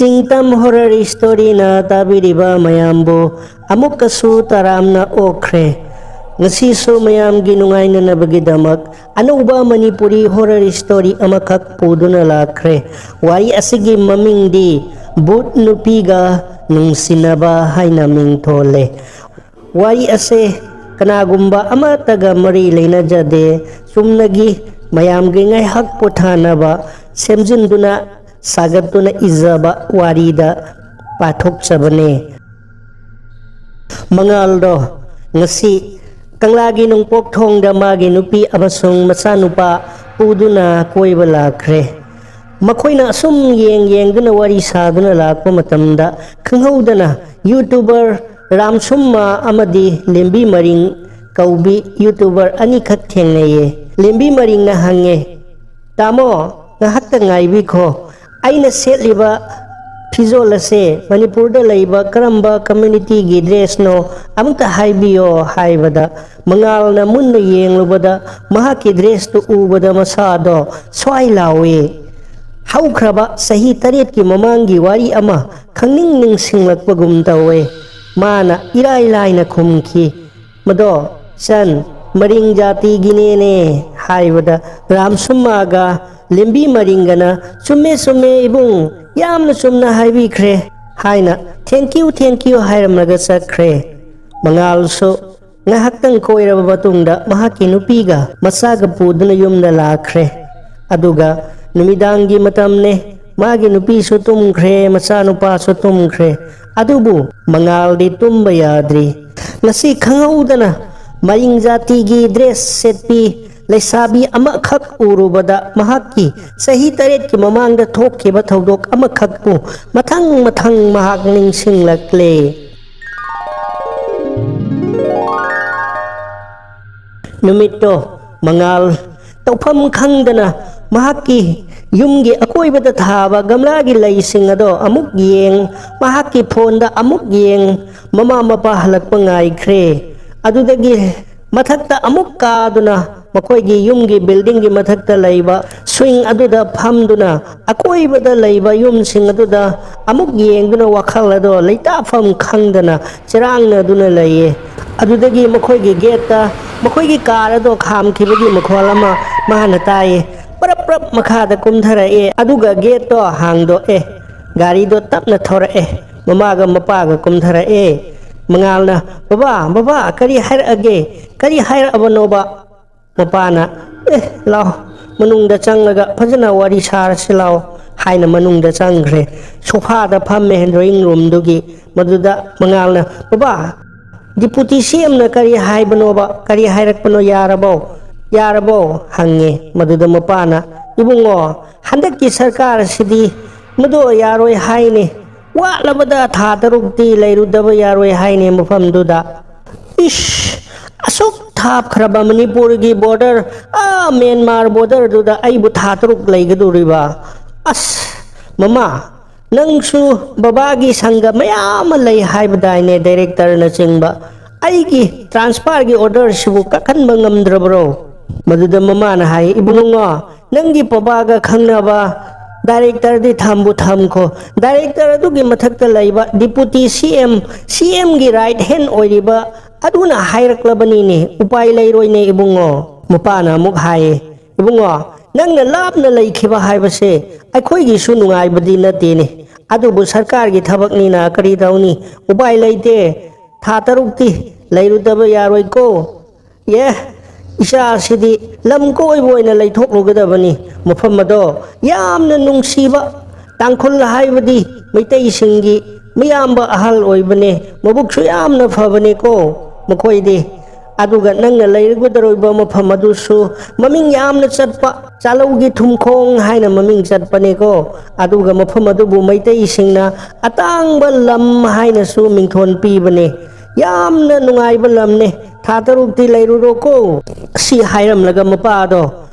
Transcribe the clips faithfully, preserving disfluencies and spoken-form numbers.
ꯆꯤꯡꯇꯝ horror ꯁ꯭ꯇꯣꯔꯤꯅ ꯇꯥꯕꯤꯔꯤꯕ ꯃꯌꯥꯝꯕꯨ ꯑꯃꯨꯛꯀꯁꯨ ꯇꯔꯥꯝꯅ ꯑꯣꯛꯈ꯭ꯔꯦ꯫ ꯉꯁꯤꯁꯨ ꯃꯌꯥꯝꯒꯤ ꯅꯨꯡꯉꯥꯏꯅꯅꯕꯒꯤꯗꯃꯛ ꯑꯅꯧꯕ ꯃꯅꯤꯄꯨꯔꯤ ꯍꯣꯔꯔ ꯁ꯭ꯇꯣꯔꯤ ꯑꯃꯈꯛ ꯄꯨꯗꯨꯅ ꯂꯥꯛꯈ꯭ꯔꯦ꯫ ꯋꯥꯔꯤ ꯑꯁꯤꯒꯤ ꯃꯃꯤꯡꯗꯤ ꯚꯨꯠ ꯅꯨꯄꯤꯒ ꯅꯨꯡꯁꯤꯅꯕ ꯍꯥꯏꯅ ꯃꯤꯡꯊꯣꯜꯂꯦ꯫ ꯋꯥꯔꯤ ꯑꯁꯦ ꯀꯅꯥꯒꯨꯝꯕ ꯑꯃꯠꯇꯒ ꯃꯔꯤ ꯂꯩꯅꯖꯗꯦ꯫ ꯆꯨꯝꯅꯒꯤ ꯃꯌꯥꯝꯒꯤ ꯉꯥꯏꯍꯥꯛ ꯄꯣꯊꯥꯅꯕ ꯁꯦꯝꯖꯤꯟꯗꯨꯅ ꯁꯥꯒꯠꯇꯨꯅ ꯏꯖꯕ ꯋꯥꯔꯤꯗ ꯄꯥꯊꯣꯛꯆꯕꯅꯦ꯫ ꯃꯉꯥꯜꯗꯣ ꯉꯁꯤ ꯀꯪꯂꯥꯒꯤ ꯅꯣꯡꯄꯣꯛ ꯊꯣꯡꯗ ꯃꯥꯒꯤ ꯅꯨꯄꯤ ꯑꯃꯁꯨꯡ ꯃꯆꯥꯅꯨꯄꯥ ꯄꯨꯗꯨꯅ ꯀꯣꯏꯕ ꯂꯥꯛꯈ꯭ꯔꯦ꯫ ꯃꯈꯣꯏꯅ ꯑꯁꯨꯝ ꯌꯦꯡ ꯌꯦꯡꯗꯨꯅ ꯋꯥꯔꯤ ꯁꯥꯗꯨꯅ ꯂꯥꯛꯄ ꯃꯇꯝꯗ ꯈꯪꯍꯧꯗꯅ YouTuber ꯔꯥꯝꯁꯨꯝꯃ ꯑꯃꯗꯤ ꯂꯦꯝꯕꯤ ꯃꯔꯤꯡ ꯀꯧꯕꯤ YouTuber ꯑꯅꯤꯈꯛ ꯊꯦꯡꯅꯩꯌꯦ꯫ ꯂꯦꯝꯕꯤ ꯃꯔꯤꯡꯅ ꯍꯪꯉꯦ, "ꯇꯥꯃꯣ, ꯉꯥꯏꯍꯥꯛꯇ ꯉꯥꯏꯕꯤꯈꯣ꯫ ꯑꯩꯅ ꯁꯦꯠꯂꯤꯕ ꯐꯤꯖꯣꯜ ꯑꯁꯦ ꯃꯅꯤꯄꯨꯔꯗ ꯂꯩꯕ ꯀꯔꯝꯕ communityꯒꯤ dressꯅꯣ ꯑꯃꯇ ꯍꯥꯏꯕꯤꯌꯣ" ꯍꯥꯏꯕꯗ, ꯃꯉꯥꯜꯅ ꯃꯨꯟꯅ ꯌꯦꯡꯂꯨꯕꯗ ꯃꯍꯥꯛꯀꯤ dressꯇꯨ ꯎꯕꯗ ꯃꯁꯥꯗꯣ ꯁ꯭ꯋꯥꯏ ꯂꯥꯎꯏ꯫ ꯍꯧꯈ꯭ꯔꯕ ꯆꯍꯤ ꯇꯔꯦꯠꯀꯤ ꯃꯃꯥꯡꯒꯤ ꯋꯥꯔꯤ ꯑꯃ ꯈꯪꯅꯤꯡ ꯅꯤꯡꯁꯤꯡꯂꯛꯄꯒꯨꯝ ꯇꯧꯋꯦ꯫ ꯃꯥꯅ ꯏꯔꯥꯏ ꯂꯥꯏꯅ ꯈꯨꯝꯈꯤ, "ꯃꯗꯣ ꯆꯟ, ꯃꯔꯤꯡ ꯖꯥꯇꯤꯒꯤꯅꯦꯅꯦ" ꯍꯥꯏꯕꯗ ꯔꯥꯝꯁꯨꯝꯃꯒ ꯂꯦꯝꯕꯤ ꯃꯔꯤꯡꯒꯅ, "ꯆꯨꯝꯃꯦ, ꯆꯨꯝꯃꯦ ꯏꯕꯨꯡ, ꯌꯥꯝꯅ ꯆꯨꯝꯅ ꯍꯥꯏꯕꯤꯈ꯭ꯔꯦ" ꯍꯥꯏꯅ "Thank you, thank you" ꯍꯥꯏꯔꯝꯂꯒ ꯆꯠꯈ꯭ꯔꯦ꯫ ꯃꯉꯥꯜꯁꯨ ꯉꯥꯏꯍꯥꯛꯇꯪ ꯀꯣꯏꯔꯕ ꯃꯇꯨꯡꯗ ꯃꯍꯥꯛꯀꯤ ꯅꯨꯄꯤꯒ ꯃꯆꯥꯒ ꯄꯨꯗꯨꯅ ꯌꯨꯝꯗ ꯂꯥꯛꯈ꯭ꯔꯦ꯫ ꯑꯗꯨꯒ ꯅꯨꯃꯤꯗꯥꯡꯒꯤ ꯃꯇꯝꯅꯦ꯫ ꯃꯥꯒꯤ ꯅꯨꯄꯤꯁꯨ ꯇꯨꯝꯈ꯭ꯔꯦ, ꯃꯆꯥꯅꯨꯄꯥꯁꯨ ꯇꯨꯝꯈ꯭ꯔꯦ꯫ ꯑꯗꯨꯕꯨ ꯃꯉꯥꯜꯗꯤ ꯇꯨꯝꯕ ꯌꯥꯗ꯭ꯔꯤ꯫ ꯉꯁꯤ ꯈꯪꯍꯧꯗꯅ ꯃꯔꯤꯡ ꯖꯥꯇꯤꯒꯤ dress ꯁꯦꯠꯄꯤ ꯂꯩꯁꯥꯕꯤ ꯑꯃꯈꯛ ꯎꯔꯨꯕꯗ ꯃꯍꯥꯛꯀꯤ ꯆꯍꯤ ꯇꯔꯦꯠꯀꯤ ꯃꯃꯥꯡꯗ ꯊꯣꯛꯈꯤꯕ ꯊꯧꯗꯣꯛ ꯑꯃꯈꯛꯄꯨ ꯃꯊꯪ ꯃꯊꯪ ꯃꯍꯥꯛ ꯅꯤꯡꯁꯤꯡꯂꯛꯂꯦ꯫ ꯅꯨꯃꯤꯠꯇꯣ ꯃꯉꯥꯜ ꯇꯧꯐꯝ ꯈꯪꯗꯅ ꯃꯍꯥꯛꯀꯤ ꯌꯨꯝꯒꯤ ꯑꯀꯣꯏꯕꯗ ꯊꯥꯕ ꯒꯝꯂꯥꯒꯤ ꯂꯩꯁꯤꯡ ꯑꯗꯣ ꯑꯃꯨꯛ ꯌꯦꯡ, ꯃꯍꯥꯛꯀꯤ ꯐꯣꯟꯗ ꯑꯃꯨꯛ ꯌꯦꯡ, ꯃꯃꯥ ꯃꯄꯥ ꯍꯜꯂꯛꯄ ꯉꯥꯏꯈ꯭ꯔꯦ꯫ ꯑꯗꯨꯗꯒꯤ ꯃꯊꯛꯇ ꯑꯃꯨꯛ ꯀꯥꯗꯨꯅ ꯃꯈꯣꯏꯒꯤ ꯌꯨꯝꯒꯤ ꯕꯤꯜꯗꯤꯡꯒꯤ ꯃꯊꯛꯇ ꯂꯩꯕ ꯁ꯭ꯋꯤꯡ ꯑꯗꯨꯗ ꯐꯝꯗꯨꯅ ꯑꯀꯣꯏꯕꯗ ꯂꯩꯕ ꯌꯨꯝꯁꯤꯡ ꯑꯗꯨꯗ ꯑꯃꯨꯛ ꯌꯦꯡꯗꯨꯅ ꯋꯥꯈꯜ ꯑꯗꯣ ꯂꯩꯇꯥꯐꯝ ꯈꯪꯗꯅ ꯆꯔꯥꯡꯅꯗꯨꯅ ꯂꯩꯌꯦ꯫ ꯑꯗꯨꯗꯒꯤ ꯃꯈꯣꯏꯒꯤ ꯒꯦꯠꯇ ꯃꯈꯣꯏꯒꯤ ꯀꯥꯔ ꯑꯗꯣ ꯈꯥꯝꯈꯤꯕꯒꯤ ꯃꯈꯣꯜ ꯑꯃ ꯃꯥꯅ ꯇꯥꯏꯌꯦ꯫ ꯄꯔꯞ ꯄꯔꯞ ꯃꯈꯥꯗ ꯀꯨꯝꯊꯔꯛꯑꯦ, ꯑꯗꯨꯒ ꯒꯦꯠꯇꯣ ꯍꯥꯡꯗꯣꯛꯑꯦ꯫ ꯒꯥꯔꯤꯗꯣ ꯇꯞꯅ ꯊꯧꯔꯛꯑꯦ꯫ ꯃꯃꯥꯒ ꯃꯄꯥꯒ ꯀꯨꯝꯊꯔꯛꯑꯦ꯫ ꯃꯉꯥꯜꯅ, "ꯕꯕꯥ, ꯕꯕꯥ, ꯀꯔꯤ ꯍꯥꯏꯔꯛꯑꯒꯦ? ꯀꯔꯤ ꯍꯥꯏꯔꯛꯑꯕꯅꯣꯕ?" ꯃꯄꯥꯅ, "ꯑꯦ, ꯂꯥꯎ, ꯃꯅꯨꯡꯗ ꯆꯪꯂꯒ ꯐꯖꯅ ꯋꯥꯔꯤ ꯁꯥꯔꯁꯤ ꯂꯥꯎ" ꯍꯥꯏꯅ ꯃꯅꯨꯡꯗ ꯆꯪꯈ꯭ꯔꯦ꯫ ꯁꯣꯐꯥꯗ ꯐꯝꯃꯦ ꯗ꯭ꯔꯣꯌꯤꯡ ꯔꯨꯝꯗꯨꯒꯤ꯫ ꯃꯗꯨꯗ ꯃꯉꯥꯜꯅ, "ꯕꯕꯥ, ꯗꯤꯄꯨꯇꯤ ꯁꯤ ꯑꯦꯝꯅ ꯀꯔꯤ ꯍꯥꯏꯕꯅꯣꯕ? ꯀꯔꯤ ꯍꯥꯏꯔꯛꯄꯅꯣ? ꯌꯥꯔꯕꯣ? ꯌꯥꯔꯕꯣ?" ꯍꯪꯉꯦ꯫ ꯃꯗꯨꯗ ꯃꯄꯥꯅ, "ꯏꯕꯨꯡꯉꯣ, ꯍꯟꯗꯛꯀꯤ ꯁꯔꯀꯥꯔ ꯑꯁꯤꯗꯤ ꯃꯗꯨ ꯌꯥꯔꯣꯏ ꯍꯥꯏꯅꯦ꯫ ꯋꯥꯠꯂꯕꯗ ꯊꯥ ꯇꯔꯨꯛꯇꯤ ꯂꯩꯔꯨꯗꯕ ꯌꯥꯔꯣꯏ ꯍꯥꯏꯅꯦ ꯃꯐꯝꯗꯨꯗ꯫ ꯏꯁ, ꯑꯁꯨꯛ ꯊꯥꯞꯈ꯭ꯔꯕ ꯃꯅꯤꯄꯨꯔꯒꯤ ꯕꯣꯔꯗꯔ, ꯑꯥ, ꯃ꯭ꯌꯥꯟꯃꯥꯔ ꯕꯣꯔꯗꯔꯗꯨꯗ ꯑꯩꯕꯨ ꯊꯥ ꯇꯔꯨꯛ ꯂꯩꯒꯗꯧꯔꯤꯕ? ꯑꯁ, ꯃꯃꯥ, ꯅꯪꯁꯨ ꯕꯕꯥꯒꯤ ꯁꯪꯒ ꯃꯌꯥꯝ ꯑꯃ ꯂꯩ ꯍꯥꯏꯕꯗꯥꯏꯅꯦ, ꯗꯥꯏꯔꯦꯛꯇꯔꯅꯆꯤꯡꯕ꯫ ꯑꯩꯒꯤ ꯇ꯭ꯔꯥꯟꯁꯐꯔꯒꯤ ꯑꯣꯔꯗꯔꯁꯤꯕꯨ ꯀꯥꯈꯟꯕ ꯉꯝꯗ꯭ꯔꯕ꯭ꯔꯣ?" ꯃꯗꯨꯗ ꯃꯃꯥꯅ ꯍꯥꯏ, "ꯏꯕꯨꯡꯉꯣ, ꯅꯪꯒꯤ ꯄꯕꯥꯒ ꯈꯪꯅꯕ ꯗꯥꯏꯔꯦꯛꯇꯔꯗꯤ ꯊꯝꯕꯨ ꯊꯝꯈꯣ꯫ ꯗꯥꯏꯔꯦꯛꯇꯔ ꯑꯗꯨꯒꯤ ꯃꯊꯛꯇ ꯂꯩꯕ ꯗꯤꯄꯨꯇꯤ ꯁꯤ ꯑꯦꯝ, ꯁꯤ ꯑꯦꯝꯒꯤ ꯔꯥꯏꯠ ꯍꯦꯟ ꯑꯣꯏꯔꯤꯕ ꯑꯗꯨꯅ ꯍꯥꯏꯔꯛꯂꯕꯅꯤꯅꯦ꯫ ꯎꯄꯥꯏ ꯂꯩꯔꯣꯏꯅꯦ ꯏꯕꯨꯡꯉꯣ꯫" ꯃꯄꯥꯅ ꯑꯃꯨꯛ ꯍꯥꯏꯌꯦ, "ꯏꯕꯨꯡꯉꯣ, ꯅꯪꯅ ꯂꯥꯞꯅ ꯂꯩꯈꯤꯕ ꯍꯥꯏꯕꯁꯦ ꯑꯩꯈꯣꯏꯒꯤꯁꯨ ꯅꯨꯡꯉꯥꯏꯕꯗꯤ ꯅꯠꯇꯦꯅꯦ꯫ ꯑꯗꯨꯕꯨ ꯁꯔꯀꯥꯔꯒꯤ ꯊꯕꯛꯅꯤꯅ ꯀꯔꯤ ꯇꯧꯅꯤ? ꯎꯄꯥꯏ ꯂꯩꯇꯦ꯫ ꯊꯥ ꯇꯔꯨꯛꯇꯤ ꯂꯩꯔꯨꯗꯕ ꯌꯥꯔꯣꯏꯀꯣ꯫ ꯑꯦ, ꯏꯆꯥꯁꯤꯗꯤ ꯂꯝ ꯀꯣꯏꯕ ꯑꯣꯏꯅ ꯂꯩꯊꯣꯛꯂꯨꯒꯗꯕꯅꯤ꯫ ꯃꯐꯝ ꯑꯗꯣ ꯌꯥꯝꯅ ꯅꯨꯡꯁꯤꯕ, ꯇꯥꯡꯈꯨꯜ ꯍꯥꯏꯕꯗꯤ ꯃꯩꯇꯩꯁꯤꯡꯒꯤ ꯃꯤꯌꯥꯝꯕ ꯑꯍꯜ ꯑꯣꯏꯕꯅꯦ, ꯃꯕꯨꯛꯁꯨ ꯌꯥꯝꯅ ꯐꯕꯅꯦꯀꯣ ꯃꯈꯣꯏꯗꯤ꯫ ꯑꯗꯨꯒ ꯅꯪꯅ ꯂꯩꯔꯨꯒꯗꯧꯔꯤꯕ ꯃꯐꯝ ꯑꯗꯨꯁꯨ ꯃꯃꯤꯡ ꯌꯥꯝꯅ ꯆꯠꯄ, ꯆꯥꯂꯧꯒꯤ ꯊꯨꯝꯈꯣꯡ ꯍꯥꯏꯅ ꯃꯃꯤꯡ ꯆꯠꯄꯅꯦꯀꯣ꯫ ꯑꯗꯨꯒ ꯃꯐꯝ ꯑꯗꯨꯕꯨ ꯃꯩꯇꯩꯁꯤꯡꯅ ꯑꯇꯥꯡꯕ ꯂꯝ ꯍꯥꯏꯅꯁꯨ ꯃꯤꯡꯊꯣꯟ ꯄꯤꯕꯅꯦ꯫ ꯌꯥꯝꯅ ꯅꯨꯡꯉꯥꯏꯕ ꯂꯝꯅꯦ꯫ ꯊꯥ ꯇꯔꯨꯛꯇꯤ ꯂꯩꯔꯨꯔꯣꯀꯣ꯫" ꯑꯁꯤ ꯍꯥꯏꯔꯝꯂꯒ ꯃꯄꯥꯗꯣ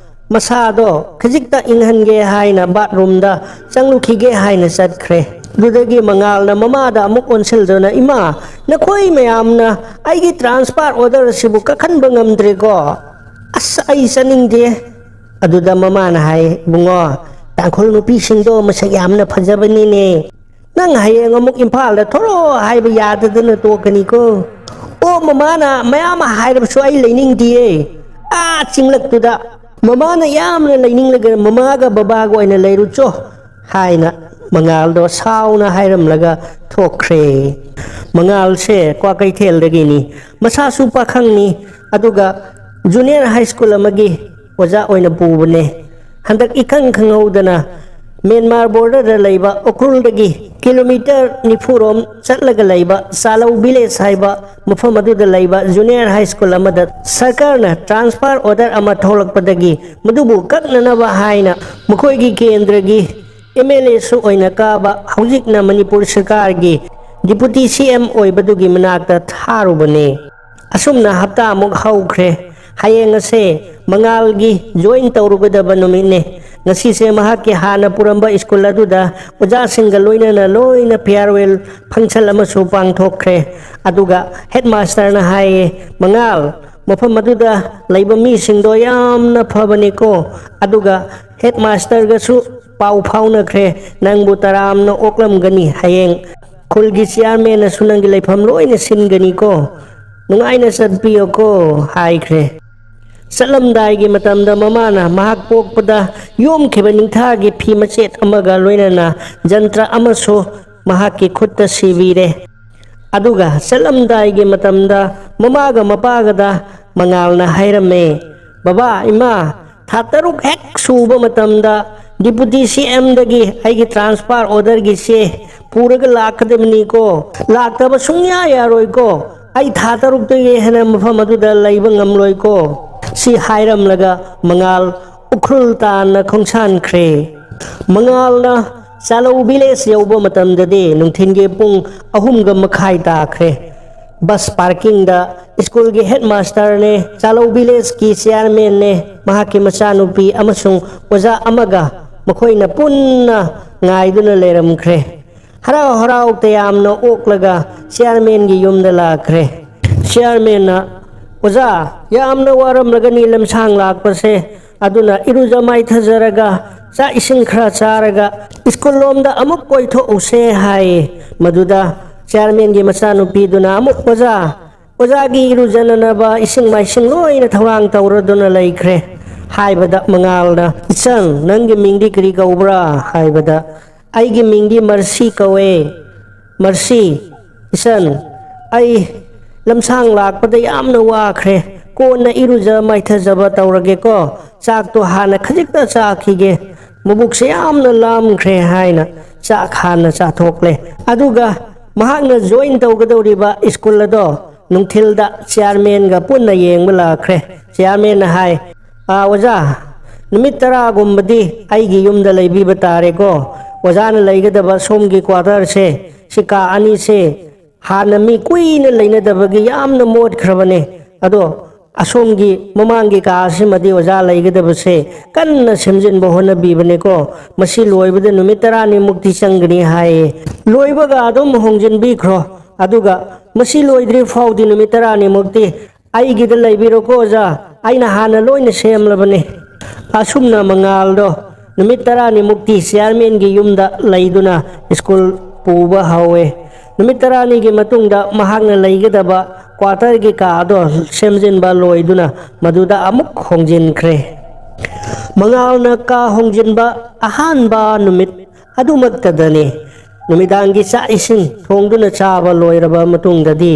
ꯃꯁꯥꯗꯣ ꯈꯖꯤꯛꯇ ꯏꯪꯍꯟꯒꯦ ꯍꯥꯏꯅ ꯕꯥꯠꯔꯨꯝꯗ ꯆꯪꯂꯨꯈꯤꯒꯦ ꯍꯥꯏꯅ ꯆꯠꯈ꯭ꯔꯦ꯫ ꯑꯗꯨꯗꯒꯤ ꯃꯉꯥꯜꯅ ꯃꯃꯥꯗ ꯑꯃꯨꯛ ꯑꯣꯟꯁꯤꯜꯗꯨꯅ, "ꯏꯃꯥ, ꯅꯈꯣꯏ ꯃꯌꯥꯝꯅ ꯑꯩꯒꯤ ꯇ꯭ꯔꯥꯟꯁꯐꯔ ꯑꯣꯔꯗꯔ ꯑꯁꯤꯕꯨ ꯀꯥꯈꯟꯕ ꯉꯝꯗ꯭ꯔꯦꯀꯣ?" "ꯑꯁ, ꯑꯩ ꯆꯠꯅꯤꯡꯗꯦ"꯫ ꯑꯗꯨꯗ ꯃꯃꯥꯅ ꯍꯥꯏ, "ꯏꯕꯨꯡꯉꯣ, ꯇꯥꯡꯈꯨꯜ ꯅꯨꯄꯤꯁꯤꯡꯗꯣ ꯃꯁꯛ ꯌꯥꯝꯅ ꯐꯖꯕꯅꯤꯅꯦ꯫ ꯅꯪ ꯍꯌꯦꯡ ꯑꯃꯨꯛ ꯏꯝꯐꯥꯜꯗ ꯊꯣꯛꯂꯛꯑꯣ ꯍꯥꯏꯕ ꯌꯥꯗꯗꯅ ꯇꯣꯛꯀꯅꯤꯀꯣ"꯫ "ꯑꯣ ꯃꯃꯥꯅ ꯃꯌꯥꯝ ꯍꯥꯏꯔꯕꯁꯨ ꯑꯩ ꯂꯩꯅꯤꯡꯗꯤꯌꯦ꯫ ꯑꯥ ꯆꯤꯡꯂꯛꯇꯨꯗ ꯃꯃꯥꯅ ꯌꯥꯝꯅ ꯂꯩꯅꯤꯡꯂꯒ ꯃꯃꯥꯒ ꯕꯕꯥꯒ ꯑꯣꯏꯅ ꯂꯩꯔꯨꯆꯣ" ꯍꯥꯏꯅ ꯃꯉꯥꯜꯗꯣ ꯁꯥꯎꯅ ꯍꯥꯏꯔꯝꯂꯒ ꯊꯣꯛꯈ꯭ꯔꯦ꯫ ꯃꯉꯥꯜꯁꯦ ꯀ꯭ꯋꯥꯀꯩꯊꯦꯜꯗꯒꯤꯅꯤ꯫ ꯃꯁꯥꯁꯨ ꯄꯥꯈꯪꯅꯤ꯫ ꯑꯗꯨꯒ ꯖꯨꯅꯤꯌꯔ ꯍꯥꯏ ꯁ꯭ꯀꯨꯜ ꯑꯃꯒꯤ ꯑꯣꯖꯥ ꯑꯣꯏꯅ ꯄꯨꯕꯅꯦ꯫ ꯍꯟꯗꯛ ꯏꯈꯪ ꯈꯪꯍꯧꯗꯅ ꯃ꯭ꯌꯥꯟꯃꯥꯔ ꯕꯣꯔꯗꯔꯗ ꯂꯩꯕ ꯎꯈ꯭ꯔꯨꯜꯗꯒꯤ ꯀꯤꯂꯣꯃꯤꯇꯔ ꯅꯤꯐꯨ ꯔꯣꯝ ꯆꯠꯂꯒ ꯂꯩꯕ ꯆꯥꯂꯧ ꯚꯤꯂꯦꯖ ꯍꯥꯏꯕ ꯃꯐꯝ ꯑꯗꯨꯗ ꯂꯩꯕ ꯖꯨꯅꯤꯌꯔ ꯍꯥꯏ ꯁ꯭ꯀꯨꯜ ꯑꯃꯗ ꯁꯔꯀꯥꯔꯅ ꯇ꯭ꯔꯥꯟꯁꯐꯔ ꯑꯣꯔꯗꯔ ꯑꯃ ꯊꯣꯛꯂꯛꯄꯗꯒꯤ ꯃꯗꯨꯕꯨ ꯀꯛꯅꯅꯕ ꯍꯥꯏꯅ ꯃꯈꯣꯏꯒꯤ ꯀꯦꯟꯗ꯭ꯔꯒꯤ ꯑꯦꯝ ꯑꯦꯜ ꯑꯦꯁꯨ ꯑꯣꯏꯅ ꯀꯥꯕ, ꯍꯧꯖꯤꯛꯅ ꯃꯅꯤꯄꯨꯔ ꯁꯔꯀꯥꯔꯒꯤ ꯗꯤꯄꯨꯇꯤ ꯁꯤ ꯑꯦꯝ ꯑꯣꯏꯕꯗꯨꯒꯤ ꯃꯅꯥꯛꯇ ꯊꯥꯔꯨꯕꯅꯦ꯫ ꯑꯁꯨꯝꯅ ꯍꯞꯇꯥꯃꯨꯛ ꯍꯧꯈ꯭ꯔꯦ꯫ ꯍꯌꯦꯡ ꯑꯁꯦ ꯃꯉꯥꯜꯒꯤ ꯖꯣꯏꯟ ꯇꯧꯔꯨꯒꯗꯕ ꯅꯨꯃꯤꯠꯅꯦ꯫ ꯉꯁꯤꯁꯦ ꯃꯍꯥꯛꯀꯤ ꯍꯥꯟꯅ ꯄꯨꯔꯝꯕ ꯁ꯭ꯀꯨꯜ ꯑꯗꯨꯗ ꯑꯣꯖꯥꯁꯤꯡꯒ ꯂꯣꯏꯅꯅ ꯂꯣꯏꯅ ꯐꯤꯌꯥꯔꯋꯦꯜ ꯐꯪꯁꯟ ꯑꯃꯁꯨ ꯄꯥꯡꯊꯣꯛꯈ꯭ꯔꯦ꯫ ꯑꯗꯨꯒ ꯍꯦꯗ ꯃꯥꯁꯇꯔꯅ ꯍꯥꯏꯌꯦ, "ꯃꯉꯥꯜ, ꯃꯐꯝ ꯑꯗꯨꯗ ꯂꯩꯕ ꯃꯤꯁꯤꯡꯗꯣ ꯌꯥꯝꯅ ꯐꯕꯅꯤꯀꯣ, ꯑꯗꯨꯒ ꯍꯦꯗ ꯃꯥꯁꯇꯔꯒꯁꯨ ꯄꯥꯎ ꯐꯥꯎꯅꯈ꯭ꯔꯦ꯫ ꯅꯪꯕꯨ ꯇꯔꯥꯝꯅ ꯑꯣꯛꯂꯝꯒꯅꯤ꯫ ꯍꯌꯦꯡ ꯈꯨꯜꯒꯤ ꯆꯤꯌꯥꯔꯃꯦꯟꯅꯁꯨ ꯅꯪꯒꯤ ꯂꯩꯐꯝ ꯂꯣꯏꯅ ꯁꯤꯟꯒꯅꯤꯀꯣ꯫ ꯅꯨꯡꯉꯥꯏꯅ ꯆꯠꯄꯤꯌꯣꯀꯣ" ꯍꯥꯏꯈ꯭ꯔꯦ꯫ ꯆꯠꯂꯝꯗꯥꯏꯒꯤ ꯃꯇꯝꯗ ꯃꯃꯥꯅ ꯃꯍꯥꯛ ꯄꯣꯛꯄꯗ ꯌꯣꯝꯈꯤꯕ ꯅꯤꯡꯊꯥꯒꯤ ꯐꯤ ꯃꯆꯦꯠ ꯑꯃꯒ ꯂꯣꯏꯅꯅ ꯖꯟꯇ꯭ꯔ ꯑꯃꯁꯨ ꯃꯍꯥꯛꯀꯤ ꯈꯨꯠꯇ ꯁꯤꯕꯤꯔꯦ꯫ ꯑꯗꯨꯒ ꯆꯠꯂꯝꯗꯥꯏꯒꯤ ꯃꯇꯝꯗ ꯃꯃꯥꯒ ꯃꯄꯥꯒꯗ ꯃꯉꯥꯜꯅ ꯍꯥꯏꯔꯝꯃꯦ, "ꯕꯕꯥ, ꯏꯃꯥ, ꯊꯥ ꯇꯔꯨꯛ ꯍꯦꯛ ꯁꯨꯕ ꯃꯇꯝꯗ ꯗꯤꯄꯨꯇꯤ ꯁꯤ ꯑꯦꯝꯗꯒꯤ ꯑꯩꯒꯤ ꯇ꯭ꯔꯥꯟꯁꯐꯔ ꯑꯣꯔꯗꯔꯒꯤ ꯆꯦ ꯄꯨꯔꯒ ꯂꯥꯛꯀꯗꯕꯅꯤꯀꯣ꯫ ꯂꯥꯛꯇꯕ ꯁꯨꯡꯌꯥ ꯌꯥꯔꯣꯏꯀꯣ꯫ ꯑꯩ ꯊꯥ ꯇꯔꯨꯛꯇꯒꯤ ꯍꯦꯟꯅ ꯃꯐꯝ ꯑꯗꯨꯗ ꯂꯩꯕ ꯉꯝꯂꯣꯏꯀꯣ"꯫ ꯁꯤ ꯍꯥꯏꯔꯝꯂꯒ ꯃꯉꯥꯜ ꯎꯈ꯭ꯔꯨꯜ ꯇꯥꯟꯅ ꯈꯣꯡꯁꯥꯟꯈ꯭ꯔꯦ꯫ ꯃꯉꯥꯜꯅ ꯆꯥꯂꯧ ꯚꯤꯂꯦꯖ ꯌꯧꯕ ꯃꯇꯝꯗꯗꯤ ꯅꯨꯡꯊꯤꯜꯒꯤ ꯄꯨꯡ ꯑꯍꯨꯝꯒ ꯃꯈꯥꯏ ꯇꯥꯈ꯭ꯔꯦ꯫ ꯕꯁ ꯄꯥꯔꯀꯤꯡꯗ ꯁ꯭ꯀꯨꯜꯒꯤ ꯍꯦꯗ ꯃꯥꯁꯇꯔꯅꯦ, ꯆꯥꯂꯧ ꯚꯤꯂꯦꯖꯀꯤ ꯆꯤꯌꯥꯔꯃꯦꯟꯅꯦ, ꯃꯍꯥꯛꯀꯤ ꯃꯆꯥꯅꯨꯄꯤ ꯑꯃꯁꯨꯡ ꯑꯣꯖꯥ ꯑꯃꯒ ꯃꯈꯣꯏꯅ ꯄꯨꯟꯅ ꯉꯥꯏꯗꯨꯅ ꯂꯩꯔꯝꯈ꯭ꯔꯦ꯫ ꯍꯔꯥꯎ ꯍꯔꯥꯎ ꯇꯌꯥꯝꯅ ꯑꯣꯛꯂꯒ ꯆꯤꯌꯥꯔꯃꯦꯟꯒꯤ ꯌꯨꯝꯗ ꯂꯥꯛꯈ꯭ꯔꯦ꯫ ꯆꯤꯌꯥꯔꯃꯦꯟꯅ "ꯑꯣꯖꯥ, ꯌꯥꯝꯅ ꯋꯥꯔꯝꯂꯒꯅꯤ ꯂꯝꯁꯥꯡ ꯂꯥꯛꯄꯁꯦ, ꯑꯗꯨꯅ ꯏꯔꯨꯖ ꯃꯥꯏꯊꯖꯔꯒ ꯆꯥꯛ ꯏꯁꯤꯡ ꯈꯔ ꯆꯥꯔꯒ ꯁ꯭ꯀꯨꯜ ꯂꯣꯝꯗ ꯑꯃꯨꯛ ꯀꯣꯏꯊꯣꯛꯎꯁꯦ" ꯍꯥꯏꯌꯦ꯫ ꯃꯗꯨꯗ ꯆꯤꯌꯥꯔꯃꯦꯟꯒꯤ ꯃꯆꯥꯅꯨꯄꯤꯗꯨꯅ ꯑꯃꯨꯛ, "ꯑꯣꯖꯥ, ꯑꯣꯖꯥꯒꯤ ꯏꯔꯨꯖꯅꯅꯕ ꯏꯁꯤꯡ ꯃꯥꯏꯁꯤꯡ ꯂꯣꯏꯅ ꯊꯧꯔꯥꯡ ꯇꯧꯔꯗꯨꯅ ꯂꯩꯈ꯭ꯔꯦ" ꯍꯥꯏꯕꯗ, ꯃꯉꯥꯜꯅ, "ꯏꯆꯟ, ꯅꯪꯒꯤ ꯃꯤꯡꯗꯤ ꯀꯔꯤ ꯀꯧꯕ꯭ꯔꯥ?" ꯍꯥꯏꯕꯗ, "ꯑꯩꯒꯤ ꯃꯤꯡꯗꯤ ꯃꯔꯁꯤ ꯀꯧꯋꯦ꯫ ꯃꯔꯁꯤ, ꯏꯆꯟ, ꯑꯩ ꯂꯝꯁꯥꯡ ꯂꯥꯛꯄꯗ ꯌꯥꯝꯅ ꯋꯥꯈ꯭ꯔꯦ꯫ ꯀꯣꯟꯅ ꯏꯔꯨꯖ ꯃꯥꯏꯊꯖꯕ ꯇꯧꯔꯒꯦꯀꯣ꯫ ꯆꯥꯛꯇꯣ ꯍꯥꯟꯅ ꯈꯖꯤꯛꯇ ꯆꯥꯈꯤꯒꯦ꯫ ꯃꯕꯨꯛꯁꯦ ꯌꯥꯝꯅ ꯂꯥꯝꯈ꯭ꯔꯦ" ꯍꯥꯏꯅ ꯆꯥꯛ ꯍꯥꯟꯅ ꯆꯥꯊꯣꯛꯂꯦ꯫ ꯑꯗꯨꯒ ꯃꯍꯥꯛꯅ ꯖꯣꯏꯟ ꯇꯧꯒꯗꯧꯔꯤꯕ ꯁ꯭ꯀꯨꯜ ꯑꯗꯣ ꯅꯨꯡꯊꯤꯜꯗ ꯆꯤꯌꯥꯔꯃꯦꯟꯒ ꯄꯨꯟꯅ ꯌꯦꯡꯕ ꯂꯥꯛꯈ꯭ꯔꯦ꯫ ꯆꯤꯌꯥꯔꯃꯦꯟꯅ ꯍꯥꯏ, "ꯑꯥ, ꯑꯣꯖꯥ, ꯅꯨꯃꯤꯠ ꯇꯔꯥꯒꯨꯝꯕꯗꯤ ꯑꯩꯒꯤ ꯌꯨꯝꯗ ꯂꯩꯕꯤꯕ ꯇꯥꯔꯦꯀꯣ꯫ ꯑꯣꯖꯥꯅ ꯂꯩꯒꯗꯕ ꯁꯣꯝꯒꯤ ꯀ꯭ꯋꯥꯇꯔꯁꯦ, ꯁꯤ ꯀꯥ ꯑꯅꯤꯁꯦ, ꯍꯥꯟꯅ ꯃꯤ ꯀꯨꯏꯅ ꯂꯩꯅꯗꯕꯒꯤ ꯌꯥꯝꯅ ꯃꯣꯠꯈ꯭ꯔꯕꯅꯦ꯫ ꯑꯗꯣ ꯑꯁꯣꯝꯒꯤ ꯃꯃꯥꯡꯒꯤ ꯀꯥ ꯑꯁꯤꯃꯗꯤ ꯑꯣꯖꯥ ꯂꯩꯒꯗꯕꯁꯦ ꯀꯟꯅ ꯁꯦꯝꯖꯤꯟꯕ ꯍꯣꯠꯅꯕꯤꯕꯅꯦꯀꯣ꯫ ꯃꯁꯤ ꯂꯣꯏꯕꯗ ꯅꯨꯃꯤꯠ ꯇꯔꯥꯅꯤꯃꯨꯛꯇꯤ ꯆꯪꯒꯅꯤ" ꯍꯥꯏꯌꯦ꯫ "ꯂꯣꯏꯕꯒ ꯑꯗꯨꯝ ꯍꯣꯡꯖꯤꯟꯕꯤꯈ꯭ꯔꯣ꯫ ꯑꯗꯨꯒ ꯃꯁꯤ ꯂꯣꯏꯗ꯭ꯔꯤ ꯐꯥꯎꯗꯤ ꯅꯨꯃꯤꯠ ꯇꯔꯥꯅꯤꯃꯨꯛꯇꯤ ꯑꯩꯒꯤꯗ ꯂꯩꯕꯤꯔꯣꯀꯣ ꯑꯣꯖꯥ, ꯑꯩꯅ ꯍꯥꯟꯅ ꯂꯣꯏꯅ ꯁꯦꯝꯂꯕꯅꯦ"꯫ ꯑꯁꯨꯝꯅ ꯃꯉꯥꯜꯗꯣ ꯅꯨꯃꯤꯠ ꯇꯔꯥꯅꯤꯃꯨꯛꯇꯤ ꯆꯤꯌꯥꯔꯃꯦꯟꯒꯤ ꯌꯨꯝꯗ ꯂꯩꯗꯨꯅ ꯁ꯭ꯀꯨꯜ ꯄꯨꯕ ꯍꯧꯋꯦ꯫ ꯅꯨꯃꯤꯠ ꯇꯔꯥꯅꯤꯒꯤ ꯃꯇꯨꯡꯗ ꯃꯍꯥꯛꯅ ꯂꯩꯒꯗꯕ ꯀ꯭ꯋꯥꯇꯔꯒꯤ ꯀꯥ ꯑꯗꯣ ꯁꯦꯝꯖꯤꯟꯕ ꯂꯣꯏꯗꯨꯅ ꯃꯗꯨꯗ ꯑꯃꯨꯛ ꯍꯣꯡꯖꯤꯟꯈ꯭ꯔꯦ꯫ ꯃꯉꯥꯜꯅ ꯀꯥ ꯍꯣꯡꯖꯤꯟꯕ ꯑꯍꯥꯟꯕ ꯅꯨꯃꯤꯠ ꯑꯗꯨꯃꯛꯇꯗꯅꯤ ꯅꯨꯃꯤꯗꯥꯡꯒꯤ ꯆꯥꯛ ꯏꯁꯤꯡ ꯊꯣꯡꯗꯨꯅ ꯆꯥꯕ ꯂꯣꯏꯔꯕ ꯃꯇꯨꯡꯗꯗꯤ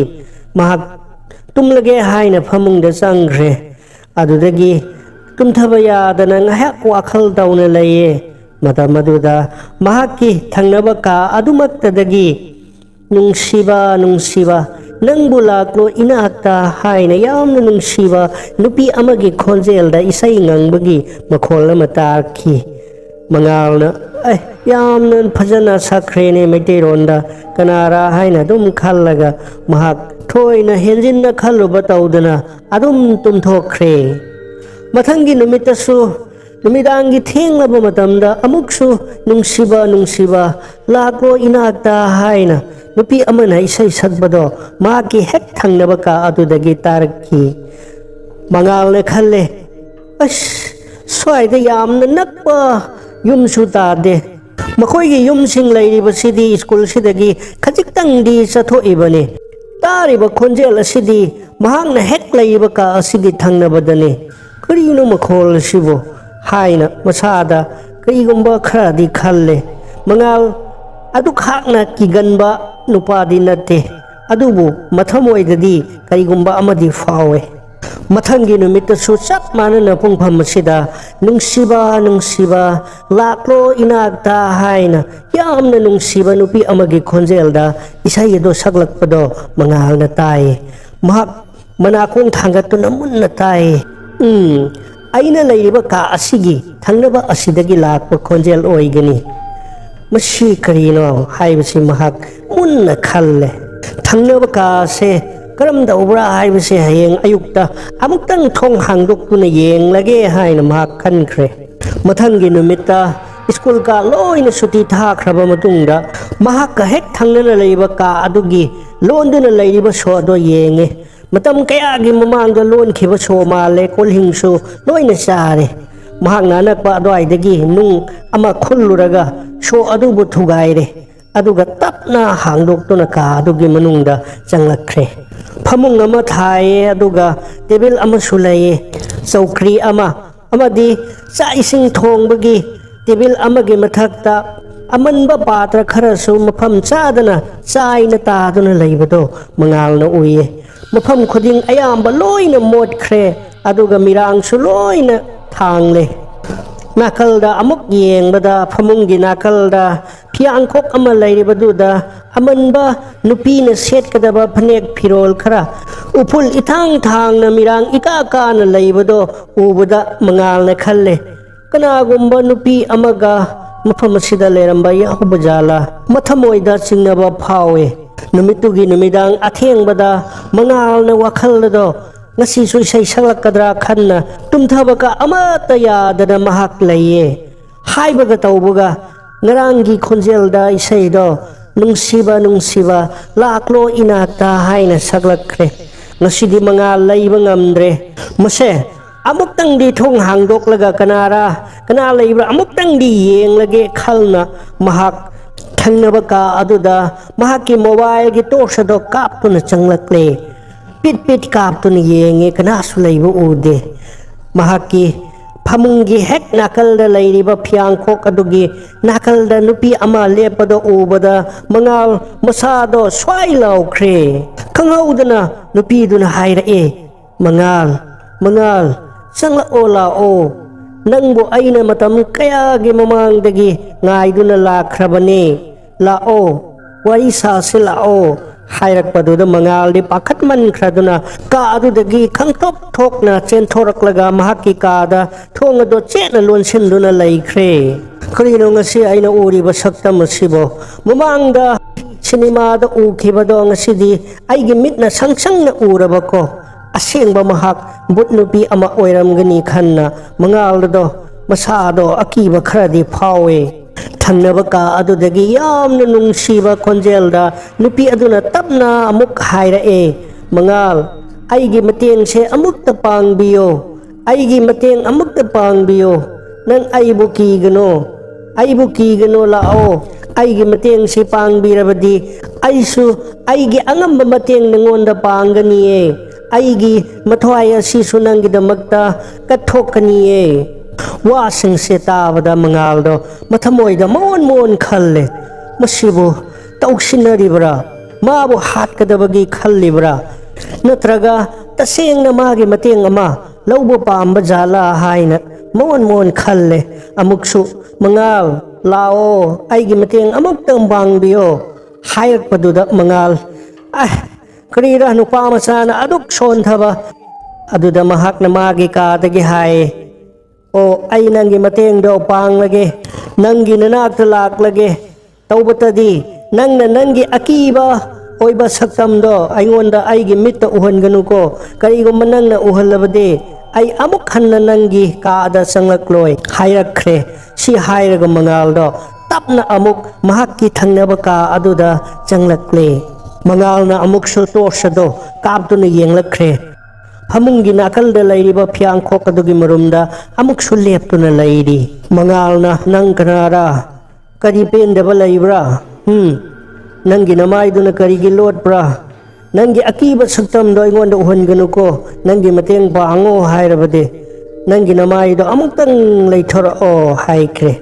ꯃꯍꯥꯛ ꯇꯨꯝꯂꯒꯦ ꯍꯥꯏꯅ ꯐꯃꯨꯡꯗ ꯆꯪꯈ꯭ꯔꯦ꯫ ꯑꯗꯨꯗꯒꯤ ꯇꯨꯝꯊꯕ ꯌꯥꯗꯅ ꯉꯥꯏꯍꯥꯛ ꯋꯥꯈꯜ ꯇꯧꯅ ꯂꯩꯌꯦ꯫ ꯃꯇꯝ ꯑꯗꯨꯗ ꯃꯍꯥꯛꯀꯤ ꯊꯪꯅꯕ ꯀꯥ ꯑꯗꯨꯃꯛꯇꯗꯒꯤ "ꯅꯨꯡꯁꯤꯕ, ꯅꯨꯡꯁꯤꯕ, ꯅꯪꯕꯨ ꯂꯥꯛꯂꯣ ꯏꯅꯥꯛꯇ" ꯍꯥꯏꯅ ꯌꯥꯝꯅ ꯅꯨꯡꯁꯤꯕ ꯅꯨꯄꯤ ꯑꯃꯒꯤ ꯈꯣꯟꯖꯦꯜꯗ ꯏꯁꯩ ꯉꯪꯕꯒꯤ ꯃꯈꯣꯜ ꯑꯃ ꯇꯥꯔꯛꯈꯤ꯫ ꯃꯉꯥꯜꯅ, "ꯑꯦ, ꯌꯥꯝꯅ ꯐꯖꯅ ꯁꯛꯈ꯭ꯔꯦꯅꯦ ꯃꯩꯇꯩꯔꯣꯟꯗ, ꯀꯅꯥꯔꯥ?" ꯍꯥꯏꯅ ꯑꯗꯨꯝ ꯈꯜꯂꯒ ꯃꯍꯥꯛ ꯊꯣꯏꯅ ꯍꯦꯟꯖꯤꯟꯅ ꯈꯜꯂꯨꯕ ꯇꯧꯗꯅ ꯑꯗꯨꯝ ꯇꯨꯝꯊꯣꯛꯈ꯭ꯔꯦ꯫ ꯃꯊꯪꯒꯤ ꯅꯨꯃꯤꯠꯇꯁꯨ ꯅꯨꯃꯤꯗꯥꯡꯒꯤ ꯊꯦꯡꯂꯕ ꯃꯇꯝꯗ ꯑꯃꯨꯛꯁꯨ "ꯅꯨꯡꯁꯤꯕ, ꯅꯨꯡꯁꯤꯕ, ꯂꯥꯛꯂꯣ ꯏꯅꯥꯛꯇ" ꯍꯥꯏꯅ ꯅꯨꯄꯤ ꯑꯃꯅ ꯏꯁꯩ ꯁꯛꯄꯗꯣ ꯃꯍꯥꯛꯀꯤ ꯍꯦꯛ ꯊꯪꯅꯕ ꯀꯥ ꯑꯗꯨꯗꯒꯤ ꯇꯥꯔꯛꯈꯤ꯫ ꯃꯉꯥꯜꯅ ꯈꯜꯂꯦ, "ꯑꯁ, ꯁ꯭ꯋꯥꯏꯗ ꯌꯥꯝꯅ ꯅꯛꯄ ꯌꯨꯝꯁꯨ ꯇꯥꯗꯦ꯫ ꯃꯈꯣꯏꯒꯤ ꯌꯨꯝꯁꯤꯡ ꯂꯩꯔꯤꯕꯁꯤꯗꯤ ꯁ꯭ꯀꯨꯜꯁꯤꯗꯒꯤ ꯈꯖꯤꯛꯇꯪꯗꯤ ꯆꯠꯊꯣꯛꯏꯕꯅꯤ꯫ ꯇꯥꯔꯤꯕ ꯈꯣꯟꯖꯦꯜ ꯑꯁꯤꯗꯤ ꯃꯍꯥꯛꯅ ꯍꯦꯛ ꯂꯩꯔꯤꯕ ꯀꯥ ꯑꯁꯤꯒꯤ ꯊꯪꯅꯕꯗꯅꯤ꯫ ꯀꯔꯤꯅꯣ ꯃꯈꯣꯜ ꯑꯁꯤꯕꯨ?" ꯍꯥꯏꯅ ꯃꯁꯥꯗ ꯀꯔꯤꯒꯨꯝꯕ ꯈꯔꯗꯤ ꯈꯜꯂꯦ꯫ ꯃꯉꯥꯜ ꯑꯗꯨꯈꯥꯛꯅ ꯀꯤꯒꯟꯕ ꯅꯨꯄꯥꯗꯤ ꯅꯠꯇꯦ, ꯑꯗꯨꯕꯨ ꯃꯊꯃꯣꯏꯗꯗꯤ ꯀꯔꯤꯒꯨꯝꯕ ꯑꯃꯗꯤ ꯐꯥꯎꯋꯦ꯫ ꯃꯊꯪꯒꯤ ꯅꯨꯃꯤꯠꯇꯁꯨ ꯆꯞ ꯃꯥꯟꯅꯅ ꯄꯨꯡꯐꯝ ꯑꯁꯤꯗ, "ꯅꯨꯡꯁꯤꯕ, ꯅꯨꯡꯁꯤꯕ, ꯂꯥꯛꯂꯣ ꯏꯅꯥꯛꯇ" ꯍꯥꯏꯅ ꯌꯥꯝꯅ ꯅꯨꯡꯁꯤꯕ ꯅꯨꯄꯤ ꯑꯃꯒꯤ ꯈꯣꯟꯖꯦꯜꯗ ꯏꯁꯩ ꯑꯗꯨ ꯁꯛꯂꯛꯄꯗꯣ ꯃꯉꯥꯜꯅ ꯇꯥꯏ꯫ ꯃꯍꯥꯛ ꯃꯅꯥꯀꯣꯡ ꯊꯥꯡꯒꯠꯇꯨꯅ ꯃꯨꯟꯅ ꯇꯥꯏ꯫ "ꯎꯝ, ꯑꯩꯅ ꯂꯩꯔꯤꯕ ꯀꯥ ꯑꯁꯤꯒꯤ ꯊꯪꯅꯕ ꯑꯁꯤꯗꯒꯤ ꯂꯥꯛꯄ ꯈꯣꯟꯖꯦꯜ ꯑꯣꯏꯒꯅꯤ꯫ ꯃꯁꯤ ꯀꯔꯤꯅꯣ?" ꯍꯥꯏꯕꯁꯤ ꯃꯍꯥꯛ ꯃꯨꯟꯅ ꯈꯜꯂꯦ꯫ "ꯊꯪꯅꯕ ꯀꯥ ꯑꯁꯦ ꯀꯔꯝ ꯇꯧꯕ꯭ꯔꯥ ꯍꯥꯏꯕꯁꯦ ꯍꯌꯦꯡ ꯑꯌꯨꯛꯇ ꯑꯃꯨꯛꯇꯪ ꯊꯣꯡ ꯍꯥꯡꯗꯣꯛꯇꯨꯅ ꯌꯦꯡꯂꯒꯦ" ꯍꯥꯏꯅ ꯃꯍꯥꯛ ꯈꯟꯈ꯭ꯔꯦ꯫ ꯃꯊꯪꯒꯤ ꯅꯨꯃꯤꯠꯇ ꯁ꯭ꯀꯨꯜ ꯀꯥ ꯂꯣꯏꯅ ꯁꯨꯇꯤ ꯊꯥꯈ꯭ꯔꯕ ꯃꯇꯨꯡꯗ, ꯃꯍꯥꯛꯀ ꯍꯦꯛ ꯊꯪꯅꯅ ꯂꯩꯕ ꯀꯥ ꯑꯗꯨꯒꯤ ꯂꯣꯟꯗꯨꯅ ꯂꯩꯔꯤꯕ ꯁꯣ ꯑꯗꯣ ꯌꯦꯡꯉꯦ꯫ ꯃꯇꯝ ꯀꯌꯥꯒꯤ ꯃꯃꯥꯡꯗ ꯂꯣꯟꯈꯤꯕ ꯁꯣ ꯃꯥꯜꯂꯦ, ꯀꯣꯜꯍꯤꯡꯁꯨ ꯂꯣꯏꯅ ꯆꯥꯔꯦ꯫ ꯃꯍꯥꯛꯅ ꯑꯅꯛꯄ ꯑꯗꯨꯋꯥꯏꯗꯒꯤ ꯅꯨꯡ ꯑꯃ ꯈꯨꯜꯂꯨꯔꯒ ꯁꯣ ꯑꯗꯨꯕꯨ ꯊꯨꯒꯥꯏꯔꯦ, ꯑꯗꯨꯒ ꯇꯞꯅ ꯍꯥꯡꯗꯣꯛꯇꯨꯅ ꯀꯥ ꯑꯗꯨꯒꯤ ꯃꯅꯨꯡꯗ ꯆꯪꯂꯛꯈ꯭ꯔꯦ꯫ ꯐꯃꯨꯡ ꯑꯃ ꯊꯥꯏꯌꯦ, ꯑꯗꯨꯒ ꯇꯦꯕꯜ ꯑꯃꯁꯨ ꯂꯩꯌꯦ, ꯆꯧꯀ꯭ꯔꯤ ꯑꯃ, ꯑꯃꯗꯤ ꯆꯥꯛ ꯏꯁꯤꯡ ꯊꯣꯡꯕꯒꯤ ꯇꯦꯕꯜ ꯑꯃꯒꯤ ꯃꯊꯛꯇ ꯑꯃꯟꯕ ꯄꯥꯇ꯭ꯔ ꯈꯔꯁꯨ ꯃꯐꯝ ꯆꯥꯗꯅ ꯆꯥꯏꯅ ꯇꯥꯗꯨꯅ ꯂꯩꯕꯗꯣ ꯃꯉꯥꯜꯅ ꯎꯏꯌꯦ꯫ ꯃꯐꯝ ꯈꯨꯗꯤꯡ ꯑꯌꯥꯝꯕ ꯂꯣꯏꯅ ꯃꯣꯠꯈ꯭ꯔꯦ, ꯑꯗꯨꯒ ꯃꯤꯔꯥꯡꯁꯨ ꯂꯣꯏꯅ ꯊꯥꯡꯂꯦ꯫ ꯅꯥꯀꯜꯗ ꯑꯃꯨꯛ ꯌꯦꯡꯕꯗ, ꯐꯃꯨꯡꯒꯤ ꯅꯥꯀꯜꯗ ꯐꯤꯌꯥꯡꯈꯣꯛ ꯑꯃ ꯂꯩꯔꯤꯕꯗꯨꯗ ꯑꯃꯟꯕ ꯅꯨꯄꯤꯅ ꯁꯦꯠꯀꯗꯕ ꯐꯅꯦꯛ ꯐꯤꯔꯣꯜ ꯈꯔ ꯎꯐꯨꯜ ꯏꯊꯥꯡ ꯊꯥꯡꯅ ꯃꯤꯔꯥꯡ ꯏꯀꯥ ꯀꯥꯅ ꯂꯩꯕꯗꯣ ꯎꯕꯗ ꯃꯉꯥꯜꯅ ꯈꯜꯂꯦ, "ꯀꯅꯥꯒꯨꯝꯕ ꯅꯨꯄꯤ ꯑꯃꯒ ꯃꯐꯝ ꯑꯁꯤꯗ ꯂꯩꯔꯝꯕ ꯌꯥꯎꯕ ꯖꯥꯠꯂꯥ?" ꯃꯊꯃꯣꯏꯗ ꯆꯤꯡꯅꯕ ꯐꯥꯎꯋꯦ꯫ ꯅꯨꯃꯤꯠꯇꯨꯒꯤ ꯅꯨꯃꯤꯗꯥꯡ ꯑꯊꯦꯡꯕꯗ ꯃꯉꯥꯜꯅ ꯋꯥꯈꯜ ꯑꯗꯣ, "ꯉꯁꯤꯁꯨ ꯏꯁꯩ ꯁꯛꯂꯛꯀꯗ꯭ꯔꯥ?" ꯈꯟꯅ ꯇꯨꯝꯊꯕꯒ ꯑꯃꯠꯇ ꯌꯥꯗꯅ ꯃꯍꯥꯛ ꯂꯩꯌꯦ꯫ ꯍꯥꯏꯕꯒ ꯇꯧꯕꯒ ꯉꯔꯥꯡꯒꯤ ꯈꯣꯟꯖꯦꯜꯗ ꯏꯁꯩꯗꯣ "ꯅꯨꯡꯁꯤꯕ, ꯅꯨꯡꯁꯤꯕ, ꯂꯥꯛꯂꯣ ꯏꯅꯥꯛꯇ" ꯍꯥꯏꯅ ꯁꯛꯂꯛꯈ꯭ꯔꯦ꯫ ꯉꯁꯤꯗꯤ ꯃꯉꯥꯜ ꯂꯩꯕ ꯉꯝꯗ꯭ꯔꯦ꯫ ꯃꯁꯦ, ꯑꯃꯨꯛꯇꯪꯗꯤ ꯊꯣꯡ ꯍꯥꯡꯗꯣꯛꯂꯒ ꯀꯅꯥꯔ, ꯀꯅꯥ ꯂꯩꯕ꯭ꯔꯥ ꯑꯃꯨꯛꯇꯪꯗꯤ ꯌꯦꯡꯂꯒꯦ ꯈꯜꯅ ꯃꯍꯥꯛ ꯊꯪꯅꯕ ꯀꯥ ꯑꯗꯨꯗ ꯃꯍꯥꯛꯀꯤ ꯃꯣꯕꯥꯏꯜꯒꯤ ꯇꯣꯔꯆ ꯑꯗꯣ ꯀꯥꯞꯇꯨꯅ ꯆꯪꯂꯛꯂꯦ꯫ ꯄꯤꯠ ꯄꯤꯠ ꯀꯥꯞꯇꯨꯅ ꯌꯦꯡꯉꯦ, ꯀꯅꯥꯁꯨ ꯂꯩꯕ ꯎꯗꯦ꯫ ꯃꯍꯥꯛꯀꯤ ꯐꯃꯨꯡꯒꯤ ꯍꯦꯛ ꯅꯥꯀꯜꯗ ꯂꯩꯔꯤꯕ ꯐꯤꯌꯥꯡꯈꯣꯛ ꯑꯗꯨꯒꯤ ꯅꯥꯀꯜꯗ ꯅꯨꯄꯤ ꯑꯃ ꯂꯦꯞꯄꯗ ꯎꯕꯗ ꯃꯉꯥꯜ ꯃꯁꯥꯗꯣ ꯁ꯭ꯋꯥꯏ ꯂꯥꯎꯈ꯭ꯔꯦ꯫ ꯈꯪꯍꯧꯗꯅ ꯅꯨꯄꯤꯗꯨꯅ ꯍꯥꯏꯔꯛꯑꯦ, "ꯃꯉꯥꯜ, ꯃꯉꯥꯜ, ꯆꯪꯂꯛꯑꯣ, ꯂꯥꯛꯑꯣ꯫ ꯅꯪꯕꯨ ꯑꯩꯅ ꯃꯇꯝ ꯀꯌꯥꯒꯤ ꯃꯃꯥꯡꯗꯒꯤ ꯉꯥꯏꯗꯨꯅ ꯂꯥꯛꯈ꯭ꯔꯕꯅꯦ꯫ ꯂꯥꯛꯑꯣ, ꯋꯥꯔꯤ ꯁꯥꯁꯤ ꯂꯥꯛꯑꯣ" ꯍꯥꯏꯔꯛꯄꯗꯨꯗ ꯃꯉꯥꯜꯗꯤ ꯄꯥꯈꯠꯃꯟꯈ꯭ꯔꯗꯨꯅ ꯀꯥ ꯑꯗꯨꯗꯒꯤ ꯈꯪꯇꯣꯛ ꯊꯣꯛꯅ ꯆꯦꯟꯊꯣꯔꯛꯂꯒ ꯃꯍꯥꯛꯀꯤ ꯀꯥꯗ ꯊꯣꯡ ꯑꯗꯨ ꯆꯦꯠꯅ ꯂꯣꯟꯁꯤꯟꯗꯨꯅ ꯂꯩꯈ꯭ꯔꯦ꯫ "ꯀꯔꯤꯅꯣ ꯉꯁꯤ ꯑꯩꯅ ꯎꯔꯤꯕ ꯁꯛꯇꯝ ꯑꯁꯤꯕꯣ? ꯃꯃꯥꯡꯗ ꯁꯤꯅꯦꯃꯥꯗ ꯎꯈꯤꯕꯗꯣ ꯉꯁꯤꯗꯤ ꯑꯩꯒꯤ ꯃꯤꯠꯅ ꯁꯪ ꯁꯪꯅ ꯎꯔꯕꯀꯣ꯫ ꯑꯁꯦꯡꯕ ꯃꯍꯥꯛ ꯚꯨꯠ ꯅꯨꯄꯤ ꯑꯃ ꯑꯣꯏꯔꯝꯒꯅꯤ" ꯈꯟꯅ ꯃꯉꯥꯜꯗꯣ ꯃꯁꯥꯗꯣ ꯑꯀꯤꯕ ꯈꯔꯗꯤ ꯐꯥꯎꯋꯦ꯫ ꯊꯪꯅꯕ ꯀꯥ ꯑꯗꯨꯗꯒꯤ ꯌꯥꯝꯅ ꯅꯨꯡꯁꯤꯕ ꯈꯣꯟꯖꯦꯜꯗ ꯅꯨꯄꯤ ꯑꯗꯨꯅ ꯇꯞꯅ ꯑꯃꯨꯛ ꯍꯥꯏꯔꯛꯑꯦ, "ꯃꯉꯥꯜ, ꯑꯩꯒꯤ ꯃꯇꯦꯡꯁꯦ ꯑꯃꯨꯛꯇ ꯄꯥꯡꯕꯤꯌꯣ꯫ ꯑꯩꯒꯤ ꯃꯇꯦꯡ ꯑꯃꯨꯛꯇ ꯄꯥꯡꯕꯤꯌꯣ꯫ ꯅꯪ ꯑꯩꯕꯨ ꯀꯤꯒꯅꯣ꯫ ꯑꯩꯕꯨ ꯀꯤꯒꯅꯣ, ꯂꯥꯛꯑꯣ꯫ ꯑꯩꯒꯤ ꯃꯇꯦꯡꯁꯤ ꯄꯥꯡꯕꯤꯔꯕꯗꯤ ꯑꯩꯁꯨ ꯑꯩꯒꯤ ꯑꯉꯝꯕ ꯃꯇꯦꯡ ꯅꯉꯣꯟꯗ ꯄꯥꯡꯒꯅꯤꯌꯦ꯫ ꯑꯩꯒꯤ ꯃꯊ꯭ꯋꯥꯏ ꯑꯁꯤꯁꯨ ꯅꯪꯒꯤꯗꯃꯛꯇ ꯀꯠꯊꯣꯛꯀꯅꯤꯌꯦ"꯫ ꯋꯥꯁꯤꯡꯁꯦ ꯇꯥꯕꯗ ꯃꯉꯥꯜꯗꯣ ꯃꯊꯃꯣꯏꯗ ꯃꯣꯟ ꯃꯣꯟ ꯈꯜꯂꯦ꯫ ꯃꯁꯤꯕꯨ ꯇꯧꯁꯤꯟꯅꯔꯤꯕ꯭ꯔꯥ? ꯃꯥꯕꯨ ꯍꯥꯠꯀꯗꯕꯒꯤ ꯈꯜꯂꯤꯕ꯭ꯔꯥ? ꯅꯠꯇ꯭ꯔꯒ ꯇꯁꯦꯡꯅ ꯃꯥꯒꯤ ꯃꯇꯦꯡ ꯑꯃ ꯂꯧꯕ ꯄꯥꯝꯕ ꯖꯥꯠꯂꯥ ꯍꯥꯏꯅ ꯃꯣꯟ ꯃꯣꯟ ꯈꯜꯂꯦ꯫ ꯑꯃꯨꯛꯁꯨ, "ꯃꯉꯥꯜ, ꯂꯥꯛꯑꯣ, ꯑꯩꯒꯤ ꯃꯇꯦꯡ ꯑꯃꯨꯛꯇꯪ ꯄꯥꯡꯕꯤꯌꯣ" ꯍꯥꯏꯔꯛꯄꯗꯨꯗ ꯃꯉꯥꯜ, "ꯑꯦ, ꯀꯔꯤꯔ ꯅꯨꯄꯥ ꯃꯆꯥꯅ ꯑꯗꯨꯛ ꯁꯣꯟꯊꯕ?" ꯑꯗꯨꯗ ꯃꯍꯥꯛꯅ ꯃꯥꯒꯤ ꯀꯥꯗꯒꯤ ꯍꯥꯏ, "ꯑꯣ, ꯑꯩ ꯅꯪꯒꯤ ꯃꯇꯦꯡꯗꯣ ꯄꯥꯡꯂꯒꯦ, ꯅꯪꯒꯤ ꯅꯅꯥꯛꯇ ꯂꯥꯛꯂꯒꯦ꯫ ꯇꯧꯕꯇꯗꯤ ꯅꯪꯅ ꯅꯪꯒꯤ ꯑꯀꯤꯕ ꯑꯣꯏꯕ ꯁꯛꯇꯝꯗꯣ ꯑꯩꯉꯣꯟꯗ ꯑꯩꯒꯤ ꯃꯤꯠꯇ ꯎꯍꯟꯒꯅꯨꯀꯣ꯫ ꯀꯔꯤꯒꯨꯝꯕ ꯅꯪꯅ ꯎꯍꯜꯂꯕꯗꯤ ꯑꯩ ꯑꯃꯨꯛ ꯍꯟꯅ ꯅꯪꯒꯤ ꯀꯥꯗ ꯆꯪꯂꯛꯂꯣꯏ" ꯍꯥꯏꯔꯛꯈ꯭ꯔꯦ꯫ ꯁꯤ ꯍꯥꯏꯔꯒ ꯃꯉꯥꯜꯗꯣ ꯇꯞꯅ ꯑꯃꯨꯛ ꯃꯍꯥꯛꯀꯤ ꯊꯪꯅꯕ ꯀꯥ ꯑꯗꯨꯗ ꯆꯪꯂꯛꯂꯦ꯫ ꯃꯉꯥꯜꯅ ꯑꯃꯨꯛꯁꯨ ꯇꯣꯔꯆ ꯑꯗꯨ ꯀꯥꯞꯇꯨꯅ ꯌꯦꯡꯂꯛꯈ꯭ꯔꯦ꯫ ꯐꯃꯨꯡꯒꯤ ꯅꯥꯀꯜꯗ ꯂꯩꯔꯤꯕ ꯐꯤꯌꯥꯡꯈꯣꯛ ꯑꯗꯨꯒꯤ ꯃꯔꯨꯝꯗ ꯑꯃꯨꯛꯁꯨ ꯂꯦꯞꯇꯨꯅ ꯂꯩꯔꯤ꯫ ꯃꯉꯥꯜꯅ, "ꯅꯪ ꯀꯅꯥꯔꯥ? ꯀꯔꯤ ꯄꯦꯟꯗꯕ ꯂꯩꯕ꯭ꯔꯥ? ꯍꯨꯝ? ꯅꯪꯒꯤ ꯅꯃꯥꯏꯗꯨꯅ ꯀꯔꯤꯒꯤ ꯂꯣꯠꯄ꯭ꯔꯥ? ꯅꯪꯒꯤ ꯑꯀꯤꯕ ꯁꯛꯇꯝꯗꯣ ꯑꯩꯉꯣꯟꯗ ꯎꯍꯟꯒꯅꯨꯀꯣ꯫ ꯅꯪꯒꯤ ꯃꯇꯦꯡ ꯄꯥꯡꯉꯣ ꯍꯥꯏꯔꯕꯗꯤ ꯅꯪꯒꯤ ꯅꯃꯥꯏꯗꯣ ꯑꯃꯨꯛꯇꯪ ꯂꯩꯊꯣꯔꯛꯑꯣ" ꯍꯥꯏꯈ꯭ꯔꯦ꯫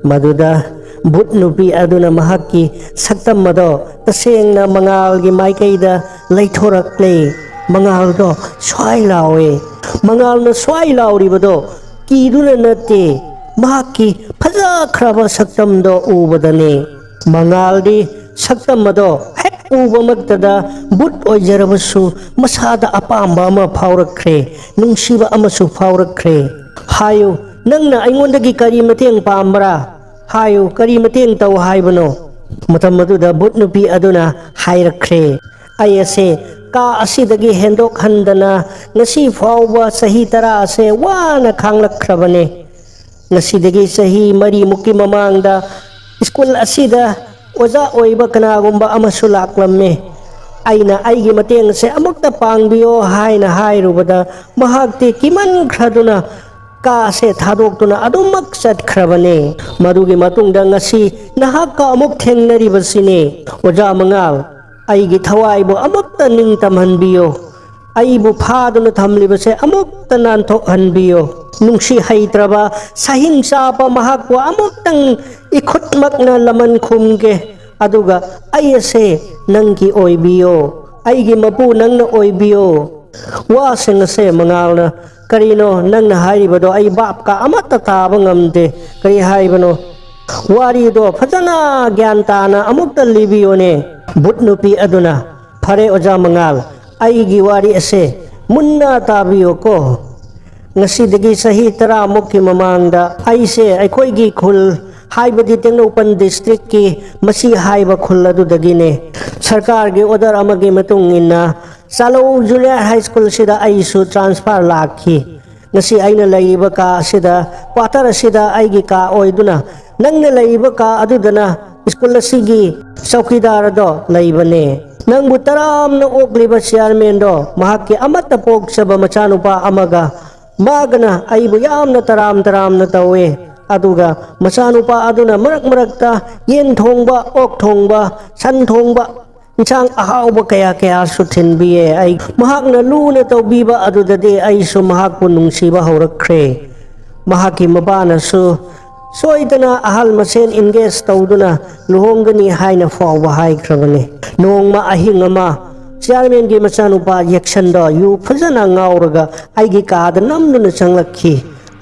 ꯃꯗꯨꯗ ꯚꯨꯠ ꯅꯨꯄꯤ ꯑꯗꯨꯅ ꯃꯍꯥꯛꯀꯤ ꯁꯛꯇꯝ ꯑꯗꯣ ꯇꯁꯦꯡꯅ ꯃꯉꯥꯜꯒꯤ ꯃꯥꯏꯀꯩꯗ ꯂꯩꯊꯣꯔꯛꯂꯦ꯫ ꯃꯉꯥꯜꯗꯣ ꯁ꯭ꯋꯥꯏ ꯂꯥꯎꯋꯦ꯫ ꯃꯉꯥꯜꯅ ꯁ꯭ꯋꯥꯏ ꯂꯥꯎꯔꯤꯕꯗꯣ ꯀꯤꯗꯨꯅ ꯅꯠꯇꯦ, ꯃꯍꯥꯛꯀꯤ ꯐꯖꯈ꯭ꯔꯕ ꯁꯛꯇꯝꯗꯣ ꯎꯕꯗꯅꯦ꯫ ꯃꯉꯥꯜꯗꯤ ꯁꯛꯇꯝ ꯑꯗꯣ ꯍꯦꯛ ꯎꯕꯃꯛꯇꯗ ꯚꯨꯠ ꯑꯣꯏꯖꯔꯕꯁꯨ ꯃꯁꯥꯗ ꯑꯄꯥꯝꯕ ꯑꯃ ꯐꯥꯎꯔꯛꯈ꯭ꯔꯦ, ꯅꯨꯡꯁꯤꯕ ꯑꯃꯁꯨ ꯐꯥꯎꯔꯛꯈ꯭ꯔꯦ꯫ "ꯍꯥꯏꯌꯨ, ꯅꯪꯅ ꯑꯩꯉꯣꯟꯗꯒꯤ ꯀꯔꯤ ꯃꯇꯦꯡ ꯄꯥꯝꯕ꯭ꯔꯥ? ꯍꯥꯏꯌꯨ, ꯀꯔꯤ ꯃꯇꯦꯡ ꯇꯧ ꯍꯥꯏꯕꯅꯣ?" ꯃꯇꯝ ꯑꯗꯨꯗ ꯚꯨꯠ ꯅꯨꯄꯤ ꯑꯗꯨꯅ ꯍꯥꯏꯔꯛꯈ꯭ꯔꯦ, "ꯑꯩ ꯑꯁꯦ ꯀꯥ ꯑꯁꯤꯗꯒꯤ ꯍꯦꯟꯗꯣꯛꯍꯟꯗꯅ ꯉꯁꯤ ꯐꯥꯎꯕ ꯆꯍꯤ ꯇꯔꯥ ꯑꯁꯦ ꯋꯥꯅ ꯈꯥꯡꯂꯛꯈ꯭ꯔꯕꯅꯦ꯫ ꯉꯁꯤꯗꯒꯤ ꯆꯍꯤ ꯃꯔꯤꯃꯨꯛꯀꯤ ꯃꯃꯥꯡꯗ ꯁ꯭ꯀꯨꯜ ꯑꯁꯤꯗ ꯑꯣꯖꯥ ꯑꯣꯏꯕ ꯀꯅꯥꯒꯨꯝꯕ ꯑꯃꯁꯨ ꯂꯥꯛꯂꯝꯃꯦ꯫ ꯑꯩꯅ ꯑꯩꯒꯤ ꯃꯇꯦꯡꯁꯦ ꯑꯃꯨꯛꯇ ꯄꯥꯡꯕꯤꯌꯣ ꯍꯥꯏꯅ ꯍꯥꯏꯔꯨꯕꯗ ꯃꯍꯥꯛꯇꯤ ꯀꯤꯃꯟꯈ꯭ꯔꯗꯨꯅ ꯀꯥꯁꯦ ꯊꯥꯗꯣꯛꯇꯨꯅ ꯑꯗꯨꯃꯛ ꯆꯠꯈ꯭ꯔꯕꯅꯦ꯫ ꯃꯗꯨꯒꯤ ꯃꯇꯨꯡꯗ ꯉꯁꯤ ꯅꯍꯥꯛꯀ ꯑꯃꯨꯛ ꯊꯦꯡꯅꯔꯤꯕꯁꯤꯅꯦ꯫ ꯑꯣꯖꯥ ꯃꯉꯥꯜ, ꯑꯩꯒꯤ ꯊꯋꯥꯏꯕꯨ ꯑꯃꯨꯛꯇ ꯅꯤꯡꯇꯝꯍꯟꯕꯤꯌꯨ꯫ ꯑꯩꯕꯨ ꯐꯥꯗꯨꯅ ꯊꯝꯂꯤꯕꯁꯦ ꯑꯃꯨꯛꯇ ꯅꯥꯟꯊꯣꯛꯍꯟꯕꯤꯌꯨ꯫ ꯅꯨꯡꯁꯤ ꯍꯩꯇ꯭ꯔꯕ ꯁꯍꯤꯡ ꯆꯥꯕ ꯃꯍꯥꯛꯄꯨ ꯑꯃꯨꯛꯇꯪ ꯏꯈꯨꯠꯃꯛꯅ ꯂꯃꯟ ꯈꯨꯝꯒꯦ꯫ ꯑꯗꯨꯒ ꯑꯩ ꯑꯁꯦ ꯅꯪꯒꯤ ꯑꯣꯏꯕꯤꯌꯣ꯫ ꯑꯩꯒꯤ ꯃꯄꯨ ꯅꯪꯅ ꯑꯣꯏꯕꯤꯌꯣ꯫" ꯋꯥꯁꯤꯡ ꯑꯁꯦ ꯃꯉꯥꯜꯅ, "ꯀꯔꯤꯅꯣ ꯅꯪꯅ ꯍꯥꯏꯔꯤꯕꯗꯣ? ꯑꯩ ꯚꯥꯞꯀ ꯑꯃꯠꯇ ꯇꯥꯕ ꯉꯝꯗꯦ꯫ ꯀꯔꯤ ꯍꯥꯏꯕꯅꯣ? ꯋꯥꯔꯤꯗꯣ ꯐꯖꯅ ꯒ꯭ꯌꯥꯟ ꯇꯥꯅ ꯑꯃꯨꯛꯇ ꯂꯤꯕꯤꯌꯣꯅꯦ꯫" ꯚꯨꯠ ꯅꯨꯄꯤ ꯑꯗꯨꯅ, "ꯐꯔꯦ ꯑꯣꯖꯥ ꯃꯉꯥꯜ, ꯑꯩꯒꯤ ꯋꯥꯔꯤ ꯑꯁꯦ ꯃꯨꯟꯅ ꯇꯥꯕꯤꯌꯣꯀꯣ꯫ ꯉꯁꯤꯗꯒꯤ ꯆꯍꯤ ꯇꯔꯥꯃꯨꯛꯀꯤ ꯃꯃꯥꯡꯗ ꯑꯩꯁꯦ ꯑꯩꯈꯣꯏꯒꯤ ꯈꯨꯜ, ꯍꯥꯏꯕꯗꯤ ꯇꯦꯡꯅꯧꯄꯜ ꯗꯤꯁꯇ꯭ꯔꯤꯛꯀꯤ ꯃꯁꯤ ꯍꯥꯏꯕ ꯈꯨꯜ ꯑꯗꯨꯗꯒꯤꯅꯦ꯫ ꯁꯔꯀꯥꯔꯒꯤ ꯑꯣꯔꯗꯔ ꯑꯃꯒꯤ ꯃꯇꯨꯡ ꯏꯟꯅ ꯆꯥꯂꯧ ꯖꯨꯅꯤꯌꯔ ꯍꯥꯏ ꯁ꯭ꯀꯨꯜꯁꯤꯗ ꯑꯩꯁꯨ ꯇ꯭ꯔꯥꯟꯁꯐꯔ ꯂꯥꯛꯈꯤ꯫ ꯉꯁꯤ ꯑꯩꯅ ꯂꯩꯔꯤꯕ ꯀꯥ ꯑꯁꯤꯗ, ꯀ꯭ꯋꯥꯇꯔ ꯑꯁꯤꯗ ꯑꯩꯒꯤ ꯀꯥ ꯑꯣꯏꯗꯨꯅ ꯅꯪꯅ ꯂꯩꯔꯤꯕ ꯀꯥ ꯑꯗꯨꯗꯅ ꯁ꯭ꯀꯨꯜ ꯑꯁꯤꯒꯤ ꯆꯧꯀꯤꯗꯥꯔ ꯑꯗꯣ ꯂꯩꯕꯅꯦ꯫ ꯅꯪꯕꯨ ꯇꯔꯥꯝꯅ ꯑꯣꯛꯂꯤꯕ ꯆꯤꯌꯥꯔꯃꯦꯟꯗꯣ ꯃꯍꯥꯛꯀꯤ ꯑꯃꯠꯇ ꯄꯣꯛꯆꯕ ꯃꯆꯥꯅꯨꯄꯥ ꯑꯃꯒ ꯃꯥꯒꯅ ꯑꯩꯕꯨ ꯌꯥꯝꯅ ꯇꯔꯥꯝ ꯇꯔꯥꯝꯅ ꯇꯧꯋꯦ꯫ ꯑꯗꯨꯒ ꯃꯆꯥꯅꯨꯄꯥ ꯑꯗꯨꯅ ꯃꯔꯛ ꯃꯔꯛꯇ ꯌꯦꯟ ꯊꯣꯡꯕ, ꯑꯣꯛ ꯊꯣꯡꯕ, ꯁꯟ ꯊꯣꯡꯕ, ꯏꯟꯁꯥꯡ ꯑꯍꯥꯎꯕ ꯀꯌꯥ ꯀꯌꯥꯁꯨ ꯊꯤꯟꯕꯤꯌꯦ꯫ ꯑꯩ ꯃꯍꯥꯛꯅ ꯂꯨꯅ ꯇꯧꯕꯤꯕ ꯑꯗꯨꯗꯗꯤ ꯑꯩꯁꯨ ꯃꯍꯥꯛꯄꯨ ꯅꯨꯡꯁꯤꯕ ꯍꯧꯔꯛꯈ꯭ꯔꯦ꯫ ꯃꯍꯥꯛꯀꯤ ꯃꯄꯥꯅꯁꯨ ꯁꯣꯏꯗꯅ ꯑꯍꯜ ꯃꯁꯦꯟ engage ꯇꯧꯗꯨꯅ ꯂꯨꯍꯣꯡꯒꯅꯤ ꯍꯥꯏꯅ ꯐꯥꯎꯕ ꯍꯥꯏꯈ꯭ꯔꯕꯅꯤ꯫ ꯅꯣꯡꯃ ꯑꯍꯤꯡ ꯑꯃ ꯆꯤꯌꯥꯔꯃꯦꯟꯒꯤ ꯃꯆꯥꯅꯨꯄꯥ ꯌꯦꯛꯁꯟꯗꯣ ꯌꯨ ꯐꯖꯅ ꯉꯥꯎꯔꯒ ꯑꯩꯒꯤ ꯀꯥꯗ ꯅꯝꯗꯨꯅ ꯆꯪꯂꯛꯈꯤ꯫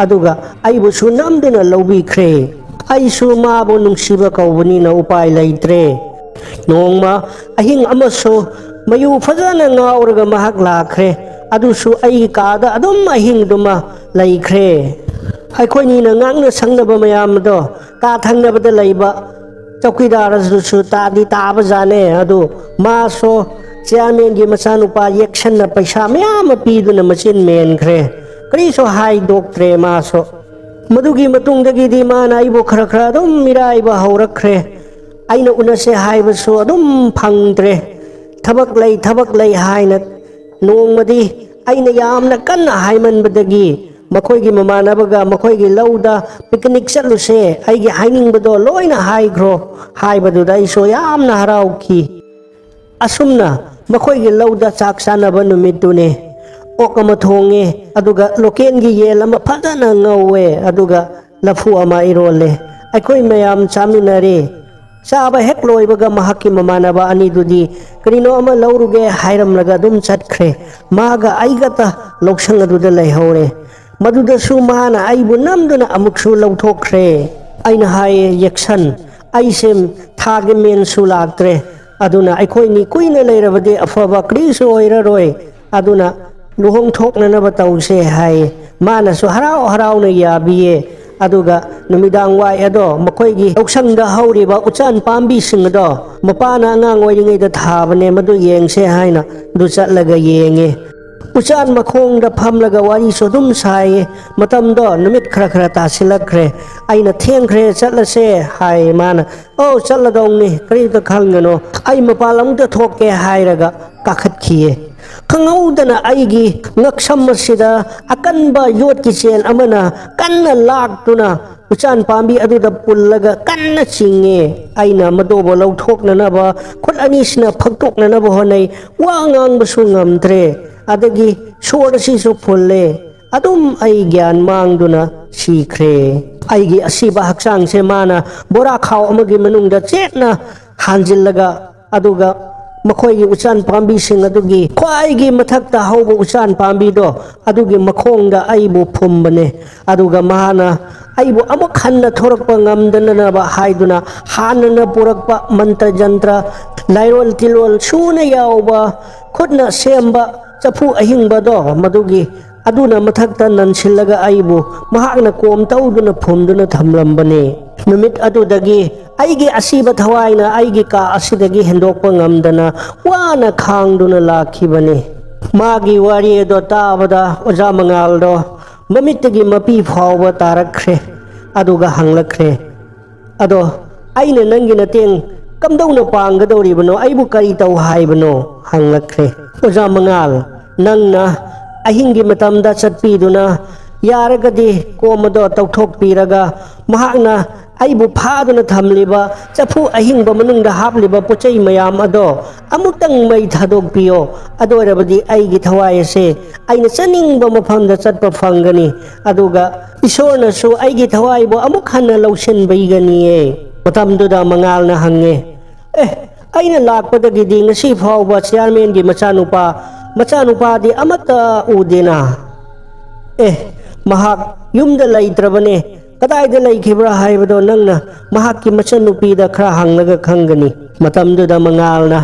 ꯑꯗꯨꯒ ꯑꯩꯕꯨꯁꯨ ꯅꯝꯗꯨꯅ ꯂꯧꯕꯤꯈ꯭ꯔꯦ꯫ ꯑꯩꯁꯨ ꯃꯥꯕꯨ ꯅꯨꯡꯁꯤꯕ ꯀꯧꯕꯅꯤꯅ ꯎꯄꯥꯏ ꯂꯩꯇ꯭ꯔꯦ꯫ ꯅꯣꯡꯃ ꯑꯍꯤꯡ ꯑꯃꯁꯨ ꯃꯌꯨ ꯐꯖꯅ ꯉꯥꯎꯔꯒ ꯃꯍꯥꯛ ꯂꯥꯛꯈ꯭ꯔꯦ꯫ ꯑꯗꯨꯁꯨ ꯑꯩꯒꯤ ꯀꯥꯗ ꯑꯗꯨꯝ ꯑꯍꯤꯡꯗꯨꯃ ꯂꯩꯈ꯭ꯔꯦ꯫ ꯑꯩꯈꯣꯏꯅꯤꯅ ꯉꯥꯡꯅ ꯁꯪꯅꯕ ꯃꯌꯥꯝ ꯑꯗꯣ ꯀꯥ ꯊꯪꯅꯕꯗ ꯂꯩꯕ ꯆꯧꯀꯤꯗꯥꯔ ꯑꯗꯨꯁꯨ ꯇꯥꯗꯤ ꯇꯥꯕꯖꯥꯠꯅꯦ꯫ ꯑꯗꯨ ꯃꯥꯁꯨ ꯆꯤꯌꯥꯔꯃꯦꯟꯒꯤ ꯃꯆꯥꯅꯨꯄꯥ ꯌꯦꯛꯁꯟꯅ ꯄꯩꯁꯥ ꯃꯌꯥꯝ ꯑꯃ ꯄꯤꯗꯨꯅ ꯃꯆꯤꯟ ꯃꯦꯟꯈ꯭ꯔꯦ꯫ ꯀꯔꯤꯁꯨ ꯍꯥꯏꯗꯣꯛꯇ꯭ꯔꯦ ꯃꯥꯁꯨ꯫ ꯃꯗꯨꯒꯤ ꯃꯇꯨꯡꯗꯒꯤꯗꯤ ꯃꯥꯅ ꯑꯩꯕꯨ ꯈꯔ ꯈꯔ ꯑꯗꯨꯝ ꯃꯤꯔꯥꯏꯕ ꯍꯧꯔꯛꯈ꯭ꯔꯦ꯫ ꯑꯩꯅ ꯎꯅꯁꯦ ꯍꯥꯏꯕꯁꯨ ꯑꯗꯨꯝ ꯐꯪꯗ꯭ꯔꯦ꯫ ꯊꯕꯛ ꯂꯩ, ꯊꯕꯛ ꯂꯩ ꯍꯥꯏꯅ ꯅꯣꯡꯃꯗꯤ ꯑꯩꯅ ꯌꯥꯝꯅ ꯀꯟꯅ ꯍꯥꯏꯃꯟꯕꯗꯒꯤ ꯃꯈꯣꯏꯒꯤ ꯃꯃꯥꯟꯅꯕꯒ ꯃꯈꯣꯏꯒꯤ ꯂꯧꯗ picnic ꯆꯠꯂꯨꯁꯦ, ꯑꯩꯒꯤ ꯍꯥꯏꯅꯤꯡꯕꯗꯣ ꯂꯣꯏꯅ ꯍꯥꯏꯈ꯭ꯔꯣ ꯍꯥꯏꯕꯗꯨꯗ ꯑꯩꯁꯨ ꯌꯥꯝꯅ ꯍꯔꯥꯎꯈꯤ꯫ ꯑꯁꯨꯝꯅ ꯃꯈꯣꯏꯒꯤ ꯂꯧꯗ ꯆꯥꯛ ꯆꯥꯅꯕ ꯅꯨꯃꯤꯠꯇꯨꯅꯦ꯫ ꯑꯣꯛ ꯑꯃ ꯊꯣꯡꯉꯦ, ꯑꯗꯨꯒ ꯂꯣꯀꯦꯜꯒꯤ ꯌꯦꯟ ꯑꯃ ꯐꯖꯅ ꯉꯧꯋꯦ, ꯑꯗꯨꯒ ꯂꯐꯨ ꯑꯃ ꯏꯔꯣꯜꯂꯦ꯫ ꯑꯩꯈꯣꯏ ꯃꯌꯥꯝ ꯆꯥꯃꯤꯟꯅꯔꯦ꯫ ꯆꯥꯕ ꯍꯦꯛ ꯂꯣꯏꯕꯒ ꯃꯍꯥꯛꯀꯤ ꯃꯃꯥꯟꯅꯕ ꯑꯅꯤꯗꯨꯗꯤ ꯀꯔꯤꯅꯣ ꯑꯃ ꯂꯧꯔꯨꯒꯦ ꯍꯥꯏꯔꯝꯂꯒ ꯑꯗꯨꯝ ꯆꯠꯈ꯭ꯔꯦ꯫ ꯃꯥꯒ ꯑꯩꯒꯇ ꯂꯧꯁꯪ ꯑꯗꯨꯗ ꯂꯩꯍꯧꯔꯦ꯫ ꯃꯗꯨꯗꯁꯨ ꯃꯥꯅ ꯑꯩꯕꯨ ꯅꯝꯗꯨꯅ ꯑꯃꯨꯛꯁꯨ ꯂꯧꯊꯣꯛꯈ꯭ꯔꯦ꯫ ꯑꯩꯅ ꯍꯥꯏꯌꯦ, "ꯌꯦꯛꯁꯟ, ꯑꯩꯁꯦ ꯊꯥꯒꯤ ꯃꯦꯟꯁꯨ ꯂꯥꯛꯇ꯭ꯔꯦ꯫ ꯑꯗꯨꯅ ꯑꯩꯈꯣꯏꯅꯤ ꯀꯨꯏꯅ ꯂꯩꯔꯕꯗꯤ ꯑꯐꯕ ꯀꯔꯤꯁꯨ ꯑꯣꯏꯔꯔꯣꯏ꯫ ꯑꯗꯨꯅ ꯂꯨꯍꯣꯡ ꯊꯣꯛꯅꯅꯕ ꯇꯧꯁꯦ" ꯍꯥꯏꯌꯦ꯫ ꯃꯥꯅꯁꯨ ꯍꯔꯥꯎ ꯍꯔꯥꯎꯅ ꯌꯥꯕꯤꯌꯦ꯫ ꯑꯗꯨꯒ ꯅꯨꯃꯤꯗꯥꯡ ꯋꯥꯏ ꯑꯗꯣ ꯃꯈꯣꯏꯒꯤ ꯂꯧꯁꯪꯗ ꯍꯧꯔꯤꯕ ꯎꯆꯥꯟ ꯄꯥꯝꯕꯤꯁꯤꯡ ꯑꯗꯣ ꯃꯄꯥꯅ ꯑꯉꯥꯡ ꯑꯣꯏꯔꯤꯉꯩꯗ ꯊꯥꯕꯅꯦ, ꯃꯗꯨ ꯌꯦꯡꯁꯦ ꯍꯥꯏꯅ ꯑꯗꯨ ꯆꯠꯂꯒ ꯌꯦꯡꯉꯦ꯫ ꯎꯆꯥꯟ ꯃꯈꯣꯡꯗ ꯐꯝꯂꯒ ꯋꯥꯔꯤꯁꯨ ꯑꯗꯨꯝ ꯁꯥꯏꯌꯦ꯫ ꯃꯇꯝꯗꯣ ꯅꯨꯃꯤꯠ ꯈꯔ ꯈꯔ ꯇꯥꯁꯤꯜꯂꯛꯈ꯭ꯔꯦ꯫ ꯑꯩꯅ "ꯊꯦꯡꯈ꯭ꯔꯦ, ꯆꯠꯂꯁꯦ" ꯍꯥꯏ꯫ ꯃꯥꯅ "ꯑꯧ, ꯆꯠꯂꯗꯧꯅꯤ, ꯀꯔꯤꯝꯇ ꯈꯟꯒꯅꯣ, ꯑꯩ ꯃꯄꯥꯟ ꯑꯃꯨꯛꯇ ꯊꯣꯛꯀꯦ" ꯍꯥꯏꯔꯒ ꯀꯥꯈꯠꯈꯤꯌꯦ꯫ ꯈꯪꯍꯧꯗꯅ ꯑꯩꯒꯤ ꯉꯛꯁꯝ ꯑꯁꯤꯗ ꯑꯀꯟꯕ ꯌꯣꯠꯀꯤ ꯆꯦꯟ ꯑꯃꯅ ꯀꯟꯅ ꯂꯥꯛꯇꯨꯅ ꯎꯆꯥꯟ ꯄꯥꯝꯕꯤ ꯑꯗꯨꯗ ꯄꯨꯜꯂꯒ ꯀꯟꯅ ꯆꯤꯡꯉꯦ꯫ ꯑꯩꯅ ꯃꯗꯨꯕꯨ ꯂꯧꯊꯣꯛꯅꯅꯕ ꯈꯨꯠ ꯑꯅꯤꯁꯤꯅ ꯐꯛꯇꯣꯛꯅꯅꯕ ꯍꯣꯠꯅꯩ꯫ ꯋꯥ ꯉꯥꯡꯕꯁꯨ ꯉꯝꯗ꯭ꯔꯦ꯫ ꯑꯗꯒꯤ ꯁꯣꯔ ꯑꯁꯤꯁꯨ ꯐꯨꯜꯂꯦ꯫ ꯑꯗꯨꯝ ꯑꯩ ꯒ꯭ꯌꯥꯟ ꯃꯥꯡꯗꯨꯅ ꯁꯤꯈ꯭ꯔꯦ꯫ ꯑꯩꯒꯤ ꯑꯁꯤꯕ ꯍꯛꯆꯥꯡꯁꯦ ꯃꯥꯅ ꯕꯣꯔꯥ ꯈꯥꯎ ꯑꯃꯒꯤ ꯃꯅꯨꯡꯗ ꯆꯦꯠꯅ ꯍꯥꯟꯖꯤꯜꯂꯒ, ꯑꯗꯨꯒ ꯃꯈꯣꯏꯒꯤ ꯎꯆꯥꯟ ꯄꯥꯝꯕꯤꯁꯤꯡ ꯑꯗꯨꯒꯤ ꯈ꯭ꯋꯥꯏꯒꯤ ꯃꯊꯛꯇ ꯍꯧꯕ ꯎꯆꯥꯟ ꯄꯥꯝꯕꯤꯗꯣ, ꯑꯗꯨꯒꯤ ꯃꯈꯣꯡꯗ ꯑꯩꯕꯨ ꯐꯨꯝꯕꯅꯦ꯫ ꯑꯗꯨꯒ ꯃꯍꯥꯛꯅ ꯑꯩꯕꯨ ꯑꯃꯨꯛ ꯍꯟꯅ ꯊꯣꯔꯛꯄ ꯉꯝꯗꯅꯅꯕ ꯍꯥꯏꯗꯨꯅ ꯍꯥꯟꯅꯅ ꯄꯨꯔꯛꯄ ꯃꯟꯇ꯭ꯔ ꯖꯟꯇ꯭ꯔ, ꯂꯥꯏꯔꯣꯟ ꯇꯤꯜꯂꯣꯟ ꯁꯨꯅ ꯌꯥꯎꯕ, ꯈꯨꯠꯅ ꯁꯦꯝꯕ ꯆꯐꯨ ꯑꯍꯤꯡꯕꯗꯣ, ꯃꯗꯨꯒꯤ ꯑꯗꯨꯅ ꯃꯊꯛꯇ ꯅꯟꯁꯤꯜꯂꯒ ꯑꯩꯕꯨ ꯃꯍꯥꯛꯅ ꯀꯣꯝ ꯇꯧꯗꯨꯅ ꯐꯨꯝꯗꯨꯅ ꯊꯝꯂꯝꯕꯅꯦ꯫ ꯅꯨꯃꯤꯠ ꯑꯗꯨꯗꯒꯤ ꯑꯩꯒꯤ ꯑꯁꯤꯕ ꯊꯋꯥꯏꯅ ꯑꯩꯒꯤ ꯀꯥ ꯑꯁꯤꯗꯒꯤ ꯍꯦꯟꯗꯣꯛꯄ ꯉꯝꯗꯅ ꯋꯥꯅ ꯈꯥꯡꯗꯨꯅ ꯂꯥꯛꯈꯤꯕꯅꯤ꯫ ꯃꯥꯒꯤ ꯋꯥꯔꯤ ꯑꯗꯣ ꯇꯥꯕꯗ ꯑꯣꯖꯥ ꯃꯉꯥꯜꯗꯣ ꯃꯃꯤꯠꯇꯒꯤ ꯃꯄꯤ ꯐꯥꯎꯕ ꯇꯥꯔꯛꯈ꯭ꯔꯦ꯫ ꯑꯗꯨꯒ ꯍꯪꯂꯛꯈ꯭ꯔꯦ, "ꯑꯗꯣ ꯑꯩꯅ ꯅꯪꯒꯤ ꯃꯇꯦꯡ ꯀꯝꯗꯧꯅ ꯄꯥꯡꯒꯗꯧꯔꯤꯕꯅꯣ? ꯑꯩꯕꯨ ꯀꯔꯤ ꯇꯧ ꯍꯥꯏꯕꯅꯣ?" ꯍꯪꯂꯛꯈ꯭ꯔꯦ꯫ "ꯑꯣꯖꯥ ꯃꯉꯥꯜ, ꯅꯪꯅ ꯑꯍꯤꯡꯒꯤ ꯃꯇꯝꯗ ꯆꯠꯄꯤꯗꯨꯅ ꯌꯥꯔꯒꯗꯤ ꯀꯣꯝ ꯑꯗꯣ ꯇꯧꯊꯣꯛꯄꯤꯔꯒ ꯃꯍꯥꯛꯅ ꯑꯩꯕꯨ ꯐꯥꯗꯨꯅ ꯊꯝꯂꯤꯕ ꯆꯐꯨ ꯑꯍꯤꯡꯕ ꯃꯅꯨꯡꯗ ꯍꯥꯞꯂꯤꯕ ꯄꯣꯠ ꯆꯩ ꯃꯌꯥꯝ ꯑꯗꯣ ꯑꯃꯨꯛꯇꯪ ꯃꯩ ꯊꯥꯗꯣꯛꯄꯤꯌꯣ꯫ ꯑꯗꯨ ꯑꯣꯏꯔꯕꯗꯤ ꯑꯩꯒꯤ ꯊꯋꯥꯏ ꯑꯁꯦ ꯑꯩꯅ ꯆꯠꯅꯤꯡꯕ ꯃꯐꯝꯗ ꯆꯠꯄ ꯐꯪꯒꯅꯤ꯫ ꯑꯗꯨꯒ ꯏꯁꯣꯔꯅꯁꯨ ꯑꯩꯒꯤ ꯊꯋꯥꯏꯕꯨ ꯑꯃꯨꯛ ꯍꯟꯅ ꯂꯧꯁꯤꯟꯕꯤꯒꯅꯤꯌꯦ꯫" ꯃꯇꯝꯗꯨꯗ ꯃꯉꯥꯜꯅ ꯍꯪꯉꯦ, "ꯑꯦ, ꯑꯩꯅ ꯂꯥꯛꯄꯗꯒꯤꯗꯤ ꯉꯁꯤ ꯐꯥꯎꯕ ꯆꯤꯌꯥꯔꯃꯦꯟꯒꯤ ꯃꯆꯥꯅꯨꯄꯥ, ꯃꯆꯥꯅꯨꯄꯥꯗꯤ ꯑꯃꯠꯇ ꯎꯗꯦꯅ?" "ꯑꯦ, ꯃꯍꯥꯛ ꯌꯨꯝꯗ ꯂꯩꯇ꯭ꯔꯕꯅꯦ꯫ ꯀꯗꯥꯏꯗ ꯂꯩꯈꯤꯕ꯭ꯔꯥ ꯍꯥꯏꯕꯗꯣ ꯅꯪꯅ ꯃꯍꯥꯛꯀꯤ ꯃꯆꯟꯅꯨꯄꯤꯗ ꯈꯔ ꯍꯪꯂꯒ ꯈꯪꯒꯅꯤ꯫" ꯃꯇꯝꯗꯨꯗ ꯃꯉꯥꯜꯅ,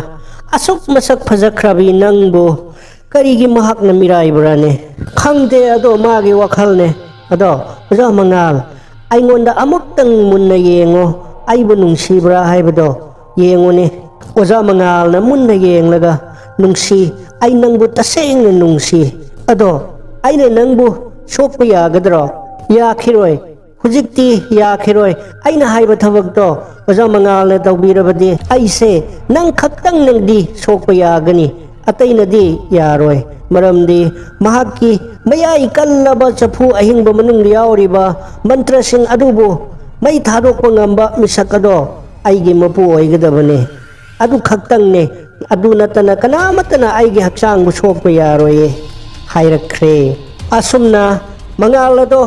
"ꯑꯁꯨꯛ ꯃꯁꯛ ꯐꯖꯈ꯭ꯔꯕꯤ ꯅꯪꯕꯨ ꯀꯔꯤꯒꯤ ꯃꯍꯥꯛꯅ ꯃꯤꯔꯥꯏꯕ꯭ꯔꯥꯅꯦ?" "ꯈꯪꯗꯦ, ꯑꯗꯣ ꯃꯥꯒꯤ ꯋꯥꯈꯜꯅꯦ꯫ ꯑꯗꯣ ꯑꯣꯖꯥ ꯃꯉꯥꯜ, ꯑꯩꯉꯣꯟꯗ ꯑꯃꯨꯛꯇꯪ ꯃꯨꯟꯅ ꯌꯦꯡꯉꯣ, ꯑꯩꯕꯨ ꯅꯨꯡꯁꯤꯕ꯭ꯔꯥ ꯍꯥꯏꯕꯗꯣ ꯌꯦꯡꯉꯨꯅꯦ꯫" ꯑꯣꯖꯥ ꯃꯉꯥꯜꯅ ꯃꯨꯟꯅ ꯌꯦꯡꯂꯒ, "ꯅꯨꯡꯁꯤ, ꯑꯩ ꯅꯪꯕꯨ ꯇꯁꯦꯡꯅ ꯅꯨꯡꯁꯤ꯫ ꯑꯗꯣ ꯑꯩꯅ ꯅꯪꯕꯨ ꯁꯣꯛꯄ ꯌꯥꯒꯗ꯭ꯔꯣ? ꯌꯥꯈꯤꯔꯣꯏ꯫ ꯍꯧꯖꯤꯛꯇꯤ ꯌꯥꯈꯤꯔꯣꯏ꯫ ꯑꯩꯅ ꯍꯥꯏꯕ ꯊꯕꯛꯇꯣ ꯑꯣꯖꯥ ꯃꯉꯥꯜꯅ ꯇꯧꯕꯤꯔꯕꯗꯤ ꯑꯩꯁꯦ ꯅꯪ ꯈꯛꯇꯪꯅꯗꯤ ꯁꯣꯛꯄ ꯌꯥꯒꯅꯤ, ꯑꯇꯩꯅꯗꯤ ꯌꯥꯔꯣꯏ꯫ ꯃꯔꯝꯗꯤ ꯃꯍꯥꯛꯀꯤ ꯃꯌꯥꯏ ꯀꯜꯂꯕ ꯆꯐꯨ ꯑꯍꯤꯡꯕ ꯃꯅꯨꯡꯗ ꯌꯥꯎꯔꯤꯕ ꯃꯟꯇ꯭ꯔꯁꯤꯡ ꯑꯗꯨꯕꯨ ꯃꯩ ꯊꯥꯗꯣꯛꯄ ꯉꯝꯕ ꯃꯤꯁꯛ ꯑꯗꯣ ꯑꯩꯒꯤ ꯃꯄꯨ ꯑꯣꯏꯒꯗꯕꯅꯤ꯫ ꯑꯗꯨ ꯈꯛꯇꯪꯅꯦ꯫ ꯑꯗꯨ ꯅꯠꯇꯅ ꯀꯅꯥꯃꯠꯇꯅ ꯑꯩꯒꯤ ꯍꯛꯆꯥꯡꯕꯨ ꯁꯣꯛꯄ ꯌꯥꯔꯣꯏꯌꯦ ꯍꯥꯏꯔꯛꯈ꯭ꯔꯦ꯫ ꯑꯁꯨꯝꯅ ꯃꯉꯥꯜ ꯑꯗꯣ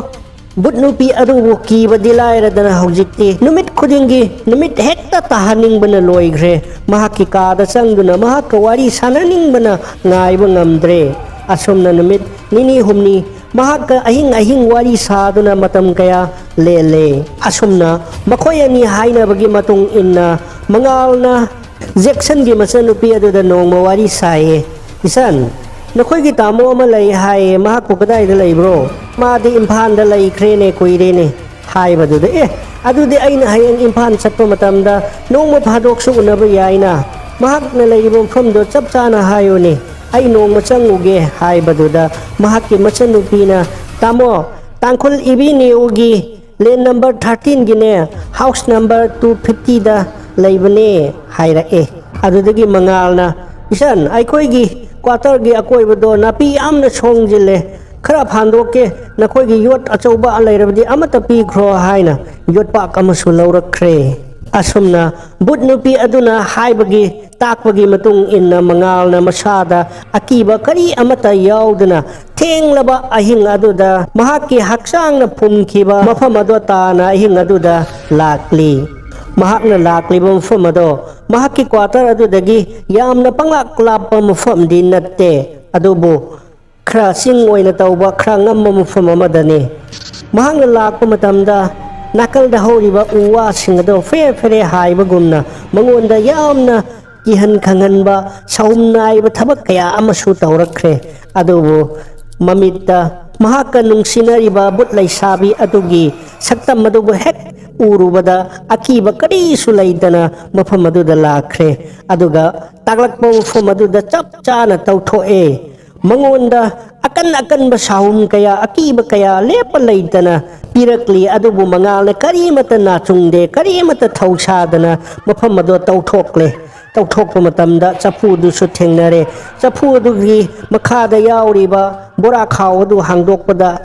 ꯕꯨꯠ ꯅꯨꯄꯤ ꯑꯗꯨꯕꯨ ꯀꯤꯕꯗꯤ ꯂꯥꯏꯔꯗꯅ ꯍꯧꯖꯤꯛꯇꯤ ꯅꯨꯃꯤꯠ ꯈꯨꯗꯤꯡꯒꯤ, ꯅꯨꯃꯤꯠ ꯍꯦꯛꯇ ꯇꯥꯍꯟꯅꯤꯡꯕꯅ ꯂꯣꯏꯈ꯭ꯔꯦ꯫ ꯃꯍꯥꯛꯀꯤ ꯀꯥꯗ ꯆꯪꯗꯨꯅ ꯃꯍꯥꯛꯀ ꯋꯥꯔꯤ ꯁꯥꯟꯅꯅꯤꯡꯕꯅ ꯉꯥꯏꯕ ꯉꯝꯗ꯭ꯔꯦ꯫ ꯑꯁꯨꯝꯅ ꯅꯨꯃꯤꯠ ꯅꯤꯅꯤ ꯍꯨꯝꯅꯤ ꯃꯍꯥꯛꯀ ꯑꯍꯤꯡ ꯑꯍꯤꯡ ꯋꯥꯔꯤ ꯁꯥꯗꯨꯅ ꯃꯇꯝ ꯀꯌꯥ ꯂꯦꯜꯂꯦ꯫ ꯑꯁꯨꯝꯅ ꯃꯈꯣꯏ ꯑꯅꯤ ꯍꯥꯏꯅꯕꯒꯤ ꯃꯇꯨꯡ ꯏꯟꯅ ꯃꯉꯥꯜꯅ ꯖꯦꯛꯁꯟꯒꯤ ꯃꯆꯟꯅꯨꯄꯤ ꯑꯗꯨꯗ ꯅꯣꯡꯃ ꯋꯥꯔꯤ ꯁꯥꯏꯌꯦ꯫ "ꯏꯆꯟ, ꯅꯈꯣꯏꯒꯤ ꯇꯥꯃꯣ ꯑꯃ ꯂꯩ ꯍꯥꯏꯌꯦ, ꯃꯍꯥꯛꯄꯨ ꯀꯗꯥꯏꯗ ꯂꯩꯕ꯭ꯔꯣ? ꯃꯥꯗꯤ ꯏꯝꯐꯥꯜꯗ ꯂꯩꯈ꯭ꯔꯦꯅꯦ, ꯀꯨꯏꯔꯦꯅꯦ" ꯍꯥꯏꯕꯗꯨꯗ, "ꯑꯦ, ꯑꯗꯨꯗꯤ ꯑꯩꯅ ꯍꯌꯦꯡ ꯏꯝꯐꯥꯜ ꯆꯠꯄ ꯃꯇꯝꯗ ꯅꯣꯡꯃ ꯐꯥꯗꯣꯛꯁꯨ ꯎꯅꯕ ꯌꯥꯏꯅ꯫ ꯃꯍꯥꯛꯅ ꯂꯩꯔꯤꯕ ꯃꯐꯝꯗꯣ ꯆꯞ ꯆꯥꯅ ꯍꯥꯏꯌꯨꯅꯦ, ꯑꯩ ꯅꯣꯡꯃ ꯆꯪꯉꯨꯒꯦ" ꯍꯥꯏꯕꯗꯨꯗ ꯃꯍꯥꯛꯀꯤ ꯃꯆꯟꯅꯨꯄꯤꯅ, "ꯇꯥꯃꯣ, ꯇꯥꯡꯈꯨꯜ ꯏꯕꯤꯅ꯭ꯌꯨꯒꯤ ꯂꯦꯟ ꯅꯝꯕꯔ ꯊꯥꯔꯇꯤꯟꯒꯤꯅꯦ, ꯍꯥꯎꯁ ꯅꯝꯕꯔ ꯇꯨ ꯐꯤꯐꯇꯤꯗ ꯂꯩꯕꯅꯦ" ꯍꯥꯏꯔꯛꯑꯦ꯫ ꯑꯗꯨꯗꯒꯤ ꯃꯉꯥꯜꯅ, "ꯏꯆꯟ, ꯑꯩꯈꯣꯏꯒꯤ ꯀ꯭ꯋꯥꯇꯔꯒꯤ ꯑꯀꯣꯏꯕꯗꯣ ꯅꯥꯄꯤ ꯌꯥꯝꯅ ꯁꯣꯡꯖꯤꯜꯂꯦ, ꯈꯔ ꯐꯥꯟꯗꯣꯛꯀꯦ, ꯅꯈꯣꯏꯒꯤ ꯌꯣꯠ ꯑꯆꯧꯕ ꯂꯩꯔꯕꯗꯤ ꯑꯃꯠꯇ ꯄꯤꯈ꯭ꯔꯣ" ꯍꯥꯏꯅ ꯌꯣꯠꯄꯥꯛ ꯑꯃꯁꯨ ꯂꯧꯔꯛꯈ꯭ꯔꯦ꯫ ꯑꯁꯨꯝꯅ ꯕꯨꯠ ꯅꯨꯄꯤ ꯑꯗꯨꯅ ꯍꯥꯏꯕꯒꯤ, ꯇꯥꯛꯄꯒꯤ ꯃꯇꯨꯡ ꯏꯟꯅ ꯃꯉꯥꯜꯅ ꯃꯁꯥꯗ ꯑꯀꯤꯕ ꯀꯔꯤ ꯑꯃꯠꯇ ꯌꯥꯎꯗꯅ ꯊꯦꯡꯂꯕ ꯑꯍꯤꯡ ꯑꯗꯨꯗ ꯃꯍꯥꯛꯀꯤ ꯍꯛꯆꯥꯡꯅ ꯐꯨꯝꯈꯤꯕ ꯃꯐꯝ ꯑꯗꯨ ꯇꯥꯅ ꯑꯍꯤꯡ ꯑꯗꯨꯗ ꯂꯥꯛꯂꯤ꯫ ꯃꯍꯥꯛꯅ ꯂꯥꯛꯂꯤꯕ ꯃꯐꯝ ꯑꯗꯣ ꯃꯍꯥꯛꯀꯤ ꯀ꯭ꯋꯥꯇꯔ ꯑꯗꯨꯗꯒꯤ ꯌꯥꯝꯅ ꯄꯪꯂꯥꯞ ꯂꯥꯞꯄ ꯃꯐꯝꯗꯤ ꯅꯠꯇꯦ, ꯑꯗꯨꯕꯨ ꯈꯔ ꯆꯤꯡ ꯑꯣꯏꯅ ꯇꯧꯕ, ꯈꯔ ꯉꯝꯕ ꯃꯐꯝ ꯑꯃꯗꯅꯤ꯫ ꯃꯍꯥꯛꯅ ꯂꯥꯛꯄ ꯃꯇꯝꯗ ꯅꯥꯀꯜꯗ ꯍꯧꯔꯤꯕ ꯎ ꯋꯥꯁꯤꯡ ꯑꯗꯣ ꯐꯦꯔꯦ ꯐꯦꯔꯦ ꯍꯥꯏꯕꯒꯨꯝꯅ ꯃꯉꯣꯟꯗ ꯌꯥꯝꯅ ꯀꯤꯍꯟ ꯈꯪꯍꯟꯕ, ꯁꯥꯎꯝ ꯅꯥꯏꯕ ꯊꯕꯛ ꯀꯌꯥ ꯑꯃꯁꯨ ꯇꯧꯔꯛꯈ꯭ꯔꯦ꯫ ꯑꯗꯨꯕꯨ ꯃꯃꯤꯠꯇ ꯃꯍꯥꯛꯀ ꯅꯨꯡꯁꯤꯅꯔꯤꯕ ꯕꯨꯠ ꯂꯩꯁꯥꯕꯤ ꯑꯗꯨꯒꯤ ꯁꯛꯇꯝ ꯑꯗꯨꯕꯨ ꯍꯦꯛ ꯎꯔꯨꯕꯗ ꯑꯀꯤꯕ ꯀꯔꯤꯁꯨ ꯂꯩꯇꯅ ꯃꯐꯝ ꯑꯗꯨꯗ ꯂꯥꯛꯈ꯭ꯔꯦ꯫ ꯑꯗꯨꯒ ꯇꯥꯛꯂꯛꯄ ꯃꯐꯝ ꯑꯗꯨꯗ ꯆꯞ ꯆꯥꯅ ꯇꯧꯊꯣꯛꯑꯦ꯫ ꯃꯉꯣꯟꯗ ꯑꯀꯟ ꯑꯀꯟꯕ ꯁꯥꯍꯨꯝ ꯀꯌꯥ, ꯑꯀꯤꯕ ꯀꯌꯥ ꯂꯦꯞꯄ ꯂꯩꯇꯅ ꯄꯤꯔꯛꯂꯤ꯫ ꯑꯗꯨꯕꯨ ꯃꯉꯥꯜꯅ ꯀꯔꯤꯃꯠꯇ ꯅꯥꯆꯨꯡꯗꯦ, ꯀꯔꯤꯃꯠꯇ ꯊꯧꯁꯥꯗꯅ ꯃꯐꯝ ꯑꯗꯣ ꯇꯧꯊꯣꯛꯂꯦ꯫ ꯇꯧꯊꯣꯛꯄ ꯃꯇꯝꯗ ꯆꯐꯨꯗꯨꯁꯨ ꯊꯦꯡꯅꯔꯦ꯫ ꯆꯐꯨ ꯑꯗꯨꯒꯤ ꯃꯈꯥꯗ ꯌꯥꯎꯔꯤꯕ ꯕꯣꯔꯥ ꯈꯥꯎ ꯑꯗꯨ ꯍꯥꯡꯗꯣꯛꯄꯗ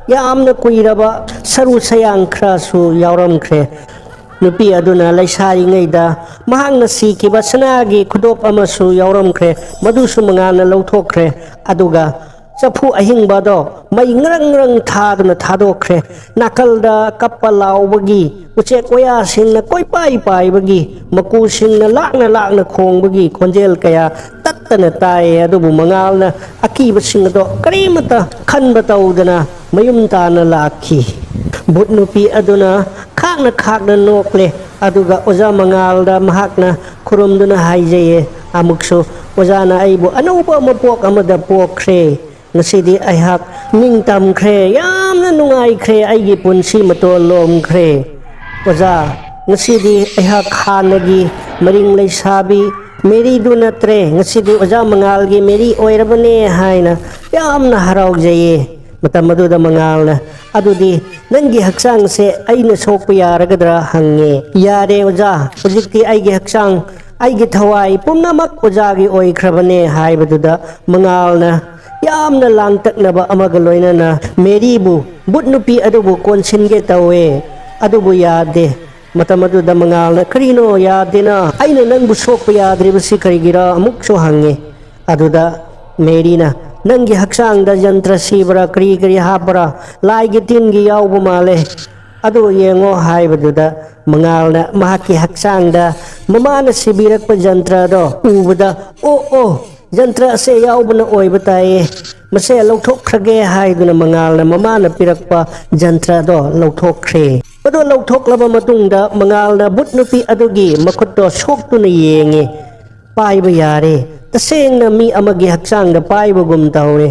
ꯌꯥꯝꯅ ꯀꯨꯏꯔꯕ ꯁꯔꯨ ꯁꯌꯥꯡ ꯈꯔꯁꯨ ꯌꯥꯎꯔꯝꯈ꯭ꯔꯦ꯫ ꯅꯨꯄꯤ ꯑꯗꯨꯅ ꯂꯩꯁꯥꯔꯤꯉꯩꯗ ꯃꯍꯥꯛꯅ ꯁꯤꯈꯤꯕ ꯁꯅꯥꯒꯤ ꯈꯨꯗꯣꯞ ꯑꯃꯁꯨ ꯌꯥꯎꯔꯝꯈ꯭ꯔꯦ꯫ ꯃꯗꯨꯁꯨ ꯃꯉꯥꯜꯅ ꯂꯧꯊꯣꯛꯈ꯭ꯔꯦ꯫ ꯑꯗꯨꯒ ꯆꯐꯨ ꯑꯍꯤꯡꯕꯗꯣ ꯃꯩ ꯉ꯭ꯔꯪ ꯉ꯭ꯔꯪ ꯊꯥꯗꯨꯅ ꯊꯥꯗꯣꯛꯈ꯭ꯔꯦ꯫ ꯅꯥꯀꯜꯗ ꯀꯞꯄ ꯂꯥꯎꯕꯒꯤ, ꯎꯆꯦꯛ ꯋꯥꯌꯥꯁꯤꯡꯅ ꯀꯣꯏꯄꯥꯏ ꯄꯥꯏꯕꯒꯤ, ꯃꯀꯨꯁꯤꯡꯅ ꯂꯥꯛꯅ ꯂꯥꯛꯅ ꯈꯣꯡꯕꯒꯤ ꯈꯣꯟꯖꯦꯜ ꯀꯌꯥ ꯇꯠꯇꯅ ꯇꯥꯏꯌꯦ꯫ ꯑꯗꯨꯕꯨ ꯃꯉꯥꯜꯅ ꯑꯀꯤꯕꯁꯤꯡ ꯑꯗꯣ ꯀꯔꯤꯃꯠꯇ ꯈꯟꯕ ꯇꯧꯗꯅ ꯃꯌꯨꯝ ꯇꯥꯅ ꯂꯥꯛꯈꯤ꯫ ꯚꯨꯠ ꯅꯨꯄꯤ ꯑꯗꯨꯅ ꯈꯥꯛꯅ ꯈꯥꯛꯅ ꯅꯣꯛꯂꯦ꯫ ꯑꯗꯨꯒ ꯑꯣꯖꯥ ꯃꯉꯥꯜꯗ ꯃꯍꯥꯛꯅ ꯈꯨꯔꯨꯝꯗꯨꯅ ꯍꯥꯏꯖꯩꯌꯦ꯫ ꯑꯃꯨꯛꯁꯨ ꯑꯣꯖꯥꯅ ꯑꯩꯕꯨ ꯑꯅꯧꯕ ꯃꯄꯣꯛ ꯑꯃꯗ ꯄꯣꯛꯈ꯭ꯔꯦ꯫ ꯉꯁꯤꯗꯤ ꯑꯩꯍꯥꯛ ꯅꯤꯡꯇꯝꯈ꯭ꯔꯦ, ꯌꯥꯝꯅ ꯅꯨꯡꯉꯥꯏꯈ꯭ꯔꯦ, ꯑꯩꯒꯤ ꯄꯨꯟꯁꯤ ꯃꯇꯣꯟ ꯂꯣꯝꯈ꯭ꯔꯦ꯫ ꯑꯣꯖꯥ, ꯉꯁꯤꯗꯤ ꯑꯩꯍꯥꯛ ꯍꯥꯟꯅꯒꯤ ꯃꯔꯤꯡ ꯂꯩꯁꯥꯕꯤ ꯃꯦꯔꯤꯗꯨ ꯅꯠꯇ꯭ꯔꯦ, ꯉꯁꯤꯗꯤ ꯑꯣꯖꯥ ꯃꯉꯥꯜꯒꯤ ꯃꯦꯔꯤ ꯑꯣꯏꯔꯕꯅꯦ ꯍꯥꯏꯅ ꯌꯥꯝꯅ ꯍꯔꯥꯎꯖꯩꯌꯦ꯫ ꯃꯇꯝ ꯑꯗꯨꯗ ꯃꯉꯥꯜꯅ, "ꯑꯗꯨꯗꯤ ꯅꯪꯒꯤ ꯍꯛꯆꯥꯡꯁꯦ ꯑꯩꯅ ꯁꯣꯛꯄ ꯌꯥꯔꯒꯗ꯭ꯔꯥ?" ꯍꯪꯉꯦ꯫ "ꯌꯥꯔꯦ ꯑꯣꯖꯥ, ꯍꯧꯖꯤꯛꯇꯤ ꯑꯩꯒꯤ ꯍꯛꯆꯥꯡ, ꯑꯩꯒꯤ ꯊꯋꯥꯏ ꯄꯨꯝꯅꯃꯛ ꯑꯣꯖꯥꯒꯤ ꯑꯣꯏꯈ꯭ꯔꯕꯅꯦ" ꯍꯥꯏꯕꯗꯨꯗ ꯃꯉꯥꯜꯅ ꯌꯥꯝꯅ ꯂꯥꯡꯇꯛꯅꯕ ꯑꯃꯒ ꯂꯣꯏꯅꯅ ꯃꯦꯔꯤꯕꯨ, ꯚꯨꯠ ꯅꯨꯄꯤ ꯑꯗꯨꯕꯨ ꯀꯣꯟꯁꯤꯟꯒꯦ ꯇꯧꯋꯦ꯫ ꯑꯗꯨꯕꯨ ꯌꯥꯗꯦ꯫ ꯃꯇꯝ ꯑꯗꯨꯗ ꯃꯉꯥꯜꯅ, "ꯀꯔꯤꯅꯣ ꯌꯥꯗꯦꯅ? ꯑꯩꯅ ꯅꯪꯕꯨ ꯁꯣꯛꯄ ꯌꯥꯗ꯭ꯔꯤꯕꯁꯤ ꯀꯔꯤꯒꯤꯔ?" ꯑꯃꯨꯛꯁꯨ ꯍꯪꯉꯦ꯫ ꯑꯗꯨꯗ ꯃꯦꯔꯤꯅ, "ꯅꯪꯒꯤ ꯍꯛꯆꯥꯡꯗ ꯖꯟꯇ꯭ꯔ ꯁꯤꯕ꯭ꯔꯥ, ꯀꯔꯤ ꯀꯔꯤ ꯍꯥꯞꯄ꯭ꯔꯥ? ꯂꯥꯏꯒꯤ ꯇꯤꯟꯒꯤ ꯌꯥꯎꯕ ꯃꯥꯜꯂꯦ꯫ ꯑꯗꯨ ꯌꯦꯡꯉꯣ" ꯍꯥꯏꯕꯗꯨꯗ ꯃꯉꯥꯜꯅ ꯃꯍꯥꯛꯀꯤ ꯍꯛꯆꯥꯡꯗ ꯃꯃꯥꯅ ꯁꯤꯕꯤꯔꯛꯄ ꯖꯟꯇ꯭ꯔꯗꯣ ꯎꯕꯗ, "ꯑꯣ, ꯑꯣ, ꯖꯟꯇ꯭ꯔ ꯑꯁꯦ ꯌꯥꯎꯕꯅ ꯑꯣꯏꯕ ꯇꯥꯏꯌꯦ꯫ ꯃꯁꯦ ꯂꯧꯊꯣꯛꯈ꯭ꯔꯒꯦ" ꯍꯥꯏꯗꯨꯅ ꯃꯉꯥꯜꯅ ꯃꯃꯥꯅ ꯄꯤꯔꯛꯄ ꯖꯟꯇ꯭ꯔꯗꯣ ꯂꯧꯊꯣꯛꯈ꯭ꯔꯦ꯫ ꯑꯗꯣ ꯂꯧꯊꯣꯛꯂꯕ ꯃꯇꯨꯡꯗ ꯃꯉꯥꯜꯅ ꯚꯨꯠ ꯅꯨꯄꯤ ꯑꯗꯨꯒꯤ ꯃꯈꯨꯠꯇꯣ ꯁꯣꯛꯇꯨꯅ ꯌꯦꯡꯉꯦ꯫ ꯄꯥꯏꯕ ꯌꯥꯔꯦ꯫ ꯇꯁꯦꯡꯅ ꯃꯤ ꯑꯃꯒꯤ ꯍꯛꯆꯥꯡꯗ ꯄꯥꯏꯕꯒꯨꯝ ꯇꯧꯔꯦ꯫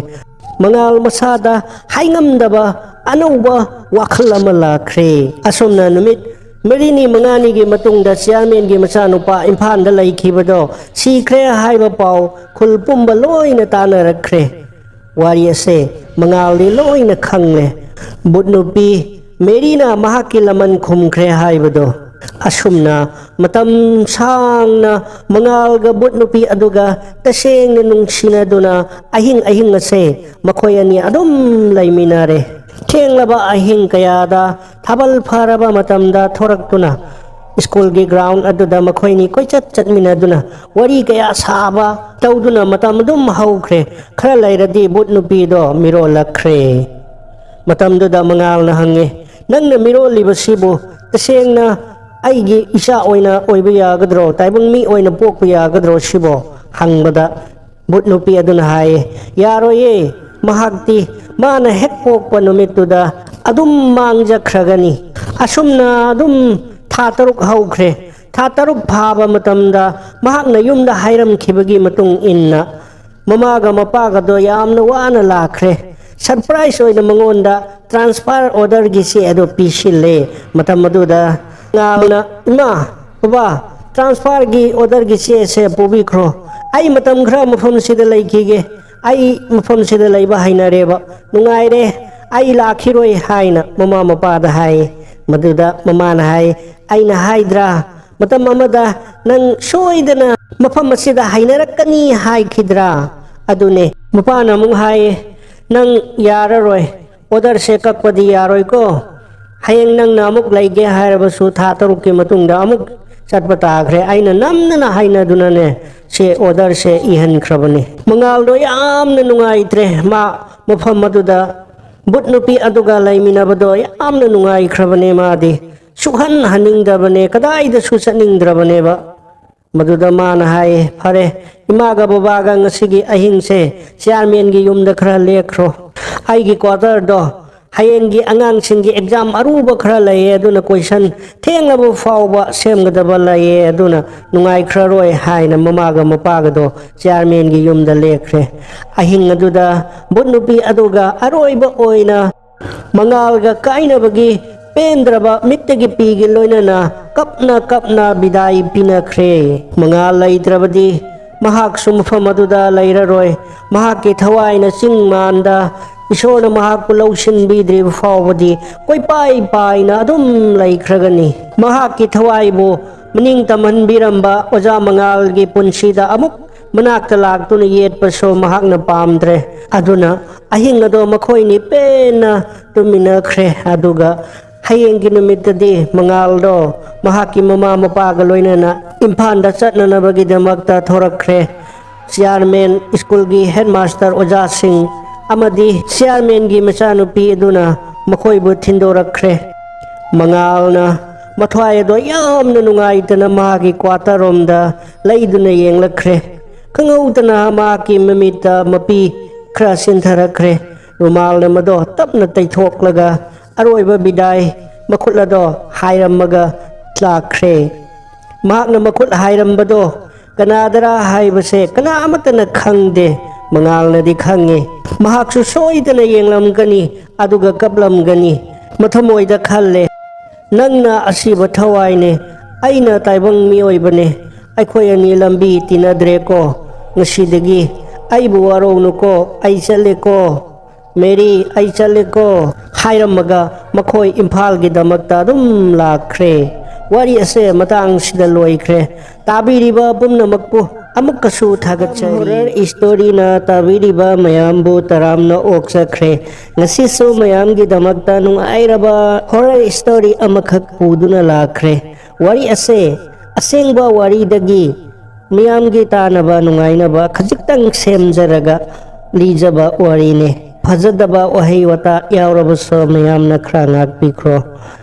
ꯃꯉꯥꯜ ꯃꯁꯥꯗ ꯍꯥꯏꯉꯝꯗꯕ ꯑꯅꯧꯕ ꯋꯥꯈꯜ ꯑꯃ ꯂꯥꯛꯈ꯭ꯔꯦ꯫ ꯑꯁꯨꯝꯅ ꯅꯨꯃꯤꯠ ꯃꯔꯤꯅꯤ ꯃꯉꯥꯅꯤꯒꯤ ꯃꯇꯨꯡꯗ ꯆꯤꯌꯥꯔꯃꯦꯟꯒꯤ ꯃꯆꯥꯅꯨꯄꯥ ꯏꯝꯐꯥꯜꯗ ꯂꯩꯈꯤꯕꯗꯣ ꯁꯤꯈ꯭ꯔꯦ ꯍꯥꯏꯕ ꯄꯥꯎ ꯈꯨꯜ ꯄꯨꯝꯕ ꯂꯣꯏꯅ ꯇꯥꯅꯔꯛꯈ꯭ꯔꯦ꯫ ꯋꯥꯔꯤ ꯑꯁꯦ ꯃꯉꯥꯜꯗꯤ ꯂꯣꯏꯅ ꯈꯪꯂꯦ꯫ ꯕꯨꯠ ꯅꯨꯄꯤ ꯃꯦꯔꯤꯅ ꯃꯍꯥꯛꯀꯤ ꯂꯃꯟ ꯈꯨꯝꯈ꯭ꯔꯦ ꯍꯥꯏꯕꯗꯣ꯫ ꯑꯁꯨꯝꯅ ꯃꯇꯝ ꯁꯥꯡꯅ ꯃꯉꯥꯜꯒ ꯕꯨꯠ ꯅꯨꯄꯤ ꯑꯗꯨꯒ ꯇꯁꯦꯡꯅ ꯅꯨꯡꯁꯤꯅꯗꯨꯅ ꯑꯍꯤꯡ ꯑꯍꯤꯡ ꯑꯁꯦ ꯃꯈꯣꯏ ꯑꯅꯤ ꯑꯗꯨꯝ ꯂꯩꯃꯤꯟꯅꯔꯦ꯫ ꯊꯦꯡꯂꯕ ꯑꯍꯤꯡ ꯀꯌꯥꯗ ꯊꯥꯕꯜ ꯐꯔꯕ ꯃꯇꯝꯗ ꯊꯣꯔꯛꯇꯨꯅ ꯁ꯭ꯀꯨꯜꯒꯤ ꯒ꯭ꯔꯥꯎꯟ ꯑꯗꯨꯗ ꯃꯈꯣꯏꯅꯤ ꯀꯣꯏꯆꯠ ꯆꯠꯃꯤꯟꯅꯗꯨꯅ ꯋꯥꯔꯤ ꯀꯌꯥ ꯁꯥꯕ ꯇꯧꯗꯨꯅ ꯃꯇꯝ ꯑꯗꯨꯝ ꯍꯧꯈ꯭ꯔꯦ꯫ ꯈꯔ ꯂꯩꯔꯗꯤ ꯕꯨꯠ ꯅꯨꯄꯤꯗꯣ ꯃꯤꯔꯣꯜꯂꯛꯈ꯭ꯔꯦ꯫ ꯃꯇꯝꯗꯨꯗ ꯃꯉꯥꯜꯅ ꯍꯪꯉꯦ, "ꯅꯪꯅ ꯃꯤꯔꯣꯜꯂꯤꯕꯁꯤꯕꯨ ꯇꯁꯦꯡꯅ ꯑꯩꯒꯤ ꯏꯆꯥ ꯑꯣꯏꯅ ꯑꯣꯏꯕ ꯌꯥꯒꯗ꯭ꯔꯣ? ꯇꯥꯏꯕꯪ ꯃꯤ ꯑꯣꯏꯅ ꯄꯣꯛꯄ ꯌꯥꯒꯗ꯭ꯔꯣ ꯁꯤꯕꯣ?" ꯍꯪꯕꯗ ꯕꯨꯠ ꯅꯨꯄꯤ ꯑꯗꯨꯅ ꯍꯥꯏꯌꯦ, "ꯌꯥꯔꯣꯏꯌꯦ, ꯃꯍꯥꯛꯇꯤ ꯃꯥꯅ ꯍꯦꯛ ꯄꯣꯛꯄ ꯅꯨꯃꯤꯠꯇꯨꯗ ꯑꯗꯨꯝ ꯃꯥꯡꯖꯈ꯭ꯔꯒꯅꯤ꯫ ꯑꯁꯨꯝꯅ ꯑꯗꯨꯝ ꯊꯥ ꯇꯔꯨꯛ ꯍꯧꯈ꯭ꯔꯦ꯫ ꯊꯥ ꯇꯔꯨꯛ ꯐꯥꯕ ꯃꯇꯝꯗ ꯃꯍꯥꯛꯅ ꯌꯨꯝꯗ ꯍꯥꯏꯔꯝꯈꯤꯕꯒꯤ ꯃꯇꯨꯡ ꯏꯟꯅ ꯃꯃꯥꯒ ꯃꯄꯥꯒꯗꯣ ꯌꯥꯝꯅ ꯋꯥꯅ ꯂꯥꯛꯈ꯭ꯔꯦ꯫ ꯁꯔꯄ꯭ꯔꯥꯏꯖ ꯑꯣꯏꯅ ꯃꯉꯣꯟꯗ ꯇ꯭ꯔꯥꯟꯁꯐꯔ ꯑꯣꯔꯗꯔꯒꯤ ꯆꯦ ꯑꯗꯣ ꯄꯤꯁꯤꯜꯂꯦ꯫ ꯃꯇꯝ ꯑꯗꯨꯗ ꯉꯥꯜꯅ, 'ꯏꯃꯥ, ꯕꯕꯥ, ꯇ꯭ꯔꯥꯟꯁꯐꯔꯒꯤ ꯑꯣꯔꯗꯔꯒꯤ ꯆꯦꯁꯦ ꯄꯨꯕꯤꯈ꯭ꯔꯣ꯫ ꯑꯩ ꯃꯇꯝ ꯈꯔ ꯃꯐꯝꯁꯤꯗ ꯂꯩꯈꯤꯒꯦ꯫ ꯑꯩ ꯃꯐꯝꯁꯤꯗ ꯂꯩꯕ ꯍꯩꯅꯔꯦꯕ꯫ ꯅꯨꯡꯉꯥꯏꯔꯦ꯫ ꯑꯩ ꯂꯥꯛꯈꯤꯔꯣꯏ,' ꯍꯥꯏꯅ ꯃꯃꯥ ꯃꯄꯥꯗ ꯍꯥꯏ꯫ ꯃꯗꯨꯗ ꯃꯃꯥꯅ ꯍꯥꯏ, "ꯑꯩꯅ ꯍꯥꯏꯗ꯭ꯔꯥ, ꯃꯇꯝ ꯑꯃꯗ ꯅꯪ ꯁꯣꯏꯗꯅ ꯃꯐꯝ ꯑꯁꯤꯗ ꯍꯩꯅꯔꯛꯀꯅꯤ ꯍꯥꯏꯈꯤꯗ꯭ꯔꯥ?" ꯑꯗꯨꯅꯦ꯫ ꯃꯄꯥꯅ ꯑꯃꯨꯛ ꯍꯥꯏꯌꯦ, "ꯅꯪ ꯌꯥꯔꯔꯣꯏ, ꯑꯣꯔꯗꯔꯁꯦ ꯀꯛꯄꯗꯤ ꯌꯥꯔꯣꯏꯀꯣ꯫ ꯍꯌꯦꯡ ꯅꯪꯅ ꯑꯃꯨꯛ ꯂꯩꯒꯦ ꯍꯥꯏꯔꯕꯁꯨ ꯊꯥ ꯇꯔꯨꯛꯀꯤ ꯃꯇꯨꯡꯗ ꯑꯃꯨꯛ ꯆꯠꯄ ꯇꯥꯈ꯭ꯔꯦ꯫ ꯑꯩꯅ ꯅꯝꯗꯅ ꯍꯥꯏꯅꯗꯨꯅꯅꯦ ꯁꯤ ꯑꯣꯔꯗꯔꯁꯦ ꯏꯍꯟꯈ꯭ꯔꯕꯅꯤ꯫" ꯃꯉꯥꯜꯗꯣ ꯌꯥꯝꯅ ꯅꯨꯡꯉꯥꯏꯇ꯭ꯔꯦ꯫ ꯃꯥ ꯃꯐꯝ ꯑꯗꯨꯗ ꯕꯨꯠ ꯅꯨꯄꯤ ꯑꯗꯨꯒ ꯂꯩꯃꯤꯟꯅꯕꯗꯣ ꯌꯥꯝꯅ ꯅꯨꯡꯉꯥꯏꯈ꯭ꯔꯕꯅꯦ꯫ ꯃꯥꯗꯤ ꯁꯨꯛꯍꯟ ꯍꯟꯅꯤꯡꯗꯕꯅꯦ, ꯀꯗꯥꯏꯗꯁꯨ ꯆꯠꯅꯤꯡꯗ꯭ꯔꯕꯅꯦꯕ꯫ ꯃꯗꯨꯗ ꯃꯥꯅ ꯍꯥꯏꯌꯦ, "ꯐꯔꯦ, ꯏꯃꯥꯒ ꯕꯕꯥꯒ ꯉꯁꯤꯒꯤ ꯑꯍꯤꯡꯁꯦ ꯆꯤꯌꯥꯔꯃꯦꯟꯒꯤ ꯌꯨꯝꯗ ꯈꯔ ꯂꯦꯛꯈ꯭ꯔꯣ꯫ ꯑꯩꯒꯤ ꯀ꯭ꯋꯥꯇꯔꯗꯣ ꯍꯌꯦꯡꯒꯤ ꯑꯉꯥꯡꯁꯤꯡꯒꯤ ꯑꯦꯛꯖꯥꯝ ꯑꯔꯨꯕ ꯈꯔ ꯂꯩꯌꯦ, ꯑꯗꯨꯅ ꯀꯣꯏꯁꯟ ꯊꯦꯡꯂꯕ ꯐꯥꯎꯕ ꯁꯦꯝꯒꯗꯕ ꯂꯩꯌꯦ, ꯑꯗꯨꯅ ꯅꯨꯡꯉꯥꯏꯈ꯭ꯔꯔꯣꯏ," ꯍꯥꯏꯅ ꯃꯃꯥꯒ ꯃꯄꯥꯒꯗꯣ ꯆꯤꯌꯥꯔꯃꯦꯟꯒꯤ ꯌꯨꯝꯗ ꯂꯦꯛꯈ꯭ꯔꯦ꯫ ꯑꯍꯤꯡ ꯑꯗꯨꯗ ꯕꯨꯠ ꯅꯨꯄꯤ ꯑꯗꯨꯒ ꯑꯔꯣꯏꯕ ꯑꯣꯏꯅ ꯃꯉꯥꯜꯒ ꯀꯥꯏꯅꯕꯒꯤ ꯄꯦꯟꯗ꯭ꯔꯕ ꯃꯤꯠꯇꯒꯤ ꯄꯤꯒ ꯂꯣꯏꯅꯅ ꯀꯞꯅ ꯀꯞꯅ ꯕꯤꯗꯥꯏ ꯄꯤꯅꯈ꯭ꯔꯦ꯫ ꯃꯉꯥꯜ ꯂꯩꯇ꯭ꯔꯕꯗꯤ ꯃꯍꯥꯛꯁꯨ ꯃꯐꯝ ꯑꯗꯨꯗ ꯂꯩꯔꯔꯣꯏ꯫ ꯃꯍꯥꯛꯀꯤ ꯊꯋꯥꯏꯅ ꯆꯤꯡ ꯃꯥꯟꯗ ꯏꯁꯣꯔꯅ ꯃꯍꯥꯛꯄꯨ ꯂꯧꯁꯤꯟꯕꯤꯗ꯭ꯔꯤꯕ ꯐꯥꯎꯕꯗꯤ ꯀꯣꯏꯄꯥꯏ ꯄꯥꯏꯅ ꯑꯗꯨꯝ ꯂꯩꯈ꯭ꯔꯒꯅꯤ꯫ ꯃꯍꯥꯛꯀꯤ ꯊꯋꯥꯏꯕꯨ ꯃꯅꯤꯡ ꯇꯝꯍꯟꯕꯤꯔꯝꯕ ꯑꯣꯖꯥ ꯃꯉꯥꯜꯒꯤ ꯄꯨꯟꯁꯤꯗ ꯑꯃꯨꯛ ꯃꯅꯥꯛꯇ ꯂꯥꯛꯇꯨꯅ ꯌꯦꯠꯄꯁꯨ ꯃꯍꯥꯛꯅ ꯄꯥꯝꯗ꯭ꯔꯦ꯫ ꯑꯗꯨꯅ ꯑꯍꯤꯡ ꯑꯗꯣ ꯃꯈꯣꯏꯅꯤ ꯄꯦꯟꯅ ꯇꯨꯝꯃꯤꯟꯅꯈ꯭ꯔꯦ꯫ ꯑꯗꯨꯒ ꯍꯌꯦꯡꯒꯤ ꯅꯨꯃꯤꯠꯇꯗꯤ ꯃꯉꯥꯜꯗꯣ ꯃꯍꯥꯛꯀꯤ ꯃꯃꯥ ꯃꯄꯥꯒ ꯂꯣꯏꯅꯅ ꯏꯝꯐꯥꯜꯗ ꯆꯠꯅꯅꯕꯒꯤꯗꯃꯛꯇ ꯊꯣꯔꯛꯈ꯭ꯔꯦ꯫ ꯆꯤꯌꯥꯔꯃꯦꯟ, ꯁ꯭ꯀꯨꯜꯒꯤ ꯍꯦꯗꯃꯥꯁꯇꯔ, ꯑꯣꯖꯥꯁꯤꯡ ꯑꯃꯗꯤ ꯆꯤꯌꯥꯔꯃꯦꯟꯒꯤ ꯃꯆꯥꯅꯨꯄꯤ ꯑꯗꯨꯅ ꯃꯈꯣꯏꯕꯨ ꯊꯤꯟꯗꯣꯔꯛꯈ꯭ꯔꯦ꯫ ꯃꯉꯥꯜꯅ ꯃꯊ꯭ꯋꯥꯏ ꯑꯗꯣ ꯌꯥꯝꯅ ꯅꯨꯡꯉꯥꯏꯇꯅ ꯃꯍꯥꯛꯀꯤ ꯀ꯭ꯋꯥꯇꯔ ꯔꯣꯝꯗ ꯂꯩꯗꯨꯅ ꯌꯦꯡꯂꯛꯈ꯭ꯔꯦ꯫ ꯈꯪꯍꯧꯗꯅ ꯃꯍꯥꯛꯀꯤ ꯃꯃꯤꯠꯇ ꯃꯄꯤ ꯈꯔ ꯆꯤꯟꯊꯔꯛꯈ꯭ꯔꯦ꯫ ꯔꯨꯃꯥꯜꯅ ꯃꯗꯣ ꯇꯞꯅ ꯇꯩꯊꯣꯛꯂꯒ ꯑꯔꯣꯏꯕ ꯕꯤꯗꯥꯏ ꯃꯈꯨꯠ ꯑꯗꯣ ꯍꯥꯏꯔꯝꯃꯒ ꯂꯥꯛꯈ꯭ꯔꯦ꯫ ꯃꯍꯥꯛꯅ ꯃꯈꯨꯠ ꯍꯥꯏꯔꯝꯕꯗꯣ ꯀꯅꯥꯗꯔꯥ ꯍꯥꯏꯕꯁꯦ ꯀꯅꯥ ꯑꯃꯠꯇꯅ ꯈꯪꯗꯦ꯫ ꯃꯉꯥꯜꯅꯗꯤ ꯈꯪꯉꯤ꯫ ꯃꯍꯥꯛꯁꯨ ꯁꯣꯏꯗꯅ ꯌꯦꯡꯂꯝꯒꯅꯤ, ꯑꯗꯨꯒ ꯀꯞꯂꯝꯒꯅꯤ꯫ ꯃꯊꯃꯣꯏꯗ ꯈꯜꯂꯦ, "ꯅꯪꯅ ꯑꯁꯤꯕ ꯊꯋꯥꯏꯅꯦ, ꯑꯩꯅ ꯇꯥꯏꯕꯪ ꯃꯤꯑꯣꯏꯕꯅꯦ꯫ ꯑꯩꯈꯣꯏ ꯑꯅꯤ ꯂꯝꯕꯤ ꯇꯤꯟꯅꯗ꯭ꯔꯦꯀꯣ꯫ ꯉꯁꯤꯗꯒꯤ ꯑꯩꯕꯨ ꯋꯥꯔꯧꯅꯨꯀꯣ, ꯑꯩ ꯆꯠꯂꯦꯀꯣ꯫ ꯃꯦꯔꯤ, ꯑꯩ ꯆꯠꯂꯦꯀꯣ" ꯍꯥꯏꯔꯝꯃꯒ ꯃꯈꯣꯏ ꯏꯝꯐꯥꯜꯒꯤꯗꯃꯛꯇ ꯑꯗꯨꯝ ꯂꯥꯛꯈ꯭ꯔꯦ꯫ ꯋꯥꯔꯤ ꯑꯁꯦ ꯃꯇꯥꯡꯁꯤꯗ ꯂꯣꯏꯈ꯭ꯔꯦ꯫ ꯇꯥꯕꯤꯔꯤꯕ ꯄꯨꯝꯅꯃꯛꯄꯨ ꯑꯃꯨꯛꯀꯁꯨ ꯊꯥꯒꯠꯆꯔꯤ꯫ ꯍꯣꯔꯔ ꯁ꯭ꯇꯣꯔꯤꯅ ꯇꯥꯕꯤꯔꯤꯕ ꯃꯌꯥꯝꯕꯨ ꯇꯔꯥꯝꯅ ꯑꯣꯛꯆꯈ꯭ꯔꯦ꯫ ꯉꯁꯤꯁꯨ ꯃꯌꯥꯝꯒꯤꯗꯃꯛꯇ ꯅꯨꯡꯉꯥꯏꯔꯕ ꯍꯣꯔꯔ ꯁ꯭ꯇꯣꯔꯤ ꯑꯃꯈꯛ ꯄꯨꯗꯨꯅ ꯂꯥꯛꯈ꯭ꯔꯦ꯫ ꯋꯥꯔꯤ ꯑꯁꯦ ꯑꯁꯦꯡꯕ ꯋꯥꯔꯤꯗꯒꯤ ꯃꯤꯌꯥꯝꯒꯤ ꯇꯥꯅꯕ ꯅꯨꯡꯉꯥꯏꯅꯕ ꯈꯖꯤꯛꯇꯪ ꯁꯦꯝꯖꯔꯒ ꯂꯤꯖꯕ ꯋꯥꯔꯤꯅꯤ꯫ ꯐꯖꯗꯕ ꯋꯥꯍꯩ ꯋꯥꯇꯥ ꯌꯥꯎꯔꯕꯁꯨ ꯃꯌꯥꯝꯅ ꯈꯔ ꯉꯥꯛꯄꯤꯈ꯭ꯔꯣ꯫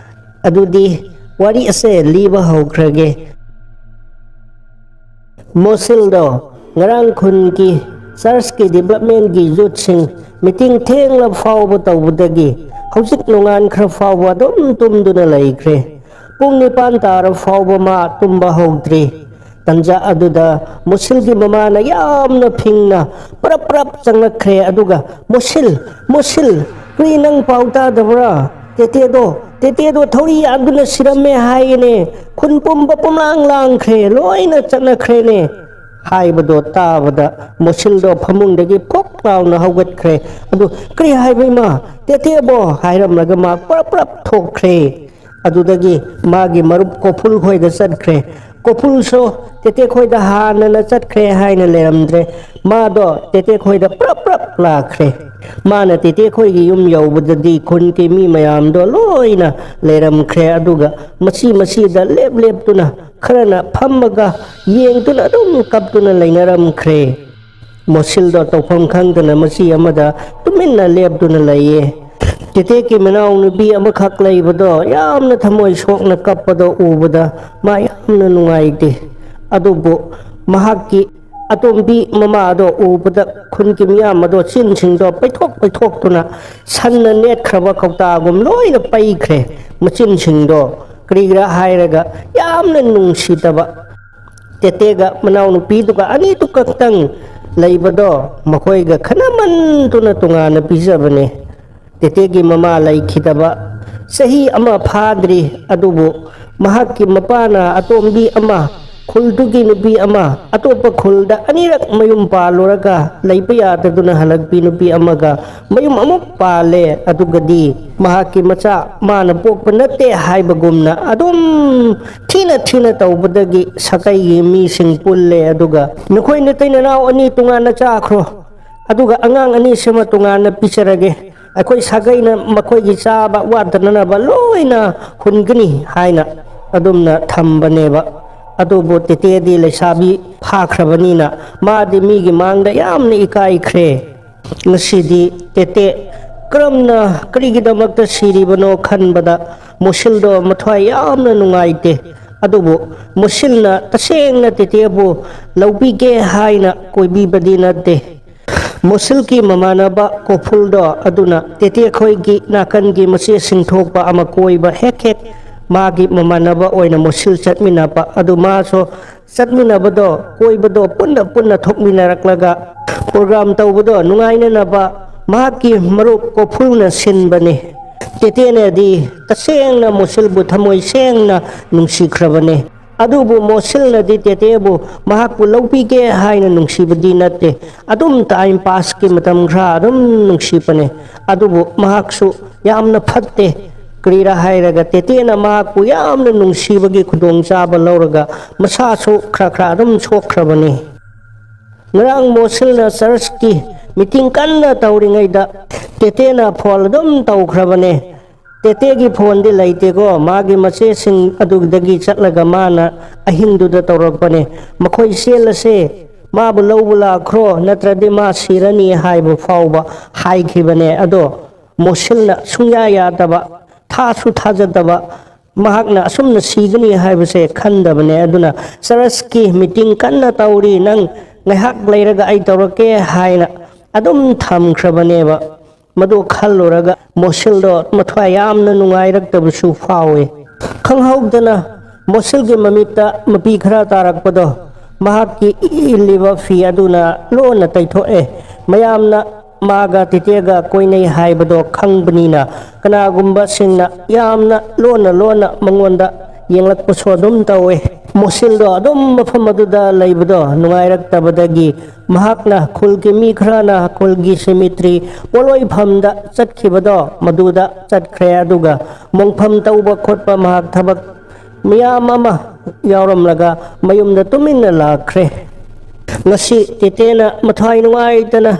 ꯑꯗꯨꯗꯤ ꯋꯥꯔꯤ ꯑꯁꯦ ꯂꯤꯕ ꯍꯧꯈ꯭ꯔꯒꯦ꯫ ꯃꯣꯁꯤꯜꯗꯣ ꯉꯔꯥꯡ ꯈꯨꯟꯒꯤ ꯆꯔꯆꯀꯤ ꯗꯤꯕꯂꯞꯃꯦꯟꯒꯤ ꯌꯨꯠꯁꯤꯡ ꯃꯤꯇꯤꯡ ꯊꯦꯡꯂ ꯐꯥꯎꯕ ꯇꯧꯕꯗꯒꯤ ꯍꯧꯖꯤꯛ ꯅꯣꯡꯉꯥꯟꯈ꯭ꯔ ꯐꯥꯎꯕ ꯑꯗꯨꯝ ꯇꯨꯝꯗꯨꯅ ꯂꯩꯈ꯭ꯔꯦ꯫ ꯄꯨꯡ ꯅꯤꯄꯥꯟ ꯇꯥꯔ ꯐꯥꯎꯕ ꯃꯥ ꯇꯨꯝꯕ ꯍꯧꯗ꯭ꯔꯤ꯫ ꯇꯟꯖꯥ ꯑꯗꯨꯗ ꯃꯨꯁꯤꯜꯒꯤ ꯃꯃꯥꯅ ꯌꯥꯝꯅ ꯐꯤꯡꯅ ꯄ꯭ꯔꯞ ꯄ꯭ꯔꯞ ꯆꯪꯂꯛꯈ꯭ꯔꯦ, ꯑꯗꯨꯒ, "ꯃꯨꯁꯤꯜ, ꯃꯨꯁꯤꯜ, "ꯀꯔꯤ, ꯅꯪ ꯄꯥꯎ ꯇꯥꯗꯕ꯭ꯔꯥ? ꯇꯦꯇꯦꯗꯣ, ꯇꯦꯇꯦꯗꯣ ꯊꯧꯔꯤ ꯌꯥꯟꯗꯨꯅ ꯁꯤꯔꯝꯃꯦ ꯍꯥꯏꯌꯦꯅꯦ꯫ ꯈꯨꯟ ꯄꯨꯝꯕ ꯄꯨꯝꯂꯥꯡ ꯂꯥꯡꯈ꯭ꯔꯦ, ꯂꯣꯏꯅ ꯆꯠꯅꯈ꯭ꯔꯦꯅꯦ" ꯍꯥꯏꯕꯗꯣ ꯇꯥꯕꯗ ꯃꯣꯁꯤꯜꯗꯣ ꯐꯃꯨꯡꯗꯒꯤ ꯐꯨꯛ ꯂꯥꯎꯅ ꯍꯧꯒꯠꯈ꯭ꯔꯦ꯫ ꯑꯗꯨ, "ꯀꯔꯤ ꯍꯥꯏꯕ, ꯏꯃꯥ? ꯇꯦꯇꯦꯕꯣ?" ꯍꯥꯏꯔꯝꯂꯒ ꯃꯥ ꯄ꯭ꯔꯞ ꯄ꯭ꯔꯞ ꯊꯣꯛꯈ꯭ꯔꯦ꯫ ꯑꯗꯨꯗꯒꯤ ꯃꯥꯒꯤ ꯃꯔꯨꯞ ꯀꯣꯐꯨꯜ ꯈꯣꯏꯗ ꯆꯠꯈ꯭ꯔꯦ꯫ ꯀꯣꯐꯨꯜꯁꯨ ꯇꯦꯇꯦ ꯈꯣꯏꯗ ꯍꯥꯟꯅꯅ ꯆꯠꯈ꯭ꯔꯦ ꯍꯥꯏꯅ ꯂꯩꯔꯝꯗ꯭ꯔꯦ꯫ ꯃꯥꯗꯣ ꯇꯦꯇꯦ ꯈꯣꯏꯗ ꯄ꯭ꯔꯞ ꯄ꯭ꯔꯞ ꯂꯥꯛꯈ꯭ꯔꯦ꯫ ꯃꯥꯅ ꯇꯦꯇꯦ ꯈꯣꯏꯒꯤ ꯌꯨꯝ ꯌꯧꯕꯗꯗꯤ ꯈꯨꯟꯒꯤ ꯃꯤ ꯃꯌꯥꯝꯗꯣ ꯂꯣꯏꯅ ꯂꯩꯔꯝꯈ꯭ꯔꯦ꯫ ꯑꯗꯨꯒ ꯃꯁꯤ ꯃꯁꯤꯗ ꯂꯦꯞ ꯂꯦꯞꯇꯨꯅ, ꯈꯔꯅ ꯐꯝꯃꯒ ꯌꯦꯡꯗꯨꯅ ꯑꯗꯨꯝ ꯀꯞꯇꯨꯅ ꯂꯩꯅꯔꯝꯈ꯭ꯔꯦ꯫ ꯃꯣꯁꯤꯜꯗꯣ ꯇꯧꯐꯝ ꯈꯪꯗꯅ ꯃꯆꯤ ꯑꯃꯗ ꯇꯨꯃꯤꯟꯅ ꯂꯦꯞꯇꯨꯅ ꯂꯩꯌꯦ꯫ ꯇꯦꯇꯦꯒꯤ ꯃꯅꯥꯎꯅꯨꯄꯤ ꯑꯃꯈꯛ ꯂꯩꯕꯗꯣ ꯌꯥꯝꯅ ꯊꯃꯣꯏ ꯁꯣꯛꯅ ꯀꯞꯄꯗꯣ ꯎꯕꯗ ꯃꯥ ꯌꯥꯝꯅ ꯅꯨꯡꯉꯥꯏꯇꯦ꯫ ꯑꯗꯨꯕꯨ ꯃꯍꯥꯛꯀꯤ ꯑꯇꯣꯝꯕꯤ ꯃꯃꯥꯗꯣ ꯎꯕꯗ ꯈꯨꯟꯒꯤ ꯃꯤꯌꯥꯝ ꯑꯗꯣ ꯆꯤꯟꯁꯤꯡꯗꯣ ꯄꯩꯊꯣꯛ ꯄꯩꯊꯣꯛꯇꯨꯅ ꯁꯟꯅ ꯅꯦꯠꯈ꯭ꯔꯕ ꯀꯧꯇꯥꯒꯨꯝ ꯂꯣꯏꯅ ꯄꯩꯈ꯭ꯔꯦ ꯃꯆꯤꯟꯁꯤꯡꯗꯣ꯫ ꯀꯔꯤꯒꯤꯔꯥ ꯍꯥꯏꯔꯒ ꯌꯥꯝꯅ ꯅꯨꯡꯁꯤꯗꯕ ꯇꯦꯇꯦꯒ ꯃꯅꯥꯎꯅꯨꯄꯤꯗꯨꯒ ꯑꯅꯤꯗꯨ ꯈꯛꯇꯪ ꯂꯩꯕꯗꯣ ꯃꯈꯣꯏꯒ ꯈꯠꯅꯃꯟꯗꯨꯅ ꯇꯣꯉꯥꯟꯅ ꯄꯤꯖꯕꯅꯦ꯫ ꯇꯦꯇꯦꯒꯤ ꯃꯃꯥ ꯂꯩꯈꯤꯗꯕ ꯆꯍꯤ ꯑꯃ ꯐꯥꯗ꯭ꯔꯤ, ꯑꯗꯨꯕꯨ ꯃꯍꯥꯛꯀꯤ ꯃꯄꯥꯅ ꯑꯇꯣꯝꯕꯤ ꯑꯃ, ꯈꯨꯜꯗꯨꯒꯤ ꯅꯨꯄꯤ ꯑꯃ, ꯑꯇꯣꯞꯄ ꯈꯨꯜꯗ ꯑꯅꯤꯔꯛ ꯃꯌꯨꯝ ꯄꯥꯜꯂꯨꯔꯒ ꯂꯩꯕ ꯌꯥꯗꯗꯨꯅ ꯍꯜꯂꯛꯄꯤ ꯅꯨꯄꯤ ꯑꯃꯒ ꯃꯌꯨꯝ ꯑꯃꯨꯛ ꯄꯥꯜꯂꯦ꯫ ꯑꯗꯨꯒꯗꯤ ꯃꯍꯥꯛꯀꯤ ꯃꯆꯥ ꯃꯥꯅ ꯄꯣꯛꯄ ꯅꯠꯇꯦ ꯍꯥꯏꯕꯒꯨꯝꯅ ꯑꯗꯨꯝ ꯊꯤꯅ ꯊꯤꯅ ꯇꯧꯕꯗꯒꯤ ꯁꯥꯒꯩꯒꯤ ꯃꯤꯁꯤꯡ ꯄꯨꯜꯂꯦ꯫ ꯑꯗꯨꯒ, "ꯅꯈꯣꯏ ꯅꯇꯩ ꯅꯅꯥꯎ ꯑꯅꯤ ꯇꯣꯉꯥꯟꯅ ꯆꯥꯈ꯭ꯔꯣ, ꯑꯗꯨꯒ ꯑꯉꯥꯡ ꯑꯅꯤꯁꯤꯃ ꯇꯣꯉꯥꯟꯅ ꯄꯤꯖꯔꯒꯦ꯫ ꯑꯩꯈꯣꯏ ꯁꯥꯒꯩꯅ ꯃꯈꯣꯏꯒꯤ ꯆꯥꯕ ꯋꯥꯠꯇꯅꯅꯕ ꯂꯣꯏꯅ ꯍꯨꯟꯒꯅꯤ" ꯍꯥꯏꯅ ꯑꯗꯨꯝꯅ ꯊꯝꯕꯅꯦꯕ꯫ ꯑꯗꯨꯕꯨ ꯇꯦꯇꯦꯗꯤ ꯂꯩꯁꯥꯕꯤ ꯐꯥꯈ꯭ꯔꯕꯅꯤꯅ ꯃꯥꯗꯤ ꯃꯤꯒꯤ ꯃꯥꯡꯗ ꯌꯥꯝꯅ ꯏꯀꯥꯏꯈ꯭ꯔꯦ꯫ ꯉꯁꯤꯗꯤ ꯇꯦꯇꯦ ꯀꯔꯝꯅ, ꯀꯔꯤꯒꯤꯗꯃꯛꯇ ꯁꯤꯔꯤꯕꯅꯣ ꯈꯟꯕꯗ ꯃꯣꯁꯤꯜꯗꯣ ꯃꯊ꯭ꯋꯥꯏ ꯌꯥꯝꯅ ꯅꯨꯡꯉꯥꯏꯇꯦ꯫ ꯑꯗꯨꯕꯨ ꯃꯣꯁꯤꯜꯅ ꯇꯁꯦꯡꯅ ꯇꯦꯇꯦꯕꯨ ꯂꯧꯕꯤꯒꯦ ꯍꯥꯏꯅ ꯀꯣꯏꯕꯤꯕꯗꯤ ꯅꯠꯇꯦ꯫ ꯃꯣꯁꯤꯜꯒꯤ ꯃꯃꯥꯟꯅꯕ ꯀꯣꯐꯨꯜꯗꯣ ꯑꯗꯨꯅ ꯇꯦꯇꯦ ꯈꯣꯏꯒꯤ ꯅꯥꯀꯟꯒꯤ ꯃꯆꯦꯁꯤꯡ ꯊꯣꯛꯄ ꯑꯃ ꯀꯣꯏꯕ ꯍꯦꯛ ꯍꯦꯛ ꯃꯥꯒꯤ ꯃꯃꯥꯟꯅꯕ ꯑꯣꯏꯅ ꯃꯣꯁꯤꯜ ꯆꯠꯃꯤꯟꯅꯕ ꯑꯗꯨ ꯃꯥꯁꯨ ꯆꯠꯃꯤꯟꯅꯕꯗꯣ, ꯀꯣꯏꯕꯗꯣ ꯄꯨꯟꯅ ꯄꯨꯟꯅ ꯊꯣꯛꯃꯤꯟꯅꯔꯛꯂꯒ ꯄ꯭ꯔꯣꯒ꯭ꯔꯥꯝ ꯇꯧꯕꯗꯣ ꯅꯨꯡꯉꯥꯏꯅꯅꯕ ꯃꯍꯥꯛꯀꯤ ꯃꯔꯨꯞ ꯀꯣꯐꯨꯜꯅ ꯁꯤꯟꯕꯅꯤ꯫ ꯇꯦꯇꯦꯅꯗꯤ ꯇꯁꯦꯡꯅ ꯃꯣꯁꯤꯜꯕꯨ ꯊꯃꯣꯏ ꯁꯦꯡꯅ ꯅꯨꯡꯁꯤꯈ꯭ꯔꯕꯅꯤ꯫ ꯑꯗꯨꯕꯨ ꯃꯣꯁꯤꯜꯅꯗꯤ ꯇꯦꯇꯦꯕꯨ ꯃꯍꯥꯛꯄꯨ ꯂꯧꯕꯤꯒꯦ ꯍꯥꯏꯅ ꯅꯨꯡꯁꯤꯕꯗꯤ ꯅꯠꯇꯦ꯫ ꯑꯗꯨꯝ ꯇꯥꯏꯝ ꯄꯥꯁꯀꯤ ꯃꯇꯝ ꯈꯔ ꯑꯗꯨꯝ ꯅꯨꯡꯁꯤꯕꯅꯦ꯫ ꯑꯗꯨꯕꯨ ꯃꯍꯥꯛꯁꯨ ꯌꯥꯝꯅ ꯐꯠꯇꯦ꯫ ꯀꯔꯤꯔꯥ ꯍꯥꯏꯔꯒ ꯇꯦꯇꯦꯅ ꯃꯍꯥꯛꯄꯨ ꯌꯥꯝꯅ ꯅꯨꯡꯁꯤꯕꯒꯤ ꯈꯨꯗꯣꯡꯆꯥꯕ ꯂꯧꯔꯒ ꯃꯁꯥꯁꯨ ꯈꯔ ꯈꯔ ꯑꯗꯨꯝ ꯁꯣꯛꯈ꯭ꯔꯕꯅꯤ꯫ ꯉꯔꯥꯡ ꯃꯣꯁꯤꯜꯅ ꯆꯔꯆꯀꯤ ꯃꯤꯇꯤꯡ ꯀꯟꯅ ꯇꯧꯔꯤꯉꯩꯗ ꯇꯦꯇꯦꯅ ꯐꯣꯟ ꯑꯗꯨꯝ ꯇꯧꯈ꯭ꯔꯕꯅꯦ꯫ ꯇꯦꯇꯦꯒꯤ ꯐꯣꯟꯗꯤ ꯂꯩꯇꯦꯀꯣ, ꯃꯥꯒꯤ ꯃꯆꯦꯁꯤꯡ ꯑꯗꯨꯗꯒꯤ ꯆꯠꯂꯒ ꯃꯥꯅ ꯑꯍꯤꯡꯗꯨꯗ ꯇꯧꯔꯛꯄꯅꯦ꯫ ꯃꯈꯣꯏ ꯆꯦꯜꯂꯁꯦ, ꯃꯥꯕꯨ ꯂꯧꯕ ꯂꯥꯛꯈ꯭ꯔꯣ, ꯅꯠꯇ꯭ꯔꯗꯤ ꯃꯥ ꯁꯤꯔꯅꯤ ꯍꯥꯏꯕ ꯐꯥꯎꯕ ꯍꯥꯏꯈꯤꯕꯅꯦ꯫ ꯑꯗꯣ ꯃꯣꯁꯤꯜꯅ ꯁꯨꯡꯌꯥ ꯌꯥꯗꯕ, ꯊꯥꯁꯨ ꯊꯥꯖꯗꯕ, ꯃꯍꯥꯛꯅ ꯑꯁꯨꯝꯅ ꯁꯤꯒꯅꯤ ꯍꯥꯏꯕꯁꯦ ꯈꯟꯗꯕꯅꯦ꯫ ꯑꯗꯨꯅ ꯆꯔꯆꯀꯤ ꯃꯤꯇꯤꯡ ꯀꯟꯅ ꯇꯧꯔꯤ, ꯅꯪ ꯉꯥꯏꯍꯥꯛ ꯂꯩꯔꯒ ꯑꯩ ꯇꯧꯔꯛꯀꯦ ꯍꯥꯏꯅ ꯑꯗꯨꯝ ꯊꯝꯈ꯭ꯔꯕꯅꯦꯕ꯫ ꯃꯗꯨ ꯈꯜꯂꯨꯔꯒ ꯃꯣꯁꯤꯜꯗꯣ ꯃꯊ꯭ꯋꯥꯏ ꯌꯥꯝꯅ ꯅꯨꯡꯉꯥꯏꯔꯛꯇꯕꯁꯨ ꯐꯥꯎꯏ꯫ ꯈꯪꯍꯧꯗꯅ ꯃꯣꯁꯤꯜꯒꯤ ꯃꯃꯤꯠꯇ ꯃꯄꯤ ꯈꯔ ꯇꯥꯔꯛꯄꯗꯣ ꯃꯍꯥꯛꯀꯤ ꯏꯜꯂꯤꯕ ꯐꯤ ꯑꯗꯨꯅ ꯂꯣꯟꯅ ꯇꯩꯊꯣꯛꯑꯦ꯫ ꯃꯌꯥꯝꯅ ꯃꯥꯒ ꯇꯤꯇꯦꯒ ꯀꯣꯏꯅꯩ ꯍꯥꯏꯕꯗꯣ ꯈꯪꯕꯅꯤꯅ ꯀꯅꯥꯒꯨꯝꯕꯁꯤꯡꯅ ꯌꯥꯝꯅ ꯂꯣꯟꯅ ꯂꯣꯟꯅ ꯃꯉꯣꯟꯗ ꯌꯦꯡꯂꯛꯄꯁꯨ ꯑꯗꯨꯝ ꯇꯧꯋꯦ꯫ ꯃꯣꯁꯤꯜꯗꯣ ꯑꯗꯨꯝ ꯃꯐꯝ ꯑꯗꯨꯗ ꯂꯩꯕꯗꯣ ꯅꯨꯡꯉꯥꯏꯔꯛꯇꯕꯗꯒꯤ ꯃꯍꯥꯛꯅ ꯈꯨꯜꯒꯤ ꯃꯤ ꯈꯔꯅ ꯈꯨꯜꯒꯤ ꯁꯤꯃꯤꯇ꯭ꯔꯤ ꯄꯣꯠꯂꯣꯏꯐꯝꯗ ꯆꯠꯈꯤꯕꯗꯣ ꯃꯗꯨꯗ ꯆꯠꯈ꯭ꯔꯦ꯫ ꯑꯗꯨꯒ ꯃꯣꯡꯐꯝ ꯇꯧꯕ ꯈꯣꯠꯄ ꯃꯍꯥꯛ ꯊꯕꯛ ꯃꯌꯥꯝ ꯑꯃ ꯌꯥꯎꯔꯝꯂꯒ ꯃꯌꯨꯝꯗ ꯇꯨꯃꯤꯟꯅ ꯂꯥꯛꯈ꯭ꯔꯦ꯫ ꯉꯁꯤ ꯇꯦꯇꯦꯅ ꯃꯊ꯭ꯋꯥꯏ ꯅꯨꯡꯉꯥꯏꯇꯅ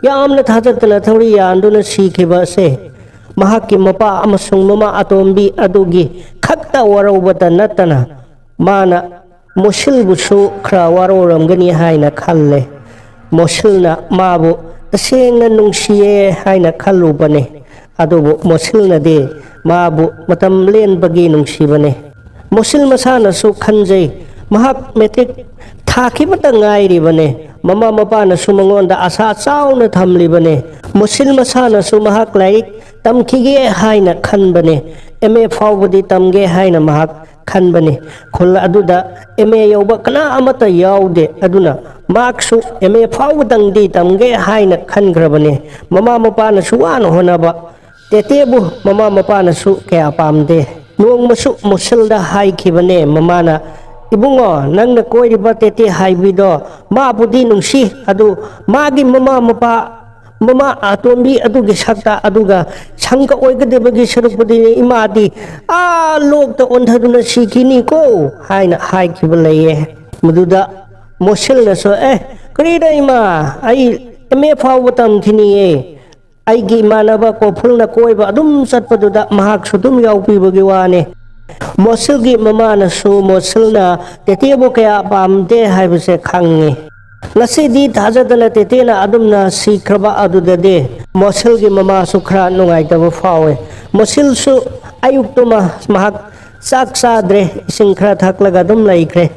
ꯌꯥꯝꯅ ꯊꯥꯖꯗꯅ ꯊꯧꯔꯤ ꯌꯥꯟꯗꯨꯅ ꯁꯤꯈꯤꯕ ꯑꯁꯦ ꯃꯍꯥꯛꯀꯤ ꯃꯄꯥ ꯑꯃꯁꯨꯡ ꯃꯃꯥ ꯑꯇꯣꯝꯕꯤ ꯑꯗꯨꯒꯤ ꯈꯛꯇ ꯋꯥꯔꯧꯕꯇ ꯅꯠꯇꯅ ꯃꯥꯅ ꯃꯣꯁꯤꯜꯕꯨꯁꯨ ꯈꯔ ꯋꯥꯔꯧꯔꯝꯒꯅꯤ ꯍꯥꯏꯅ ꯈꯜꯂꯦ꯫ ꯃꯣꯁꯤꯜꯅ ꯃꯥꯕꯨ ꯇꯁꯦꯡꯅ ꯅꯨꯡꯁꯤꯌꯦ ꯍꯥꯏꯅ ꯈꯜꯂꯨꯕꯅꯦ꯫ ꯑꯗꯨꯕꯨ ꯃꯣꯁꯤꯜꯅꯗꯤ ꯃꯥꯕꯨ ꯃꯇꯝ ꯂꯦꯟꯕꯒꯤ ꯅꯨꯡꯁꯤꯕꯅꯦ꯫ ꯃꯣꯁꯤꯜ ꯃꯁꯥꯅꯁꯨ ꯈꯟꯖꯩ, ꯃꯍꯥꯛ ꯃꯦꯇ꯭ꯔꯤꯛ ꯊꯥꯈꯤꯕꯇ ꯉꯥꯏꯔꯤꯕꯅꯦ꯫ ꯃꯃꯥ ꯃꯄꯥꯅꯁꯨ ꯃꯉꯣꯟꯗ ꯑꯁꯥ ꯆꯥꯎꯅ ꯊꯝꯂꯤꯕꯅꯦ꯫ ꯃꯣꯁꯤꯜ ꯃꯁꯥꯅꯁꯨ ꯃꯍꯥꯛ ꯂꯥꯏꯔꯤꯛ ꯇꯝꯈꯤꯒꯦ ꯍꯥꯏꯅ ꯈꯟꯕꯅꯦ꯫ ꯑꯦꯝ ꯑꯦ ꯐꯥꯎꯕꯗꯤ ꯇꯝꯒꯦ ꯍꯥꯏꯅ ꯃꯍꯥꯛ ꯈꯟꯕꯅꯤ꯫ ꯈꯨꯜ ꯑꯗꯨꯗ ꯑꯦꯝ ꯑꯦ ꯌꯧꯕ ꯀꯅꯥ ꯑꯃꯠꯇ ꯌꯥꯎꯗꯦ꯫ ꯑꯗꯨꯅ ꯃꯍꯥꯛꯁꯨ ꯑꯦꯝ ꯑꯦ ꯐꯥꯎꯕꯗꯪꯗꯤ ꯇꯝꯒꯦ ꯍꯥꯏꯅ ꯈꯟꯈ꯭ꯔꯕꯅꯤ꯫ ꯃꯃꯥ ꯃꯄꯥꯅꯁꯨ ꯋꯥꯅ ꯍꯣꯠꯅꯕ ꯇꯦꯇꯦꯕꯨ ꯃꯃꯥ ꯃꯄꯥꯅꯁꯨ ꯀꯌꯥ ꯄꯥꯝꯗꯦ꯫ ꯅꯣꯡꯃꯁꯨ ꯃꯣꯁꯤꯜꯗ ꯍꯥꯏꯈꯤꯕꯅꯦ ꯃꯃꯥꯅ, "ꯏꯕꯨꯡꯉꯣ, ꯅꯪꯅ ꯀꯣꯏꯔꯤꯕ ꯇꯦꯇꯦ ꯍꯥꯏꯕꯤꯗꯣ ꯃꯥꯕꯨꯗꯤ ꯅꯨꯡꯁꯤ, ꯑꯗꯨ ꯃꯥꯒꯤ ꯃꯃꯥ ꯃꯄꯥ, ꯃꯃꯥ ꯑꯇꯣꯝꯕꯤ ꯑꯗꯨꯒꯤ ꯁꯛꯇ ꯑꯗꯨꯒ ꯁꯪꯒ ꯑꯣꯏꯒꯗꯕꯒꯤ ꯁꯔꯨꯛꯄꯨꯗꯤ ꯏꯃꯥꯗꯤ ꯑꯥ ꯂꯣꯛꯇ ꯑꯣꯟꯊꯗꯨꯅ ꯁꯤꯈꯤꯅꯤꯀꯣ" ꯍꯥꯏꯅ ꯍꯥꯏꯈꯤꯕ ꯂꯩꯌꯦ꯫ ꯃꯗꯨꯗ ꯃꯣꯁꯤꯜꯅꯁꯨ, "ꯑꯦ, ꯀꯔꯤꯅꯣ ꯏꯃꯥ, ꯑꯩ ꯑꯦꯝ ꯑꯦ ꯐꯥꯎꯕ ꯇꯝꯈꯤꯅꯤꯌꯦ꯫ ꯑꯩꯒꯤ ꯏꯃꯥꯟꯅꯕ ꯀꯣꯐꯨꯜꯅ ꯀꯣꯏꯕ ꯑꯗꯨꯝ ꯆꯠꯄꯗꯨꯗ ꯃꯍꯥꯛꯁꯨ ꯑꯗꯨꯝ ꯌꯥꯎꯕꯤꯕꯒꯤ ꯋꯥꯅꯤ"꯫ ꯃꯣꯁꯤꯜꯒꯤ ꯃꯃꯥꯅꯁꯨ ꯃꯣꯁꯤꯜꯅ ꯇꯦꯇꯦꯕꯨ ꯀꯌꯥ ꯄꯥꯝꯗꯦ ꯍꯥꯏꯕꯁꯦ ꯈꯪꯉꯤ꯫ ꯉꯁꯤꯗꯤ ꯊꯥꯖꯗꯅ ꯇꯦꯇꯦꯅ ꯑꯗꯨꯝꯅ ꯁꯤꯈ꯭ꯔꯕ ꯑꯗꯨꯗꯗꯤ ꯃꯣꯁꯤꯜꯒꯤ ꯃꯃꯥꯁꯨ ꯈꯔ ꯅꯨꯡꯉꯥꯏꯇꯕ ꯐꯥꯎꯋꯦ꯫ ꯃꯣꯁꯤꯜꯁꯨ ꯑꯌꯨꯛꯇꯨꯃ ꯃꯍꯥꯛ ꯆꯥꯛ ꯆꯥꯗ꯭ꯔꯦ, ꯏꯁꯤꯡ ꯈꯔ ꯊꯛꯂꯒ ꯑꯗꯨꯝ ꯂꯩꯈ꯭ꯔꯦ꯫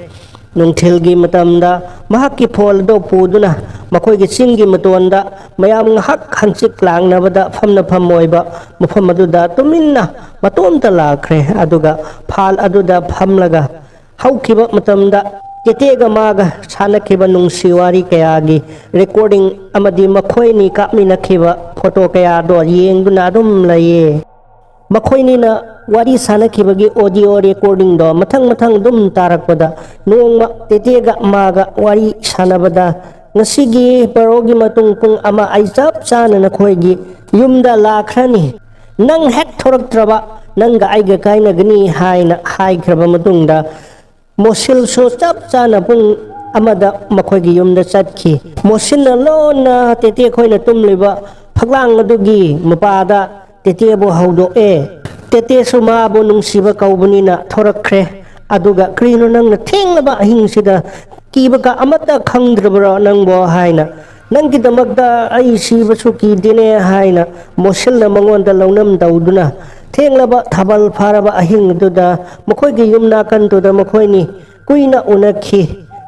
ꯅꯨꯡꯊꯤꯜꯒꯤ ꯃꯇꯝꯗ ꯃꯍꯥꯛꯀꯤ ꯐꯣꯜ ꯑꯗꯨ ꯄꯨꯗꯨꯅ ꯃꯈꯣꯏꯒꯤ ꯆꯤꯡꯒꯤ ꯃꯇꯣꯟꯗ ꯃꯌꯥꯝ ꯉꯥꯏꯍꯥꯛ ꯍꯪꯆꯤꯠ ꯂꯥꯡꯅꯕꯗ ꯐꯝꯅꯐꯝ ꯑꯣꯏꯕ ꯃꯐꯝ ꯑꯗꯨꯗ ꯇꯨꯃꯤꯟꯅ ꯃꯇꯣꯝꯇ ꯂꯥꯛꯈ꯭ꯔꯦ꯫ ꯑꯗꯨꯒ ꯐꯥꯜ ꯑꯗꯨꯗ ꯐꯝꯂꯒ ꯍꯧꯈꯤꯕ ꯃꯇꯝꯗ ꯇꯦꯇꯦꯒ ꯃꯥꯒ ꯁꯥꯟꯅꯈꯤꯕ ꯅꯨꯡꯁꯤ ꯋꯥꯔꯤ ꯀꯌꯥꯒꯤ ꯔꯦꯀꯣꯔꯗꯤꯡ ꯑꯃꯗꯤ ꯃꯈꯣꯏꯅꯤ ꯀꯥꯞꯃꯤꯟꯅꯈꯤꯕ ꯐꯣꯇꯣ ꯀꯌꯥꯗꯣ ꯌꯦꯡꯗꯨꯅ ꯑꯗꯨꯝ ꯂꯩꯌꯦ꯫ ꯃꯈꯣꯏꯅꯤꯅ ꯋꯥꯔꯤ ꯁꯥꯟꯅꯈꯤꯕꯒꯤ ꯑꯣꯗꯤꯑꯣ ꯔꯦꯀꯣꯔꯗꯤꯡꯗꯣ ꯃꯊꯪ ꯃꯊꯪ ꯑꯗꯨꯝ ꯇꯥꯔꯛꯄꯗ, ꯅꯣꯡꯃ ꯇꯦꯇꯦꯒ ꯃꯥꯒ ꯋꯥꯔꯤ ꯁꯥꯟꯅꯕꯗ, "ꯉꯁꯤꯒꯤ ꯕꯥꯔꯣꯒꯤ ꯃꯇꯨꯡ ꯄꯨꯡ ꯑꯃ ꯑꯩ ꯆꯞ ꯆꯥꯅ ꯅꯈꯣꯏꯒꯤ ꯌꯨꯝꯗ ꯂꯥꯛꯈ꯭ꯔꯅꯤ꯫ ꯅꯪ ꯍꯦꯛ ꯊꯣꯔꯛꯇ꯭ꯔꯕ, ꯅꯪꯒ ꯑꯩꯒ ꯀꯥꯏꯅꯒꯅꯤ" ꯍꯥꯏꯅ ꯍꯥꯏꯈ꯭ꯔꯕ ꯃꯇꯨꯡꯗ, ꯃꯣꯁꯤꯜꯁꯨ ꯆꯞ ꯆꯥꯅ ꯄꯨꯡ ꯑꯃꯗ ꯃꯈꯣꯏꯒꯤ ꯌꯨꯝꯗ ꯆꯠꯈꯤ꯫ ꯃꯣꯁꯤꯜꯅ ꯂꯣꯟꯅ ꯇꯦꯇꯦ ꯈꯣꯏꯅ ꯇꯨꯝꯂꯤꯕ ꯐꯛꯂꯥꯡ ꯑꯗꯨꯒꯤ ꯃꯄꯥꯗ ꯇꯦꯇꯦꯕꯨ ꯍꯧꯗꯣꯛꯑꯦ꯫ ꯇꯦꯇꯦꯁꯨ ꯃꯥꯕꯨ ꯅꯨꯡꯁꯤꯕ ꯀꯧꯕꯅꯤꯅ ꯊꯣꯔꯛꯈ꯭ꯔꯦ꯫ ꯑꯗꯨꯒ, "ꯀꯔꯤꯅꯣ ꯅꯪꯅ ꯊꯦꯡꯂꯕ ꯑꯍꯤꯡꯁꯤꯗ ꯀꯤꯕꯒ ꯑꯃꯠꯇ ꯈꯪꯗ꯭ꯔꯕ꯭ꯔꯣ ꯅꯪꯕꯣ?" ꯍꯥꯏꯅ, "ꯅꯪꯒꯤꯗꯃꯛꯇ ꯑꯩ ꯁꯤꯕꯁꯨ ꯀꯤꯗꯦꯅꯦ" ꯍꯥꯏꯅ ꯃꯣꯁꯤꯜꯅ ꯃꯉꯣꯟꯗ ꯂꯧꯅꯝ ꯇꯧꯗꯨꯅ, ꯊꯦꯡꯂꯕ ꯊꯥꯕꯜ ꯐꯥꯔꯕ ꯑꯍꯤꯡꯗꯨꯗ ꯃꯈꯣꯏꯒꯤ ꯌꯨꯝ ꯅꯥꯀꯟꯗꯨꯗ ꯃꯈꯣꯏꯅꯤ ꯀꯨꯏꯅ ꯎꯅꯈꯤ꯫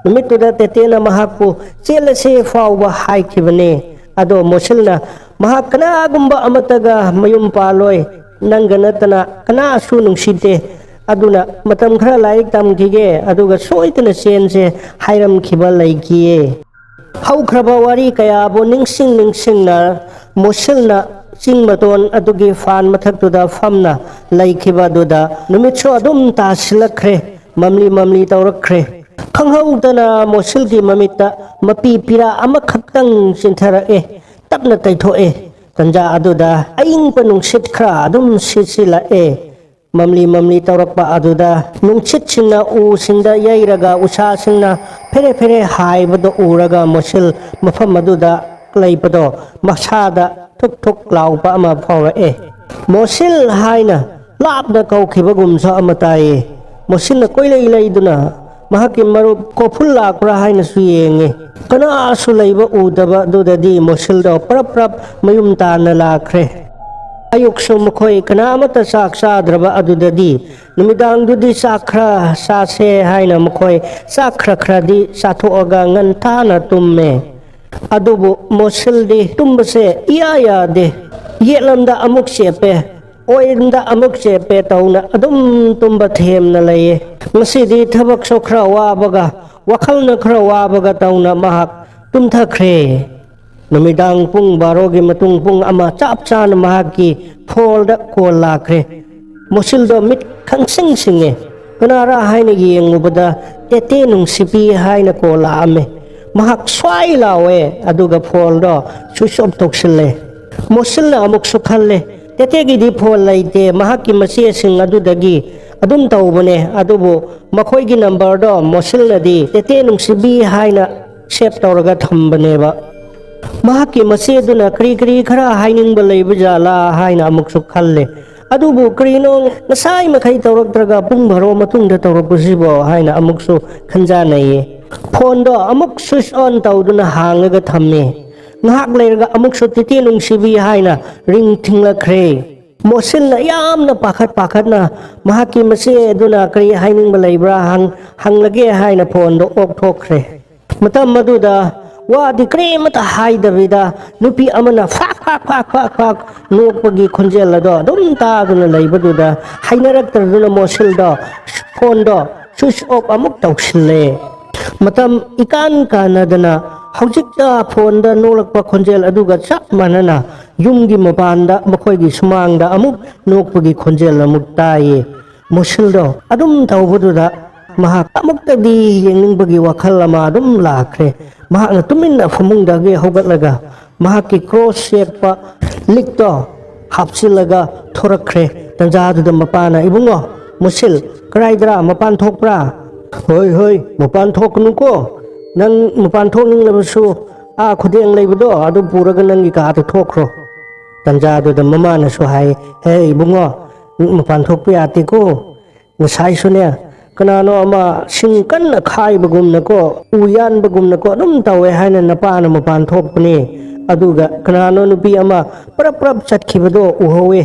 ꯅꯨꯃꯤꯠꯇꯨꯗ ꯇꯦꯇꯦꯅ ꯃꯍꯥꯛꯄꯨ "ꯆꯦꯜꯂꯁꯦ" ꯐꯥꯎꯕ ꯍꯥꯏꯈꯤꯕꯅꯦ꯫ ꯑꯗꯣ ꯃꯣꯁꯤꯜꯅ, "ꯃꯍꯥꯛ ꯀꯅꯥꯒꯨꯝꯕ ꯑꯃꯠꯇꯒ ꯃꯌꯨꯝ ꯄꯥꯜꯂꯣꯏ, ꯅꯪꯒ ꯅꯠꯇꯅ ꯀꯅꯥꯁꯨ ꯅꯨꯡꯁꯤꯗꯦ, ꯑꯗꯨꯅ ꯃꯇꯝ ꯈꯔ ꯂꯥꯏꯔꯤꯛ ꯇꯝꯈꯤꯒꯦ, ꯑꯗꯨꯒ ꯁꯣꯏꯗꯅ ꯆꯦꯟꯁꯦ ꯍꯥꯏꯔꯝꯈꯤꯕ ꯂꯩꯈꯤꯌꯦ꯫ ꯍꯧꯈ꯭ꯔꯕ ꯋꯥꯔꯤ ꯀꯌꯥꯕꯨ ꯅꯤꯡꯁꯤꯡ ꯅꯤꯡꯁꯤꯡꯅ ꯃꯣꯁꯤꯜꯅ ꯆꯤꯡ ꯃꯇꯣꯟ ꯑꯗꯨꯒꯤ ꯐꯥꯟ ꯃꯊꯛꯇꯨꯗ ꯐꯝꯅ ꯂꯩꯈꯤꯕ ꯑꯗꯨꯗ ꯅꯨꯃꯤꯠꯁꯨ ꯑꯗꯨꯝ ꯇꯥꯁꯤꯜꯂꯛꯈ꯭ꯔꯦ, ꯃꯝꯂꯤ ꯃꯝꯂꯤ ꯇꯧꯔꯛꯈ꯭ꯔꯦ꯫ ꯈꯪꯍꯧꯗꯅ ꯃꯣꯁꯤꯜꯒꯤ ꯃꯃꯤꯠꯇ ꯃꯄꯤ ꯄꯤꯔꯥ ꯑꯃꯈꯛꯇꯪ ꯆꯤꯟꯊꯔꯛꯑꯦ, ꯇꯞꯅ ꯇꯩꯊꯣꯛꯑꯦ꯫ ꯇꯟꯖꯥ ꯑꯗꯨꯗ ꯑꯏꯪꯕ ꯅꯨꯡꯁꯤꯠ ꯈꯔ ꯑꯗꯨꯝ ꯁꯤꯠꯆꯤꯜꯂꯛꯑꯦ꯫ ꯃꯝꯂꯤ ꯃꯝꯂꯤ ꯇꯧꯔꯛꯄ ꯑꯗꯨꯗ ꯅꯨꯡꯁꯤꯠꯁꯤꯡꯅ ꯎꯁꯤꯡꯗ ꯌꯩꯔꯒ ꯎꯁꯥꯁꯤꯡꯅ ꯐꯦꯔꯦ ꯐꯦꯔꯦ ꯍꯥꯏꯕꯗꯨ ꯎꯔꯒ ꯃꯣꯁꯤꯜ ꯃꯐꯝ ꯑꯗꯨꯗ ꯂꯩꯕꯗꯣ ꯃꯁꯥꯗ ꯊꯨꯛ ꯊꯨꯛ ꯂꯥꯎꯕ ꯑꯃ ꯐꯥꯎꯔꯛꯑꯦ꯫ "ꯃꯣꯁꯤꯜ" ꯍꯥꯏꯅ ꯂꯥꯞꯅ ꯀꯧꯈꯤꯕꯒꯨꯝꯁꯨ ꯑꯃ ꯇꯥꯏꯌꯦ꯫ ꯃꯣꯁꯤꯜꯅ ꯀꯣꯏꯂꯩ ꯂꯩꯗꯨꯅ ꯃꯍꯥꯛꯀꯤ ꯃꯔꯨꯞ ꯀꯣꯐꯨꯜ ꯂꯥꯛꯄ꯭ꯔꯥ ꯍꯥꯏꯅꯁꯨ ꯌꯦꯡꯉꯤ꯫ ꯀꯅꯥꯁꯨ ꯂꯩꯕ ꯎꯗꯕ ꯑꯗꯨꯗꯗꯤ ꯃꯣꯁꯤꯜꯗꯣ ꯄ꯭ꯔꯞ ꯄ꯭ꯔꯞ ꯃꯌꯨꯝ ꯇꯥꯟꯅ ꯂꯥꯛꯈ꯭ꯔꯦ꯫ ꯑꯌꯨꯛꯁꯨ ꯃꯈꯣꯏ ꯀꯅꯥꯃꯠꯇ ꯆꯥꯛ ꯆꯥꯗ꯭ꯔꯕ ꯑꯗꯨꯗꯗꯤ ꯅꯨꯃꯤꯗꯥꯡꯗꯨꯗꯤ ꯆꯥꯛ ꯈꯔ ꯆꯥꯁꯦ ꯍꯥꯏꯅ ꯃꯈꯣꯏ ꯆꯥꯛ ꯈꯔ ꯈꯔꯗꯤ ꯆꯥꯊꯣꯛꯑꯒ ꯉꯟꯇꯥꯅ ꯇꯨꯝꯃꯦ꯫ ꯑꯗꯨꯕꯨ ꯃꯣꯁꯤꯜꯗꯤ ꯇꯨꯝꯕꯁꯦ ꯏꯌꯥ ꯌꯥꯗꯦ꯫ ꯌꯦꯠꯂꯝꯗ ꯑꯃꯨꯛ ꯆꯦꯞꯄꯦ, ꯑꯣꯏꯔꯣꯝꯗ ꯑꯃꯨꯛ ꯆꯦꯞꯄꯦ ꯇꯧꯅ ꯑꯗꯨꯝ ꯇꯨꯝꯕ ꯊꯦꯝꯅ ꯂꯩꯌꯦ꯫ ꯉꯁꯤꯗꯤ ꯊꯕꯛꯁꯨ ꯈꯔ ꯋꯥꯕꯒ, ꯋꯥꯈꯜꯅ ꯈꯔ ꯋꯥꯕꯒ ꯇꯧꯅ ꯃꯍꯥꯛ ꯇꯨꯝꯊꯈ꯭ꯔꯦ꯫ ꯅꯨꯃꯤꯗꯥꯡ ꯄꯨꯡ ꯕꯥꯔꯣꯒꯤ ꯃꯇꯨꯡ ꯄꯨꯡ ꯑꯃ ꯆꯞ ꯆꯥꯅ ꯃꯍꯥꯛꯀꯤ ꯐꯣꯟꯗ ꯀꯣꯜ ꯂꯥꯛꯈ꯭ꯔꯦ꯫ ꯃꯣꯁꯤꯜꯗꯣ ꯃꯤꯠ ꯈꯪꯁꯤꯡ ꯁꯤꯡꯉꯦ꯫ ꯀꯅꯥꯔꯥ ꯍꯥꯏꯅ ꯌꯦꯡꯉꯨꯕꯗ ꯇꯦꯇꯦ ꯅꯨꯡꯁꯤꯕꯤ ꯍꯥꯏꯅ ꯀꯣꯜ ꯂꯥꯛꯑꯝꯃꯦ꯫ ꯃꯍꯥꯛ ꯁ꯭ꯋꯥꯏ ꯂꯥꯎꯋꯦ, ꯑꯗꯨꯒ ꯐꯣꯟꯗꯣ ꯁ꯭ꯋꯤꯆ ꯑꯣꯐ ꯇꯧꯁꯤꯜꯂꯦ꯫ ꯃꯣꯁꯤꯜꯅ ꯑꯃꯨꯛꯁꯨ ꯈꯜꯂꯦ, ꯇꯦꯇꯦꯒꯤꯗꯤ ꯐꯣꯟ ꯂꯩꯇꯦ, ꯃꯍꯥꯛꯀꯤ ꯃꯆꯦꯁꯤꯡ ꯑꯗꯨꯗꯒꯤ ꯑꯗꯨꯝ ꯇꯧꯕꯅꯦ, ꯑꯗꯨꯕꯨ ꯃꯈꯣꯏꯒꯤ ꯅꯝꯕꯔꯗꯣ ꯃꯣꯁꯤꯜꯅꯗꯤ ꯇꯦꯇꯦ ꯅꯨꯡꯁꯤꯕꯤ ꯍꯥꯏꯅ ꯁꯦꯞ ꯇꯧꯔꯒ ꯊꯝꯕꯅꯦꯕ꯫ ꯃꯍꯥꯛꯀꯤ ꯃꯆꯦꯗꯨꯅ ꯀꯔꯤ ꯀꯔꯤ ꯈꯔ ꯍꯥꯏꯅꯤꯡꯕ ꯂꯩꯕ ꯖꯥꯠꯂꯥ ꯍꯥꯏꯅ ꯑꯃꯨꯛꯁꯨ ꯈꯜꯂꯦ꯫ ꯑꯗꯨꯕꯨ ꯀꯔꯤꯅꯣ ꯉꯁꯥꯏ ꯃꯈꯩ ꯇꯧꯔꯛꯇ꯭ꯔꯒ ꯄꯨꯡ ꯕꯥꯔꯣ ꯃꯇꯨꯡꯗ ꯇꯧꯔꯛꯄꯁꯤꯕꯣ ꯍꯥꯏꯅ ꯑꯃꯨꯛꯁꯨ ꯈꯟꯖꯥꯟꯅꯩꯌꯦ꯫ ꯐꯣꯟꯗꯣ ꯑꯃꯨꯛ ꯁ꯭ꯋꯤꯆ ꯑꯣꯟ ꯇꯧꯗꯨꯅ ꯍꯥꯡꯂꯒ ꯊꯝꯃꯦ꯫ ꯉꯥꯏꯍꯥꯛ ꯂꯩꯔꯒ ꯑꯃꯨꯛꯁꯨ ꯇꯦꯇꯦ ꯅꯨꯡꯁꯤꯕꯤ ꯍꯥꯏꯅ ꯔꯤꯡ ꯊꯤꯡꯂꯛꯈ꯭ꯔꯦ꯫ ꯃꯣꯁꯤꯜꯅ ꯌꯥꯝꯅ ꯄꯥꯈꯠ ꯄꯥꯈꯠꯅ ꯃꯍꯥꯛꯀꯤ ꯃꯆꯦ ꯑꯗꯨꯅ ꯀꯔꯤ ꯍꯥꯏꯅꯤꯡꯕ ꯂꯩꯕ꯭ꯔꯥ ꯍꯪ-, ꯍꯪꯂꯒꯦ ꯍꯥꯏꯅ ꯐꯣꯟꯗꯣ ꯑꯣꯛꯊꯣꯛꯈ꯭ꯔꯦ꯫ ꯃꯇꯝ ꯑꯗꯨꯗ ꯋꯥꯗꯤ ꯀꯔꯤꯃꯠꯇ ꯍꯥꯏꯗꯕꯤꯗ ꯅꯨꯄꯤ ꯑꯃꯅ ꯐꯥꯛ ꯈꯥꯛ ꯈꯥꯛ ꯈꯥꯛ ꯈꯥꯛ ꯅꯣꯛꯄꯒꯤ ꯈꯣꯟꯖꯦꯜ ꯑꯗꯣ ꯑꯗꯨꯝ ꯇꯥꯗꯨꯅ ꯂꯩꯕꯗꯨꯗ ꯍꯩꯅꯔꯛꯇꯗꯨꯅ ꯃꯣꯁꯤꯜꯗꯣ ꯐꯣꯟꯗꯣ ꯁ꯭ꯋꯤꯆ ꯑꯣꯐ ꯑꯃꯨꯛ ꯇꯧꯁꯤꯜꯂꯦ꯫ ꯃꯇꯝ ꯏꯀꯥꯟ ꯀꯥꯟꯅꯗꯅ ꯍꯧꯖꯤꯛꯇ ꯐꯣꯟꯗ ꯅꯣꯛꯂꯛꯄ ꯈꯣꯟꯖꯦꯜ ꯑꯗꯨꯒ ꯆꯞ ꯃꯥꯟꯅꯅ ꯌꯨꯝꯒꯤ ꯃꯄꯥꯟꯗ ꯃꯈꯣꯏꯒꯤ ꯁꯨꯃꯥꯡꯗ ꯑꯃꯨꯛ ꯅꯣꯛꯄꯒꯤ ꯈꯣꯟꯖꯦꯜ ꯑꯃꯨꯛ ꯇꯥꯏꯌꯦ꯫ ꯃꯣꯁꯤꯜꯗꯣ ꯑꯗꯨꯝ ꯇꯧꯕꯗꯨꯗ ꯃꯍꯥꯛ ꯑꯃꯨꯛꯇꯗꯤ ꯌꯦꯡꯅꯤꯡꯕꯒꯤ ꯋꯥꯈꯜ ꯑꯃ ꯑꯗꯨꯝ ꯂꯥꯛꯈ꯭ꯔꯦ꯫ ꯃꯍꯥꯛꯅ ꯇꯨꯃꯤꯟꯅ ꯐꯃꯨꯡꯗꯒꯤ ꯍꯧꯒꯠꯂꯒ ꯃꯍꯥꯛꯀꯤ ꯀ꯭ꯔꯣꯁ ꯌꯦꯛꯄ ꯂꯤꯛꯇꯣ ꯍꯥꯞꯆꯤꯜꯂꯒ ꯊꯣꯔꯛꯈ꯭ꯔꯦ꯫ ꯇꯟꯖꯥꯗꯨꯗ ꯃꯄꯥꯅ, "ꯏꯕꯨꯡꯉꯣ, ꯃꯨꯁꯤꯜ, ꯀꯗꯥꯏꯗꯔꯥ? ꯃꯄꯥꯟ ꯊꯣꯛꯄ꯭ꯔꯥ?" "ꯍꯣꯏ, ꯍꯣꯏ, ꯃꯄꯥꯟ ꯊꯣꯛꯀꯅꯨꯀꯣ꯫ ꯅꯪ ꯃꯄꯥꯟ ꯊꯣꯛꯅꯤꯡꯂꯕꯁꯨ ꯑꯥ ꯈꯨꯗꯦꯡ ꯂꯩꯕꯗꯣ ꯑꯗꯨ ꯄꯨꯔꯒ ꯅꯪꯒꯤ ꯀꯥꯗ ꯊꯣꯛꯈ꯭ꯔꯣ꯫" ꯇꯟꯖꯥꯗꯨꯗ ꯃꯃꯥꯅꯁꯨ ꯍꯥꯏ, "ꯍꯦ ꯏꯕꯨꯡꯉꯣ, ꯃꯄꯥꯟ ꯊꯣꯛꯄ ꯌꯥꯗꯦꯀꯣ꯫ ꯉꯁꯥꯏꯁꯨꯅꯦ, ꯀꯅꯥꯅꯣ ꯑꯃ ꯁꯤꯡ ꯀꯟꯅ ꯈꯥꯏꯕꯒꯨꯝꯅꯀꯣ, ꯎ ꯌꯥꯟꯕꯒꯨꯝꯅꯀꯣ ꯑꯗꯨꯝ ꯇꯧꯋꯦ ꯍꯥꯏꯅ ꯅꯄꯥꯅ ꯃꯄꯥꯟ ꯊꯣꯛꯄꯅꯦ꯫ ꯑꯗꯨꯒ ꯀꯅꯥꯅꯣ ꯅꯨꯄꯤ ꯑꯃ ꯄꯔꯞ ꯄꯔꯞ ꯆꯠꯈꯤꯕꯗꯣ ꯎꯍꯧꯋꯦ꯫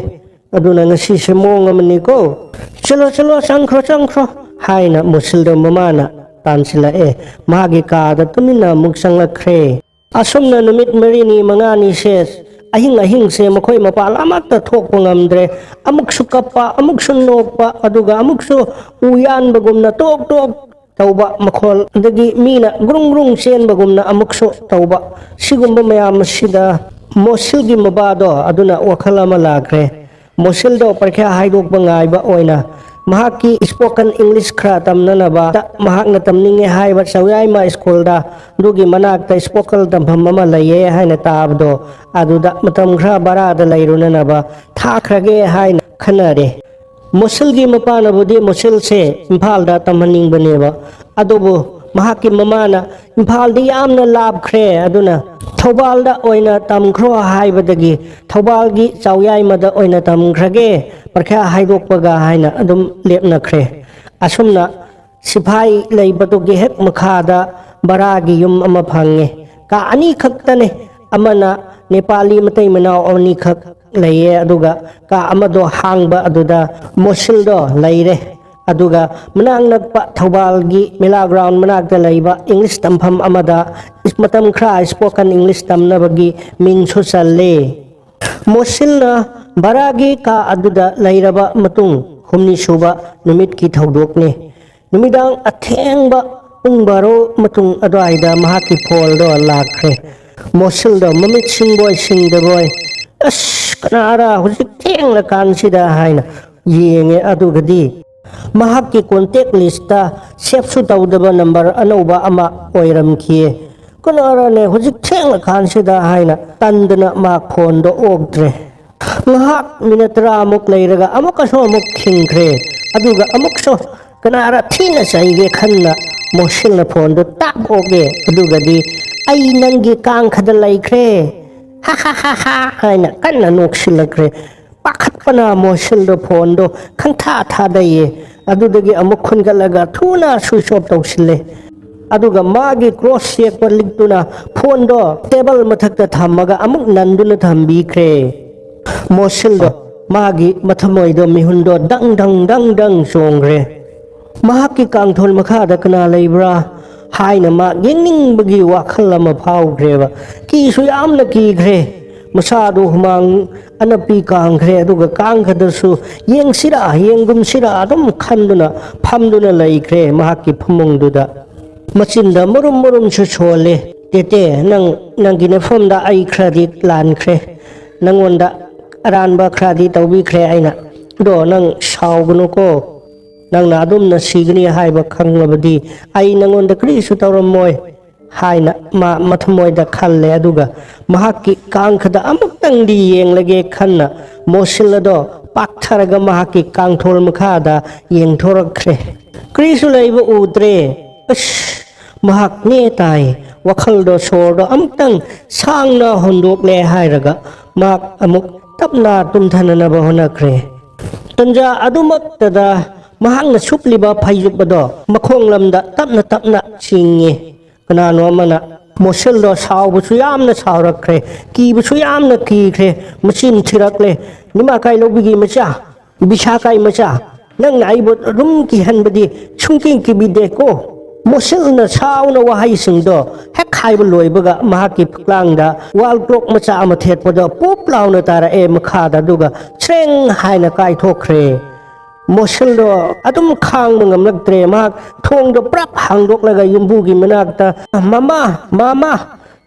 ꯑꯗꯨꯅ ꯉꯁꯤꯁꯦ ꯃꯑꯣꯡ ꯑꯃꯅꯤꯀꯣ꯫ ꯆꯠꯂꯣ, ꯆꯠꯂꯣ, ꯆꯪꯈ꯭ꯔꯣ, ꯆꯪꯈ꯭ꯔꯣ," ꯍꯥꯏꯅ ꯃꯨꯁꯤꯜꯗꯣ ꯃꯃꯥꯅ ꯇꯥꯟꯁꯤꯜꯂꯛꯑꯦ꯫ ꯃꯥꯒꯤ ꯀꯥꯗ ꯇꯨꯃꯤꯟꯅ ꯑꯃꯨꯛ ꯆꯪꯂꯛꯈ꯭ꯔꯦ꯫ ꯑꯁꯨꯝꯅ ꯅꯨꯃꯤꯠ ꯃꯔꯤꯅꯤ ꯃꯉꯥꯅꯤꯁꯦ, ꯑꯍꯤꯡ ꯑꯍꯤꯡꯁꯦ ꯃꯈꯣꯏ ꯃꯄꯥꯟ ꯑꯃꯠꯇ ꯊꯣꯛꯄ ꯉꯝꯗ꯭ꯔꯦ꯫ ꯑꯃꯨꯛꯁꯨ ꯀꯞꯄ, ꯑꯃꯨꯛꯁꯨ ꯅꯣꯛꯄ, ꯑꯗꯨꯒ ꯑꯃꯨꯛꯁꯨ ꯎ ꯌꯥꯟꯕꯒꯨꯝꯅ ꯇꯣꯛ ꯇꯣꯛ ꯇꯧꯕ ꯃꯈꯣꯜ, ꯑꯗꯒꯤ ꯃꯤꯅ ꯒ꯭ꯔꯨꯡ ꯒ꯭ꯔꯨꯡ ꯆꯦꯟꯕꯒꯨꯝꯅ ꯑꯃꯨꯛꯁꯨ ꯇꯧꯕ꯫ ꯁꯤꯒꯨꯝꯕ ꯃꯌꯥꯝ ꯑꯁꯤꯗ ꯃꯣꯁꯤꯜꯒꯤ ꯃꯕꯥꯗꯣ ꯑꯗꯨꯅ ꯋꯥꯈꯜ ꯑꯃ ꯂꯥꯛꯈ꯭ꯔꯦ꯫ ꯃꯣꯁꯤꯜꯗꯣ ꯄꯔꯤꯈ꯭ꯌꯥ ꯍꯥꯏꯗꯣꯛꯄ ꯉꯥꯏꯕ ꯑꯣꯏꯅ ꯃꯍꯥꯛꯀꯤ ꯁ꯭ꯄꯣꯀꯟ ꯏꯪꯂꯤꯁ ꯈꯔ ꯇꯝꯅꯅꯕ ꯃꯍꯥꯛꯅ ꯇꯝꯅꯤꯡꯉꯦ ꯍꯥꯏꯕ ꯆꯧꯌꯥꯏꯃ ꯁ꯭ꯀꯨꯜꯗ, ꯑꯗꯨꯒꯤ ꯃꯅꯥꯛꯇ ꯁ꯭ꯄꯣꯀꯟ ꯇꯝꯐꯝ ꯑꯃ ꯂꯩꯌꯦ ꯍꯥꯏꯅ ꯇꯥꯕꯗꯣ, ꯑꯗꯨꯗ ꯃꯇꯝ ꯈꯔ ꯚꯔꯥꯗ ꯂꯩꯔꯨꯅꯅꯕ ꯊꯥꯈ꯭ꯔꯒꯦ ꯍꯥꯏꯅ ꯈꯟꯅꯔꯦ꯫ ꯃꯣꯁꯤꯜꯒꯤ ꯃꯄꯥꯅꯕꯨꯗꯤ ꯃꯣꯁꯤꯜꯁꯦ ꯏꯝꯐꯥꯜꯗ ꯇꯝꯍꯟꯅꯤꯡꯕꯅꯦꯕ, ꯑꯗꯨꯕꯨ ꯃꯍꯥꯛꯀꯤ ꯃꯃꯥꯅ ꯏꯝꯐꯥꯜꯗꯤ ꯌꯥꯝꯅ ꯂꯥꯞꯈ꯭ꯔꯦ, ꯑꯗꯨꯅ ꯊꯧꯕꯥꯜꯗ ꯑꯣꯏꯅ ꯇꯝꯈ꯭ꯔꯣ ꯍꯥꯏꯕꯗꯒꯤ ꯊꯧꯕꯥꯜꯒꯤ ꯆꯥꯎꯌꯥꯏꯃꯗ ꯑꯣꯏꯅ ꯇꯝꯈ꯭ꯔꯒꯦ, ꯄꯔꯤꯈ꯭ꯌꯥ ꯍꯥꯏꯗꯣꯛꯄꯒ ꯍꯥꯏꯅ ꯑꯗꯨꯝ ꯂꯦꯞꯅꯈ꯭ꯔꯦ꯫ ꯑꯁꯨꯝꯅ ꯁꯤꯐꯥꯏ ꯂꯩꯕꯗꯨꯒꯤ ꯍꯦꯛ ꯃꯈꯥꯗ ꯕꯔꯥꯒꯤ ꯌꯨꯝ ꯑꯃ ꯐꯪꯉꯦ꯫ ꯀꯥ ꯑꯅꯤ ꯈꯛꯇꯅꯦ, ꯑꯃꯅ ꯅꯦꯄꯥꯂꯤ ꯃꯇꯩ ꯃꯅꯥꯎ ꯑꯅꯤꯈꯛ ꯂꯩꯌꯦ, ꯑꯗꯨꯒ ꯀꯥ ꯑꯃꯗꯣ ꯍꯥꯡꯕ, ꯑꯗꯨꯗ ꯃꯣꯁꯤꯜꯗꯣ ꯂꯩꯔꯦ꯫ ꯑꯗꯨꯒ ꯃꯅꯥꯛ ꯅꯛꯄ ꯊꯧꯕꯥꯜꯒꯤ ꯃꯦꯂꯥ ꯒ꯭ꯔꯥꯎꯟ ꯃꯅꯥꯛꯇ ꯂꯩꯕ ꯏꯪꯂꯤꯁ ꯇꯝꯐꯝ ꯑꯃꯗ ꯃꯇꯝ ꯈꯔ ꯁ꯭ꯄꯣꯀꯟ ꯏꯪꯂꯤꯁ ꯇꯝꯅꯕꯒꯤ ꯃꯤꯡꯁꯨ ꯆꯜꯂꯦ꯫ ꯃꯣꯁꯤꯜꯅ ꯚꯔꯥꯒꯤ ꯀꯥ ꯑꯗꯨꯗ ꯂꯩꯔꯕ ꯃꯇꯨꯡ ꯍꯨꯝꯅꯤ ꯁꯨꯕ ꯅꯨꯃꯤꯠꯀꯤ ꯊꯧꯗꯣꯛꯅꯤ꯫ ꯅꯨꯃꯤꯗꯥꯡ ꯑꯊꯦꯡꯕ ꯄꯨꯡ ꯕꯥꯔꯣ ꯃꯇꯨꯡ ꯑꯗꯨꯋꯥꯏꯗ ꯃꯍꯥꯛꯀꯤ ꯐꯣꯟꯗꯣ ꯂꯥꯛꯈ꯭ꯔꯦ꯫ ꯃꯣꯁꯤꯜꯗꯣ ꯃꯃꯤꯠ ꯁꯤꯡꯕꯣꯏ ꯁꯤꯡꯗꯕꯣꯏ, "ꯑꯁ, ꯀꯅꯥꯔ ꯍꯧꯖꯤꯛ ꯊꯦꯡꯂꯀꯥꯟꯁꯤꯗ?" ꯍꯥꯏꯅ ꯌꯦꯡꯉꯦ꯫ ꯑꯗꯨꯒꯗꯤ ꯃꯍꯥꯛꯀꯤ ꯀꯣꯟꯇꯦꯛ ꯂꯤꯁꯇ ꯁꯦꯞꯁꯨ ꯇꯧꯗꯕ ꯅꯝꯕꯔ ꯑꯅꯧꯕ ꯑꯃ ꯑꯣꯏꯔꯝꯈꯤꯌꯦ꯫ "ꯀꯅꯥꯔꯅꯦ ꯍꯧꯖꯤꯛ ꯊꯦꯡꯂꯀꯥꯟꯁꯤꯗ?" ꯍꯥꯏꯅ ꯇꯟꯗꯅ ꯃꯥ ꯐꯣꯟꯗꯣ ꯑꯣꯛꯇ꯭ꯔꯦ꯫ ꯉꯥꯏꯍꯥꯛ ꯃꯤꯅꯠ ꯇꯔꯥꯃꯨꯛ ꯂꯩꯔꯒ ꯑꯃꯨꯛꯀꯁꯨ ꯑꯃꯨꯛ ꯈꯤꯡꯈ꯭ꯔꯦ꯫ ꯑꯗꯨꯒ ꯑꯃꯨꯛꯁꯨ ꯀꯅꯥꯔ ꯊꯤꯅ ꯆꯩꯒꯦ ꯈꯟꯅ ꯃꯣꯁꯤꯜꯅ ꯐꯣꯟꯗꯨ ꯇꯥꯛ ꯑꯣꯛꯑꯦ꯫ ꯑꯗꯨꯒꯗꯤ, "ꯑꯩ ꯅꯪꯒꯤ ꯀꯥꯡꯈꯗ ꯂꯩꯈ꯭ꯔꯦ, ꯍꯥ ꯍꯥ ꯍꯥ ꯍꯥ" ꯍꯥꯏꯅ ꯀꯟꯅ ꯅꯣꯛꯁꯤꯜꯂꯛꯈ꯭ꯔꯦ꯫ ꯄꯥꯈꯠꯄꯅ ꯃꯣꯁꯤꯜꯗꯣ ꯐꯣꯟꯗꯣ ꯈꯪꯊꯥ ꯊꯥꯗꯩꯌꯦ꯫ ꯑꯗꯨꯗꯒꯤ ꯑꯃꯨꯛ ꯈꯨꯟꯒꯠꯂꯒ ꯊꯨꯅ ꯁ꯭ꯋꯤꯆ ꯑꯣꯐ ꯇꯧꯁꯤꯜꯂꯦ꯫ ꯑꯗꯨꯒ ꯃꯥꯒꯤ ꯀ꯭ꯔꯣꯁ ꯌꯦꯛꯄ ꯂꯤꯛꯇꯨꯅ ꯐꯣꯟꯗꯣ ꯇꯦꯕꯜ ꯃꯊꯛꯇ ꯊꯝꯃꯒ ꯑꯃꯨꯛ ꯅꯟꯗꯨꯅ ꯊꯝꯕꯤꯈ꯭ꯔꯦ꯫ ꯃꯣꯁꯤꯜꯗꯣ ꯃꯥꯒꯤ ꯃꯊꯃꯣꯏꯗꯣ, ꯃꯤꯍꯨꯟꯗꯣ ꯗꯪ ꯗꯪ ꯗꯪ ꯗꯪ ꯆꯣꯡꯈ꯭ꯔꯦ꯫ ꯃꯍꯥꯛꯀꯤ ꯀꯥꯡꯊꯣꯜ ꯃꯈꯥꯗ ꯀꯅꯥ ꯂꯩꯕ꯭ꯔꯥ ꯍꯥꯏꯅ ꯃꯥ ꯌꯦꯡꯅꯤꯡꯕꯒꯤ ꯋꯥꯈꯜ ꯑꯃ ꯐꯥꯎꯈ꯭ꯔꯦꯕ꯫ ꯀꯤꯁꯨ ꯌꯥꯝꯅ ꯀꯤꯈ꯭ꯔꯦ꯫ ꯃꯁꯥꯗꯨ ꯍꯨꯃꯥꯡ ꯑꯅꯞꯄꯤ ꯀꯥꯡꯈ꯭ꯔꯦ꯫ ꯑꯗꯨꯒ ꯀꯥꯡꯈꯗꯁꯨ ꯌꯦꯡꯁꯤꯔꯥ ꯌꯦꯡꯒꯨꯝꯁꯤꯔꯥ ꯑꯗꯨꯝ ꯈꯟꯗꯨꯅ ꯐꯝꯗꯨꯅ ꯂꯩꯈ꯭ꯔꯦ ꯃꯍꯥꯛꯀꯤ ꯐꯃꯨꯡꯗꯨꯗ꯫ ꯃꯆꯤꯟꯗ ꯃꯔꯨꯝ ꯃꯔꯨꯝꯁꯨ ꯁꯣꯜꯂꯦ꯫ "ꯇꯦꯇꯦ, ꯅꯪ, ꯅꯪꯒꯤ ꯅꯐꯝꯗ ꯑꯩ ꯈꯔꯗꯤ ꯂꯥꯟꯈ꯭ꯔꯦ꯫ ꯅꯪꯉꯣꯟꯗ ꯑꯔꯥꯟꯕ ꯈꯔꯗꯤ ꯇꯧꯕꯤꯈ꯭ꯔꯦ ꯑꯩꯅ꯫ ꯑꯗꯣ ꯅꯪ ꯁꯥꯎꯒꯅꯨꯀꯣ꯫ ꯅꯪꯅ ꯑꯗꯨꯝꯅ ꯁꯤꯒꯅꯤ ꯍꯥꯏꯕ ꯈꯪꯂꯕꯗꯤ ꯑꯩ ꯅꯪꯉꯣꯟꯗ ꯀꯔꯤꯁꯨ ꯇꯧꯔꯝꯃꯣꯏ" ꯍꯥꯏꯅ ꯃꯥ ꯃꯊꯃꯣꯏꯗ ꯈꯜꯂꯦ꯫ ꯑꯗꯨꯒ ꯃꯍꯥꯛꯀꯤ ꯀꯥꯡꯈꯗ ꯑꯃꯨꯛꯇꯪꯗꯤ ꯌꯦꯡꯂꯒꯦ ꯈꯟꯅ ꯃꯣꯁꯤꯜ ꯑꯗꯣ ꯄꯥꯛꯊꯔꯒ ꯃꯍꯥꯛꯀꯤ ꯀꯥꯡꯊꯣꯜ ꯃꯈꯥꯗ ꯌꯦꯡꯊꯣꯔꯛꯈ꯭ꯔꯦ꯫ ꯀꯔꯤꯁꯨ ꯂꯩꯕ ꯎꯗ꯭ꯔꯦ꯫ ꯑꯁ! ꯃꯍꯥꯛ ꯅꯦ ꯇꯥꯏ꯫ ꯋꯥꯈꯜꯗꯣ, ꯁꯣꯔꯗꯣ ꯑꯃꯨꯛꯇꯪ ꯁꯥꯡꯅ ꯍꯣꯟꯗꯣꯛꯂꯦ ꯍꯥꯏꯔꯒ ꯃꯍꯥꯛ ꯑꯃꯨꯛ ꯇꯞꯅ ꯇꯨꯝꯊꯅꯅꯕ ꯍꯣꯠꯅꯈ꯭ꯔꯦ꯫ ꯇꯟꯖꯥ ꯑꯗꯨꯃꯛꯇꯗ ꯃꯍꯥꯛꯅ ꯁꯨꯞꯂꯤꯕ ꯐꯩꯖꯨꯞ ꯑꯗꯣ ꯃꯈꯣꯡ ꯂꯝꯗ ꯇꯞꯅ ꯇꯞꯅ ꯆꯤꯡꯉꯤ꯫ ꯀꯅꯥꯅꯣ ꯑꯃꯅ ꯃꯣꯁꯤꯜꯗꯣ ꯁꯥꯎꯕꯁꯨ ꯌꯥꯝꯅ ꯁꯥꯎꯔꯛꯈ꯭ꯔꯦ, ꯀꯤꯕꯁꯨ ꯌꯥꯝꯅ ꯀꯤꯈ꯭ꯔꯦ꯫ ꯃꯆꯤꯟ ꯊꯤꯔꯛꯂꯦ, "ꯅꯤꯃꯥ ꯀꯥꯏ ꯂꯧꯕꯤꯒꯤ ꯃꯆꯥ, ꯕꯤꯁꯥ ꯀꯥꯏ ꯃꯆꯥ, ꯅꯪꯅ ꯑꯩꯕꯨ ꯑꯗꯨꯝ ꯀꯤꯍꯟꯕꯗꯤ ꯁꯨꯡꯀꯤ ꯀꯤꯕꯤꯗꯦꯀꯣ꯫ ꯃꯣꯁꯤꯜꯅ ꯁꯥꯎꯅ ꯋꯥꯍꯩꯁꯤꯡꯗꯣ ꯍꯦꯛ ꯍꯥꯏꯕ ꯂꯣꯏꯕꯒ ꯃꯍꯥꯛꯀꯤ ꯐꯛꯂꯥꯡꯗ ꯋꯥꯜ ꯀ꯭ꯂꯣꯛ ꯃꯆꯥ ꯑꯃ ꯊꯦꯠꯄꯗꯣ ꯄꯨꯞ ꯂꯥꯎꯅ ꯇꯥꯔꯛꯑꯦ ꯃꯈꯥꯗ, ꯑꯗꯨꯒ ꯁ꯭ꯔꯦꯡ ꯍꯥꯏꯅ ꯀꯥꯏꯊꯣꯛꯈ꯭ꯔꯦ꯫ ꯃꯣꯁꯤꯜꯗꯣ ꯑꯗꯨꯝ ꯈꯥꯡꯕ ꯉꯝꯂꯛꯇ꯭ꯔꯦ꯫ ꯃꯍꯥꯛ ꯊꯣꯡꯗꯣ ꯄ꯭ꯔꯞ ꯍꯥꯡꯗꯣꯛꯂꯒ ꯌꯨꯝꯕꯨꯒꯤ ꯃꯅꯥꯛꯇ, "ꯃꯃꯥ, ꯃꯃꯥ,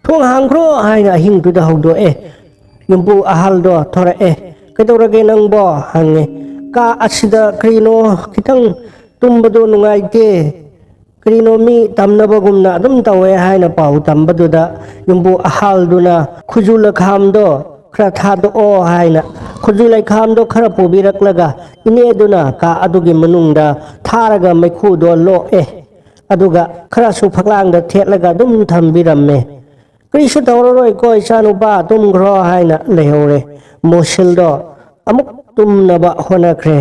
ꯊꯣꯡ ꯍꯥꯡꯈ꯭ꯔꯣ" ꯍꯥꯏꯅ ꯑꯍꯤꯡꯗꯨꯗ ꯍꯧꯗꯣꯛꯑꯦ꯫ ꯌꯨꯝꯕꯨ ꯑꯍꯜꯗꯣ ꯊꯣꯔꯛꯑꯦ꯫ "ꯀꯩꯗꯧꯔꯒꯦ ꯅꯪꯕꯣ?" ꯍꯪꯉꯦ꯫ "ꯀꯥ ꯑꯁꯤꯗ ꯀꯔꯤꯅꯣ ꯈꯤꯇꯪ ꯇꯨꯝꯕꯗꯣ ꯅꯨꯡꯉꯥꯏꯇꯦ, ꯀꯔꯤꯅꯣ ꯃꯤ ꯇꯝꯅꯕꯒꯨꯝꯅ ꯑꯗꯨꯝ ꯇꯧꯋꯦ" ꯍꯥꯏꯅ ꯄꯥꯎ ꯇꯝꯕꯗꯨꯗ ꯌꯨꯝꯕꯨ ꯑꯍꯜꯗꯨꯅ ꯈꯨꯖꯨ ꯂꯩꯈꯥꯝꯗꯣ ꯈꯔ ꯊꯥꯗꯣꯛꯑꯣ ꯍꯥꯏꯅ ꯈꯨꯖꯨ ꯂꯩꯈꯥꯝꯗꯣ ꯈꯔ ꯄꯨꯕꯤꯔꯛꯂꯒ ꯏꯅꯦꯗꯨꯅ ꯀꯥ ꯑꯗꯨꯒꯤ ꯃꯅꯨꯡꯗ ꯊꯥꯔꯒ ꯃꯩꯈꯨꯗꯣ ꯂꯣꯛꯑꯦ꯫ ꯑꯗꯨꯒ ꯈꯔꯁꯨ ꯐꯛꯂꯥꯡꯗ ꯊꯦꯠꯂꯒ ꯑꯗꯨꯝ ꯊꯝꯕꯤꯔꯝꯃꯦ꯫ "ꯀꯔꯤꯁꯨ ꯇꯧꯔꯔꯣꯏꯀꯣ ꯏꯆꯥꯅꯨꯄꯥ, ꯇꯨꯝꯈ꯭ꯔꯣ" ꯍꯥꯏꯅ ꯂꯩꯍꯧꯔꯦ꯫ ꯃꯣꯁꯤꯜꯗꯣ ꯑꯃꯨꯛ ꯇꯨꯝꯅꯕ ꯍꯣꯠꯅꯈ꯭ꯔꯦ꯫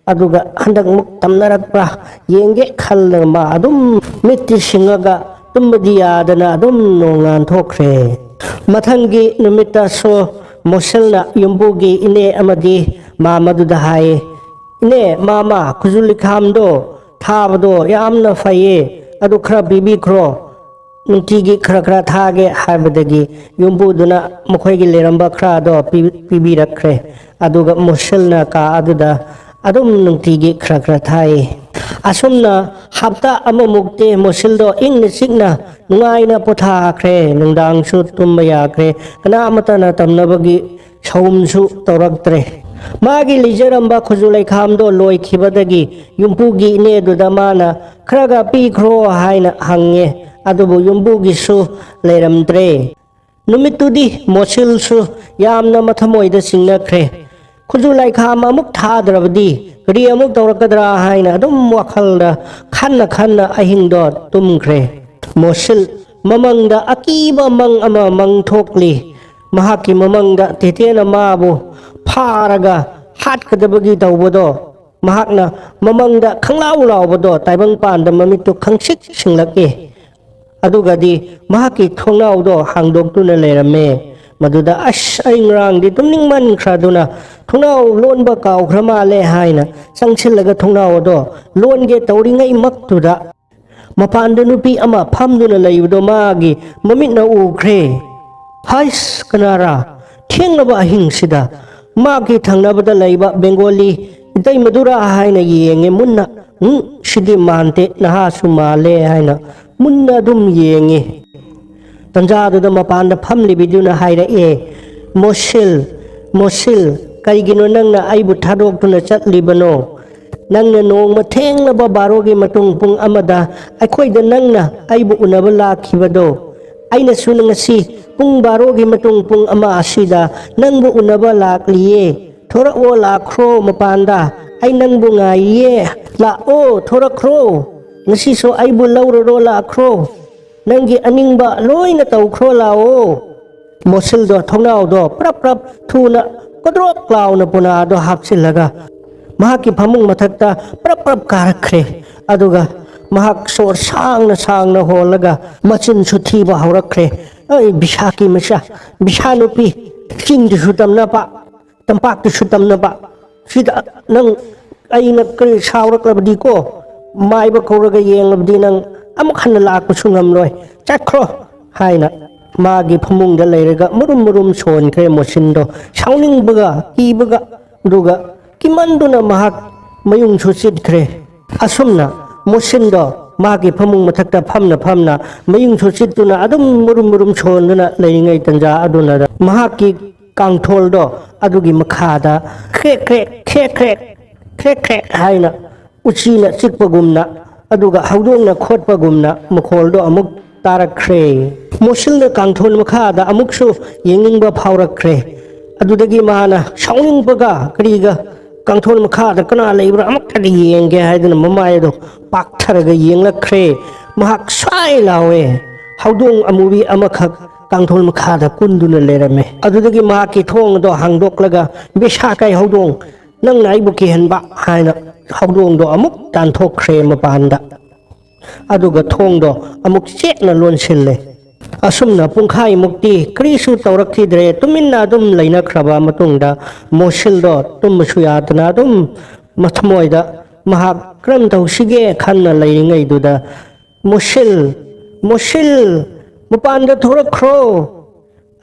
ꯑꯗꯨꯒ ꯍꯟꯗꯛꯃꯨꯛ ꯇꯝꯅꯔꯛꯄ꯭ꯔꯥ ꯌꯦꯡꯒꯦ ꯈꯜꯂꯒ ꯃꯥ ꯑꯗꯨꯝ ꯃꯤꯠꯇꯤ ꯁꯤꯡꯉꯒ ꯇꯨꯝꯕꯗꯤ ꯌꯥꯗꯅ ꯑꯗꯨꯝ ꯅꯣꯡꯉꯥꯟ ꯊꯣꯛꯈ꯭ꯔꯦ꯫ ꯃꯊꯪꯒꯤ ꯅꯨꯃꯤꯠꯇꯁꯨ ꯃꯣꯁꯤꯜꯅ ꯌꯨꯝꯕꯨꯒꯤ ꯏꯅꯦ ꯑꯃꯗꯤ ꯃꯥꯃꯗꯨꯗ ꯍꯥꯏꯌꯦ, "ꯏꯅꯦ, ꯃꯥꯃ, ꯈꯨꯖꯨ ꯂꯩꯈꯥꯝꯗꯣ ꯊꯥꯕꯗꯣ ꯌꯥꯝꯅ ꯐꯩꯌꯦ, ꯑꯗꯨ ꯈꯔ ꯄꯤꯕꯤꯈ꯭ꯔꯣ, ꯅꯨꯡꯇꯤꯒꯤ ꯈꯔ ꯈꯔ ꯊꯥꯒꯦ" ꯍꯥꯏꯕꯗꯒꯤ ꯌꯨꯝꯕꯨꯗꯨꯅ ꯃꯈꯣꯏꯒꯤ ꯂꯩꯔꯝꯕ ꯈꯔꯗꯣ ꯄꯤ-, ꯄꯤꯕꯤꯔꯛꯈ꯭ꯔꯦ꯫ ꯑꯗꯨꯒ ꯃꯣꯁꯤꯜꯅ ꯀꯥ ꯑꯗꯨꯗ ꯑꯗꯨꯝ ꯅꯨꯡꯇꯤꯒꯤ ꯈꯔ ꯈꯔ ꯊꯥꯏ꯫ ꯑꯁꯨꯝꯅ ꯍꯞꯇꯥ ꯑꯃꯃꯨꯛꯇꯤ ꯃꯣꯁꯤꯜꯗꯣ ꯏꯪꯅ ꯆꯤꯛꯅ ꯅꯨꯡꯉꯥꯏꯅ ꯄꯣꯊꯥꯈ꯭ꯔꯦ꯫ ꯅꯨꯡꯗꯥꯡꯁꯨ ꯇꯨꯝꯕ ꯌꯥꯈ꯭ꯔꯦ꯫ ꯀꯅꯥ ꯑꯃꯠꯇꯅ ꯇꯝꯅꯕꯒꯤ ꯁꯧꯝꯁꯨ ꯇꯧꯔꯛꯇ꯭ꯔꯦ꯫ ꯃꯥꯒꯤ ꯂꯩꯖꯔꯝꯕ ꯈꯨꯖꯨ ꯂꯩꯈꯥꯝꯗꯣ ꯂꯣꯏꯈꯤꯕꯗꯒꯤ ꯌꯨꯝꯄꯨꯒꯤ ꯏꯅꯦꯗꯨꯗ ꯃꯥꯅ ꯈꯔꯒ ꯄꯤꯈ꯭ꯔꯣ ꯍꯥꯏꯅ ꯍꯪꯉꯦ꯫ ꯑꯗꯨꯕꯨ ꯌꯨꯝꯕꯨꯒꯤꯁꯨ ꯂꯩꯔꯝꯗ꯭ꯔꯦ꯫ ꯅꯨꯃꯤꯠꯇꯨꯗꯤ ꯃꯣꯁꯤꯜꯁꯨ ꯌꯥꯝꯅ ꯃꯊꯃꯣꯏꯗ ꯆꯤꯡꯅꯈ꯭ꯔꯦ꯫ ꯈꯨꯖꯨ ꯂꯩꯈꯥꯝ ꯑꯃꯨꯛ ꯊꯥꯗ꯭ꯔꯕꯗꯤ ꯀꯔꯤ ꯑꯃꯨꯛ ꯇꯧꯔꯛꯀꯗ꯭ꯔꯥ ꯍꯥꯏꯅ ꯑꯗꯨꯝ ꯋꯥꯈꯜꯗ ꯈꯟꯅ ꯈꯟꯅ ꯑꯍꯤꯡꯗꯣ ꯇꯨꯝꯈ꯭ꯔꯦ꯫ ꯃꯣꯁꯤꯜ ꯃꯃꯪꯗ ꯑꯀꯤꯕ ꯃꯪ ꯑꯃ ꯃꯪ ꯊꯣꯛꯂꯤ꯫ ꯃꯍꯥꯛꯀꯤ ꯃꯃꯪꯗ ꯇꯦꯇꯦꯅ ꯃꯥꯕꯨ ꯐꯥꯔꯒ ꯍꯥꯠꯀꯗꯕꯒꯤ ꯇꯧꯕꯗꯣ, ꯃꯍꯥꯛꯅ ꯃꯃꯪꯗ ꯈꯪꯂꯥꯎ ꯂꯥꯎꯕꯗꯣ ꯇꯥꯏꯕꯪꯄꯥꯟꯗ ꯃꯃꯤꯠꯇꯨ ꯈꯪꯁꯤꯛ ꯁꯤꯡꯂꯛꯏ꯫ ꯑꯗꯨꯒꯗꯤ ꯃꯍꯥꯛꯀꯤ ꯊꯣꯡꯅꯥꯎꯗꯣ ꯍꯥꯡꯗꯣꯛꯇꯨꯅ ꯂꯩꯔꯝꯃꯦ꯫ ꯃꯗꯨꯗ, "ꯑꯁ, ꯑꯩ ꯉꯔꯥꯡꯗꯤ ꯇꯨꯝꯅꯤꯡꯃꯟꯈ꯭ꯔꯗꯨꯅ ꯊꯣꯡꯅꯥꯎ ꯂꯣꯟꯕ ꯀꯥꯎꯈ꯭ꯔ ꯃꯥꯜꯂꯦ" ꯍꯥꯏꯅ ꯆꯪꯁꯤꯜꯂꯒ ꯊꯣꯡꯅꯥꯎ ꯑꯗꯣ ꯂꯣꯟꯒꯦ ꯇꯧꯔꯤꯉꯩꯃꯛꯇꯨꯗ, ꯃꯄꯥꯟꯗ ꯅꯨꯄꯤ ꯑꯃ ꯐꯝꯗꯨꯅ ꯂꯩꯕꯗꯣ ꯃꯥꯒꯤ ꯃꯃꯤꯠꯅ ꯎꯈ꯭ꯔꯦ꯫ "ꯍꯥꯏꯁ, ꯀꯅꯥꯔꯥ? ꯊꯦꯡꯂꯕ ꯑꯍꯤꯡꯁꯤꯗ?" ꯃꯥꯒꯤ ꯊꯪꯅꯕꯗ ꯂꯩꯕ ꯕꯦꯡꯒꯣꯂꯤ ꯏꯇꯩꯃꯗꯨꯔꯥ ꯍꯥꯏꯅ ꯌꯦꯡꯉꯦ ꯃꯨꯟꯅ꯫ "ꯎꯝ, ꯁꯤꯗꯤ ꯃꯥꯟꯗꯦ, ꯅꯍꯥꯁꯨ ꯃꯥꯜꯂꯦ" ꯍꯥꯏꯅ ꯃꯨꯟꯅ ꯑꯗꯨꯝ ꯌꯦꯡꯉꯦ꯫ ꯇꯟꯖꯥꯗꯨꯗ ꯃꯄꯥꯟꯗ ꯐꯝꯂꯤꯕꯤꯗꯨꯅ ꯍꯥꯏꯔꯛꯑꯦ, "ꯃꯣꯁꯤꯜ, ꯃꯣꯁꯤꯜ, ꯀꯩꯒꯤꯅꯣ ꯅꯪꯅ ꯑꯩꯕꯨ ꯊꯥꯗꯣꯛꯇꯨꯅ ꯆꯠꯂꯤꯕꯅꯣ? ꯅꯪꯅ ꯅꯣꯡꯃ ꯊꯦꯡꯂꯕ ꯕꯥꯔꯣꯒꯤ ꯃꯇꯨꯡ ꯄꯨꯡ ꯑꯃꯗ ꯑꯩꯈꯣꯏꯗ ꯅꯪꯅ ꯑꯩꯕꯨ ꯎꯅꯕ ꯂꯥꯛꯈꯤꯕꯗꯣ? ꯑꯩꯅꯁꯨ ꯉꯁꯤ ꯄꯨꯡ ꯕꯥꯔꯣꯒꯤ ꯃꯇꯨꯡ ꯄꯨꯡ ꯑꯃ ꯑꯁꯤꯗ ꯅꯪꯕꯨ ꯎꯅꯕ ꯂꯥꯛꯂꯤꯌꯦ꯫ ꯊꯣꯔꯛꯑꯣ, ꯂꯥꯛꯈ꯭ꯔꯣ ꯃꯄꯥꯟꯗ꯫ ꯑꯩ ꯅꯪꯕꯨ ꯉꯥꯏꯔꯤꯌꯦ꯫ ꯂꯥꯛꯑꯣ, ꯊꯣꯔꯛꯈ꯭ꯔꯣ꯫ ꯉꯁꯤꯁꯨ ꯑꯩꯕꯨ ꯂꯧꯔꯔꯣ, ꯂꯥꯛꯈ꯭ꯔꯣ꯫ ꯅꯪꯒꯤ ꯑꯅꯤꯡꯕ ꯂꯣꯏꯅ ꯇꯧꯈ꯭ꯔꯣ, ꯂꯥꯛꯑꯣ꯫" ꯃꯣꯁꯤꯜꯗꯣ ꯊꯣꯡꯅꯥꯎꯗꯣ ꯄ꯭ꯔꯞ ꯄ꯭ꯔꯞ ꯊꯨꯅ ꯀꯗ꯭ꯔꯣꯛ ꯂꯥꯎꯅ ꯄꯨꯅꯥꯗꯣ ꯍꯥꯞꯆꯤꯜꯂꯒ ꯃꯍꯥꯛꯀꯤ ꯐꯃꯨꯡ ꯃꯊꯛꯇ ꯄ꯭ꯔꯞ ꯄ꯭ꯔꯞ ꯀꯥꯔꯛꯈ꯭ꯔꯦ꯫ ꯑꯗꯨꯒ ꯃꯍꯥꯛ ꯁꯣꯔ ꯁꯥꯡꯅ ꯁꯥꯡꯅ ꯍꯣꯜꯂꯒ ꯃꯆꯤꯟꯁꯨ ꯊꯤꯕ ꯍꯧꯔꯛꯈ꯭ꯔꯦ꯫ "ꯑꯩ ꯕꯤꯁꯥꯀꯤ ꯃꯆꯥ, ꯕꯤꯁꯥ ꯅꯨꯄꯤ, ꯆꯤꯡꯗꯁꯨ ꯇꯝꯅꯕ, ꯇꯝꯄꯥꯛꯇꯁꯨ ꯇꯝꯅꯕ, ꯁꯤꯗ ꯅꯪ ꯑꯩꯅ ꯀꯔꯤ ꯁꯥꯎꯔꯛꯂꯕꯗꯤꯀꯣ, ꯃꯥꯏꯕ ꯀꯧꯔꯒ ꯌꯦꯡꯂꯕꯗꯤ ꯅꯪ ꯑꯃꯨꯛ ꯍꯟꯅ ꯂꯥꯛꯄꯁꯨ ꯉꯝꯂꯣꯏ꯫ ꯆꯠꯈ꯭ꯔꯣ!" ꯍꯥꯏꯅ ꯃꯥꯒꯤ ꯐꯃꯨꯡꯗ ꯂꯩꯔꯒ ꯃꯨꯔꯨꯝ ꯃꯨꯔꯨꯝ ꯁꯣꯟꯈ꯭ꯔꯦ ꯃꯣꯁꯤꯟꯗꯣ, ꯁꯥꯎꯅꯤꯡꯕꯒ ꯀꯤꯕꯒ꯫ ꯑꯗꯨꯒ ꯀꯤꯃꯟꯗꯨꯅ ꯃꯍꯥꯛ ꯃꯌꯨꯡꯁꯨ ꯆꯤꯠꯈ꯭ꯔꯦ꯫ ꯑꯁꯨꯝꯅ ꯃꯣꯁꯤꯟꯗꯣ ꯃꯥꯒꯤ ꯐꯃꯨꯡ ꯃꯊꯛꯇ ꯐꯝꯅ ꯐꯝꯅ ꯃꯌꯨꯡꯁꯨ ꯆꯤꯠꯇꯨꯅ ꯑꯗꯨꯝ ꯃꯨꯔꯨꯝ ꯃꯨꯔꯨꯝ ꯁꯣꯟꯗꯨꯅ ꯂꯩꯔꯤꯉꯩ ꯇꯟꯖꯥ ꯑꯗꯨꯅ ꯃꯍꯥꯛꯀꯤ ꯀꯥꯡꯊꯣꯜꯗꯣ ꯑꯗꯨꯒꯤ ꯃꯈꯥꯗ ꯈ꯭ꯔꯦꯛ ꯈ꯭ꯔꯦꯛ, ꯈ꯭ꯔꯦꯛ ꯈ꯭ꯔꯦꯛ, ꯈ꯭ꯔꯦꯛ ꯈ꯭ꯔꯦꯛ ꯍꯥꯏꯅ ꯎꯆꯤꯅ ꯆꯤꯛꯄꯒꯨꯝꯅ, ꯑꯗꯨꯒ ꯍꯧꯗꯣꯡꯅ ꯈꯣꯠꯄꯒꯨꯝꯅ ꯃꯈꯣꯜꯗꯣ ꯑꯃꯨꯛ ꯇꯥꯔꯛꯈ꯭ꯔꯦ꯫ ꯃꯣꯁꯤꯜꯅ ꯀꯥꯡꯊꯣꯜ ꯃꯈꯥꯗ ꯑꯃꯨꯛꯁꯨ ꯌꯦꯡꯅꯤꯡꯕ ꯐꯥꯎꯔꯛꯈ꯭ꯔꯦ꯫ ꯑꯗꯨꯗꯒꯤ ꯃꯥꯅ ꯁꯥꯎꯅꯤꯡꯕꯒ ꯀꯔꯤꯒ, "ꯀꯥꯡꯊꯣꯜ ꯃꯈꯥꯗ ꯀꯅꯥ ꯂꯩꯕ꯭ꯔꯥ ꯑꯃꯨꯛꯇꯗꯤ ꯌꯦꯡꯒꯦ" ꯍꯥꯏꯗꯨꯅ ꯃꯃꯥꯏ ꯑꯗꯨ ꯄꯥꯛꯊꯔꯒ ꯌꯦꯡꯂꯛꯈ꯭ꯔꯦ꯫ ꯃꯍꯥꯛ ꯁ꯭ꯋꯥꯏ ꯂꯥꯎꯋꯦ꯫ ꯍꯧꯗꯣꯡ ꯑꯃꯨꯕꯤ ꯑꯃꯈꯛ ꯀꯥꯡꯊꯣꯜ ꯃꯈꯥꯗ ꯀꯨꯟꯗꯨꯅ ꯂꯩꯔꯝꯃꯦ꯫ ꯑꯗꯨꯗꯒꯤ ꯃꯍꯥꯛꯀꯤ ꯊꯣꯡ ꯑꯗꯣ ꯍꯥꯡꯗꯣꯛꯂꯒ, "ꯕꯦꯁꯥꯀꯥꯏ ꯍꯧꯗꯣꯡ, ꯅꯪꯅ ꯑꯩꯕꯨ ꯀꯤꯍꯟꯕ" ꯍꯥꯏꯅ ꯍꯧꯗꯣꯡꯗꯣ ꯑꯃꯨꯛ ꯇꯥꯟꯊꯣꯛꯈ꯭ꯔꯦ ꯃꯄꯥꯟꯗ꯫ ꯑꯗꯨꯒ ꯊꯣꯡꯗꯣ ꯑꯃꯨꯛ ꯆꯦꯠꯅ ꯂꯣꯟꯁꯤꯜꯂꯦ꯫ ꯑꯁꯨꯝꯅ ꯄꯨꯡꯈꯥꯏꯃꯨꯛꯇꯤ ꯀꯔꯤꯁꯨ ꯇꯧꯔꯛꯈꯤꯗ꯭ꯔꯦ꯫ ꯇꯨꯃꯤꯟꯅ ꯑꯗꯨꯝ ꯂꯩꯅꯈ꯭ꯔꯕ ꯃꯇꯨꯡꯗ ꯃꯣꯁꯤꯜꯗꯣ ꯇꯨꯝꯕꯁꯨ ꯌꯥꯗꯅ ꯑꯗꯨꯝ ꯃꯊꯃꯣꯏꯗ ꯃꯍꯥꯛ ꯀꯔꯝ ꯇꯧꯁꯤꯒꯦ ꯈꯟꯅ ꯂꯩꯔꯤꯉꯩꯗꯨꯗ, "ꯃꯣꯁꯤꯜ, ꯃꯣꯁꯤꯜ, ꯃꯄꯥꯟꯗ ꯊꯣꯔꯛꯈ꯭ꯔꯣ,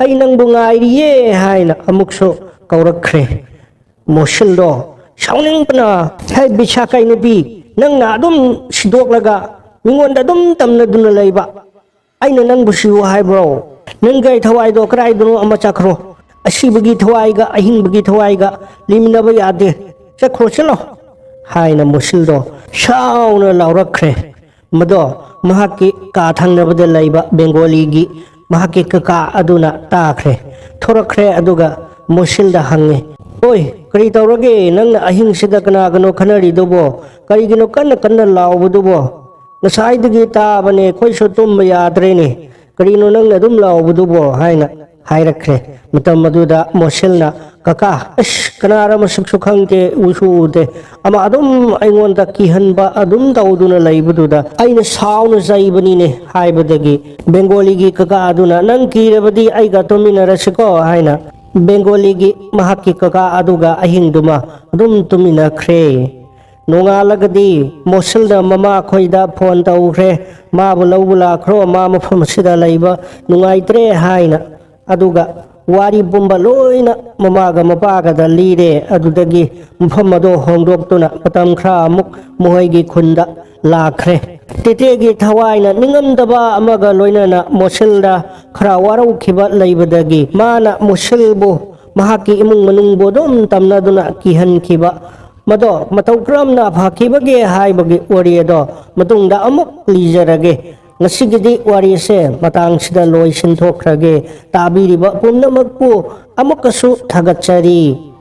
ꯑꯩ ꯅꯪꯕꯨ ꯉꯥꯏꯔꯤꯌꯦ" ꯍꯥꯏꯅ ꯑꯃꯨꯛꯁꯨ ꯀꯧꯔꯛꯈ꯭ꯔꯦ꯫ ꯃꯣꯁꯤꯜꯗꯣ ꯁꯥꯎꯅꯤꯡꯕꯅ, "ꯍꯦ ꯕꯤꯁꯥꯀꯥꯏ ꯅꯨꯄꯤ, ꯅꯪꯅ ꯑꯗꯨꯝ ꯁꯤꯗꯣꯛꯂꯒ ꯃꯤꯉꯣꯟꯗ ꯑꯗꯨꯝ ꯇꯝꯅꯗꯨꯅ ꯂꯩꯕ, ꯑꯩꯅ ꯅꯪꯕꯨ ꯁꯤꯌꯨ ꯍꯥꯏꯕ꯭ꯔꯣ? ꯅꯪꯒꯤ ꯊꯋꯥꯏꯗꯣ ꯀꯗꯥꯏꯗꯅꯣ ꯑꯃ ꯆꯠꯈ꯭ꯔꯣ꯫ ꯑꯁꯤꯕꯒꯤ ꯊꯋꯥꯏꯒ ꯑꯍꯤꯡꯕꯒꯤ ꯊꯋꯥꯏꯒ ꯂꯩꯃꯤꯟꯅꯕ ꯌꯥꯗꯦ꯫ ꯆꯠꯈ꯭ꯔꯣ, ꯆꯠꯂꯣ" ꯍꯥꯏꯅ ꯃꯣꯁꯤꯜꯗꯣ ꯁꯥꯎꯅ ꯂꯥꯎꯔꯛꯈ꯭ꯔꯦ꯫ ꯃꯗꯣ ꯃꯍꯥꯛꯀꯤ ꯀꯥ ꯊꯪꯅꯕꯗ ꯂꯩꯕ ꯕꯦꯡꯒꯣꯂꯤꯒꯤ ꯃꯍꯥꯛꯀꯤ ꯀꯀꯥ ꯑꯗꯨꯅ ꯇꯥꯈ꯭ꯔꯦ꯫ ꯊꯣꯔꯛꯈ꯭ꯔꯦ, ꯑꯗꯨꯒ ꯃꯣꯁꯤꯜꯗ ꯍꯪꯉꯦ, "ꯑꯣꯏ, ꯀꯔꯤ ꯇꯧꯔꯒꯦ? ꯅꯪꯅ ꯑꯍꯤꯡꯁꯤꯗ ꯀꯅꯥꯒꯅꯣ ꯈꯟꯅꯔꯤꯗꯨꯕꯣ? ꯀꯔꯤꯒꯤꯅꯣ ꯀꯟꯅ ꯀꯟꯅ ꯂꯥꯎꯕꯗꯨꯕꯣ? ꯉꯁꯥꯏꯗꯒꯤ ꯇꯥꯕꯅꯦ, ꯑꯩꯈꯣꯏꯁꯨ ꯇꯨꯝꯕ ꯌꯥꯗ꯭ꯔꯦꯅꯦ꯫ ꯀꯔꯤꯅꯣ ꯅꯪꯅ ꯑꯗꯨꯝ ꯂꯥꯎꯕꯗꯨꯕꯣ?" ꯍꯥꯏꯅ ꯍꯥꯏꯔꯛꯈ꯭ꯔꯦ꯫ ꯃꯇꯝ ꯑꯗꯨꯗ ꯃꯣꯁꯤꯜꯅ, "ꯀꯀꯥ, ꯑꯁ, ꯀꯅꯥꯔ ꯃꯁꯛꯁꯨ ꯈꯪꯗꯦ, ꯎꯁꯨ ꯎꯗꯦ꯫ ꯑꯃ ꯑꯗꯨꯝ ꯑꯩꯉꯣꯟꯗ ꯀꯤꯍꯟꯕ ꯑꯗꯨꯝ ꯇꯧꯗꯨꯅ ꯂꯩꯕꯗꯨꯗ ꯑꯩꯅ ꯁꯥꯎꯅ ꯆꯩꯕꯅꯤꯅꯦ" ꯍꯥꯏꯕꯗꯒꯤ ꯕꯦꯡꯒꯣꯂꯤꯒꯤ ꯀꯀꯥ ꯑꯗꯨꯅ, "ꯅꯪ ꯀꯤꯔꯕꯗꯤ ꯑꯩꯒ ꯇꯨꯝꯃꯤꯟꯅꯔꯁꯤꯀꯣ" ꯍꯥꯏꯅ ꯕꯦꯡꯒꯣꯂꯤꯒꯤ ꯃꯍꯥꯛꯀꯤ ꯀꯀꯥ ꯑꯗꯨꯒ ꯑꯍꯤꯡꯗꯨꯃ ꯑꯗꯨꯝ ꯇꯨꯝꯃꯤꯟꯅꯈ꯭ꯔꯦ꯫ ꯅꯣꯡꯉꯥꯜꯂꯒꯗꯤ ꯃꯣꯁꯤꯜꯗ ꯃꯃꯥ ꯈꯣꯏꯗ ꯐꯣꯟ ꯇꯧꯈ꯭ꯔꯦ, "ꯃꯥꯕꯨ ꯂꯧꯕ ꯂꯥꯛꯈ꯭ꯔꯣ, ꯃꯥ ꯃꯐꯝ ꯑꯁꯤꯗ ꯂꯩꯕ ꯅꯨꯡꯉꯥꯏꯇ꯭ꯔꯦ" ꯍꯥꯏꯅ꯫ ꯑꯗꯨꯒ ꯋꯥꯔꯤ ꯄꯨꯝꯕ ꯂꯣꯏꯅ ꯃꯃꯥꯒ ꯃꯄꯥꯒꯗ ꯂꯤꯔꯦ꯫ ꯑꯗꯨꯗꯒꯤ ꯃꯐꯝ ꯑꯗꯣ ꯍꯣꯡꯗꯣꯛꯇꯨꯅ ꯃꯇꯝ ꯈꯔ ꯑꯃꯨꯛ ꯃꯈꯣꯏꯒꯤ ꯈꯨꯟꯗ ꯂꯥꯛꯈ꯭ꯔꯦ꯫ ꯇꯦꯇꯦꯒꯤ ꯊꯋꯥꯏꯅ ꯅꯤꯡꯉꯝꯗꯕ ꯑꯃꯒ ꯂꯣꯏꯅꯅ ꯃꯣꯁꯤꯜꯗ ꯈꯔ ꯋꯥꯔꯧꯈꯤꯕ ꯂꯩꯕꯗꯒꯤ ꯃꯥꯅ ꯃꯣꯁꯤꯜꯕꯨ ꯃꯍꯥꯛꯀꯤ ꯏꯃꯨꯡ ꯃꯅꯨꯡꯕꯨ ꯑꯗꯨꯝ ꯇꯝꯅꯗꯨꯅ ꯀꯤꯍꯟꯈꯤꯕ, ꯃꯗꯣ ꯃꯇꯧ ꯀꯔꯝꯅ ꯐꯈꯤꯕꯒꯦ ꯍꯥꯏꯕꯒꯤ ꯋꯥꯔꯤ ꯑꯗꯣ ꯃꯇꯨꯡꯗ ꯑꯃꯨꯛ ꯂꯤꯖꯔꯒꯦ꯫ ꯉꯁꯤꯒꯤꯗꯤ ꯋꯥꯔꯤꯁꯦ ꯃꯇꯥꯡꯁꯤꯗ ꯂꯣꯏꯁꯤꯟꯊꯣꯛꯈ꯭ꯔꯒꯦ꯫ ꯇꯥꯕꯤꯔꯤꯕ ꯄꯨꯝꯅꯃꯛꯄꯨ ꯑꯃꯨꯛꯀꯁꯨ ꯊꯥꯒꯠꯆꯔꯤ꯫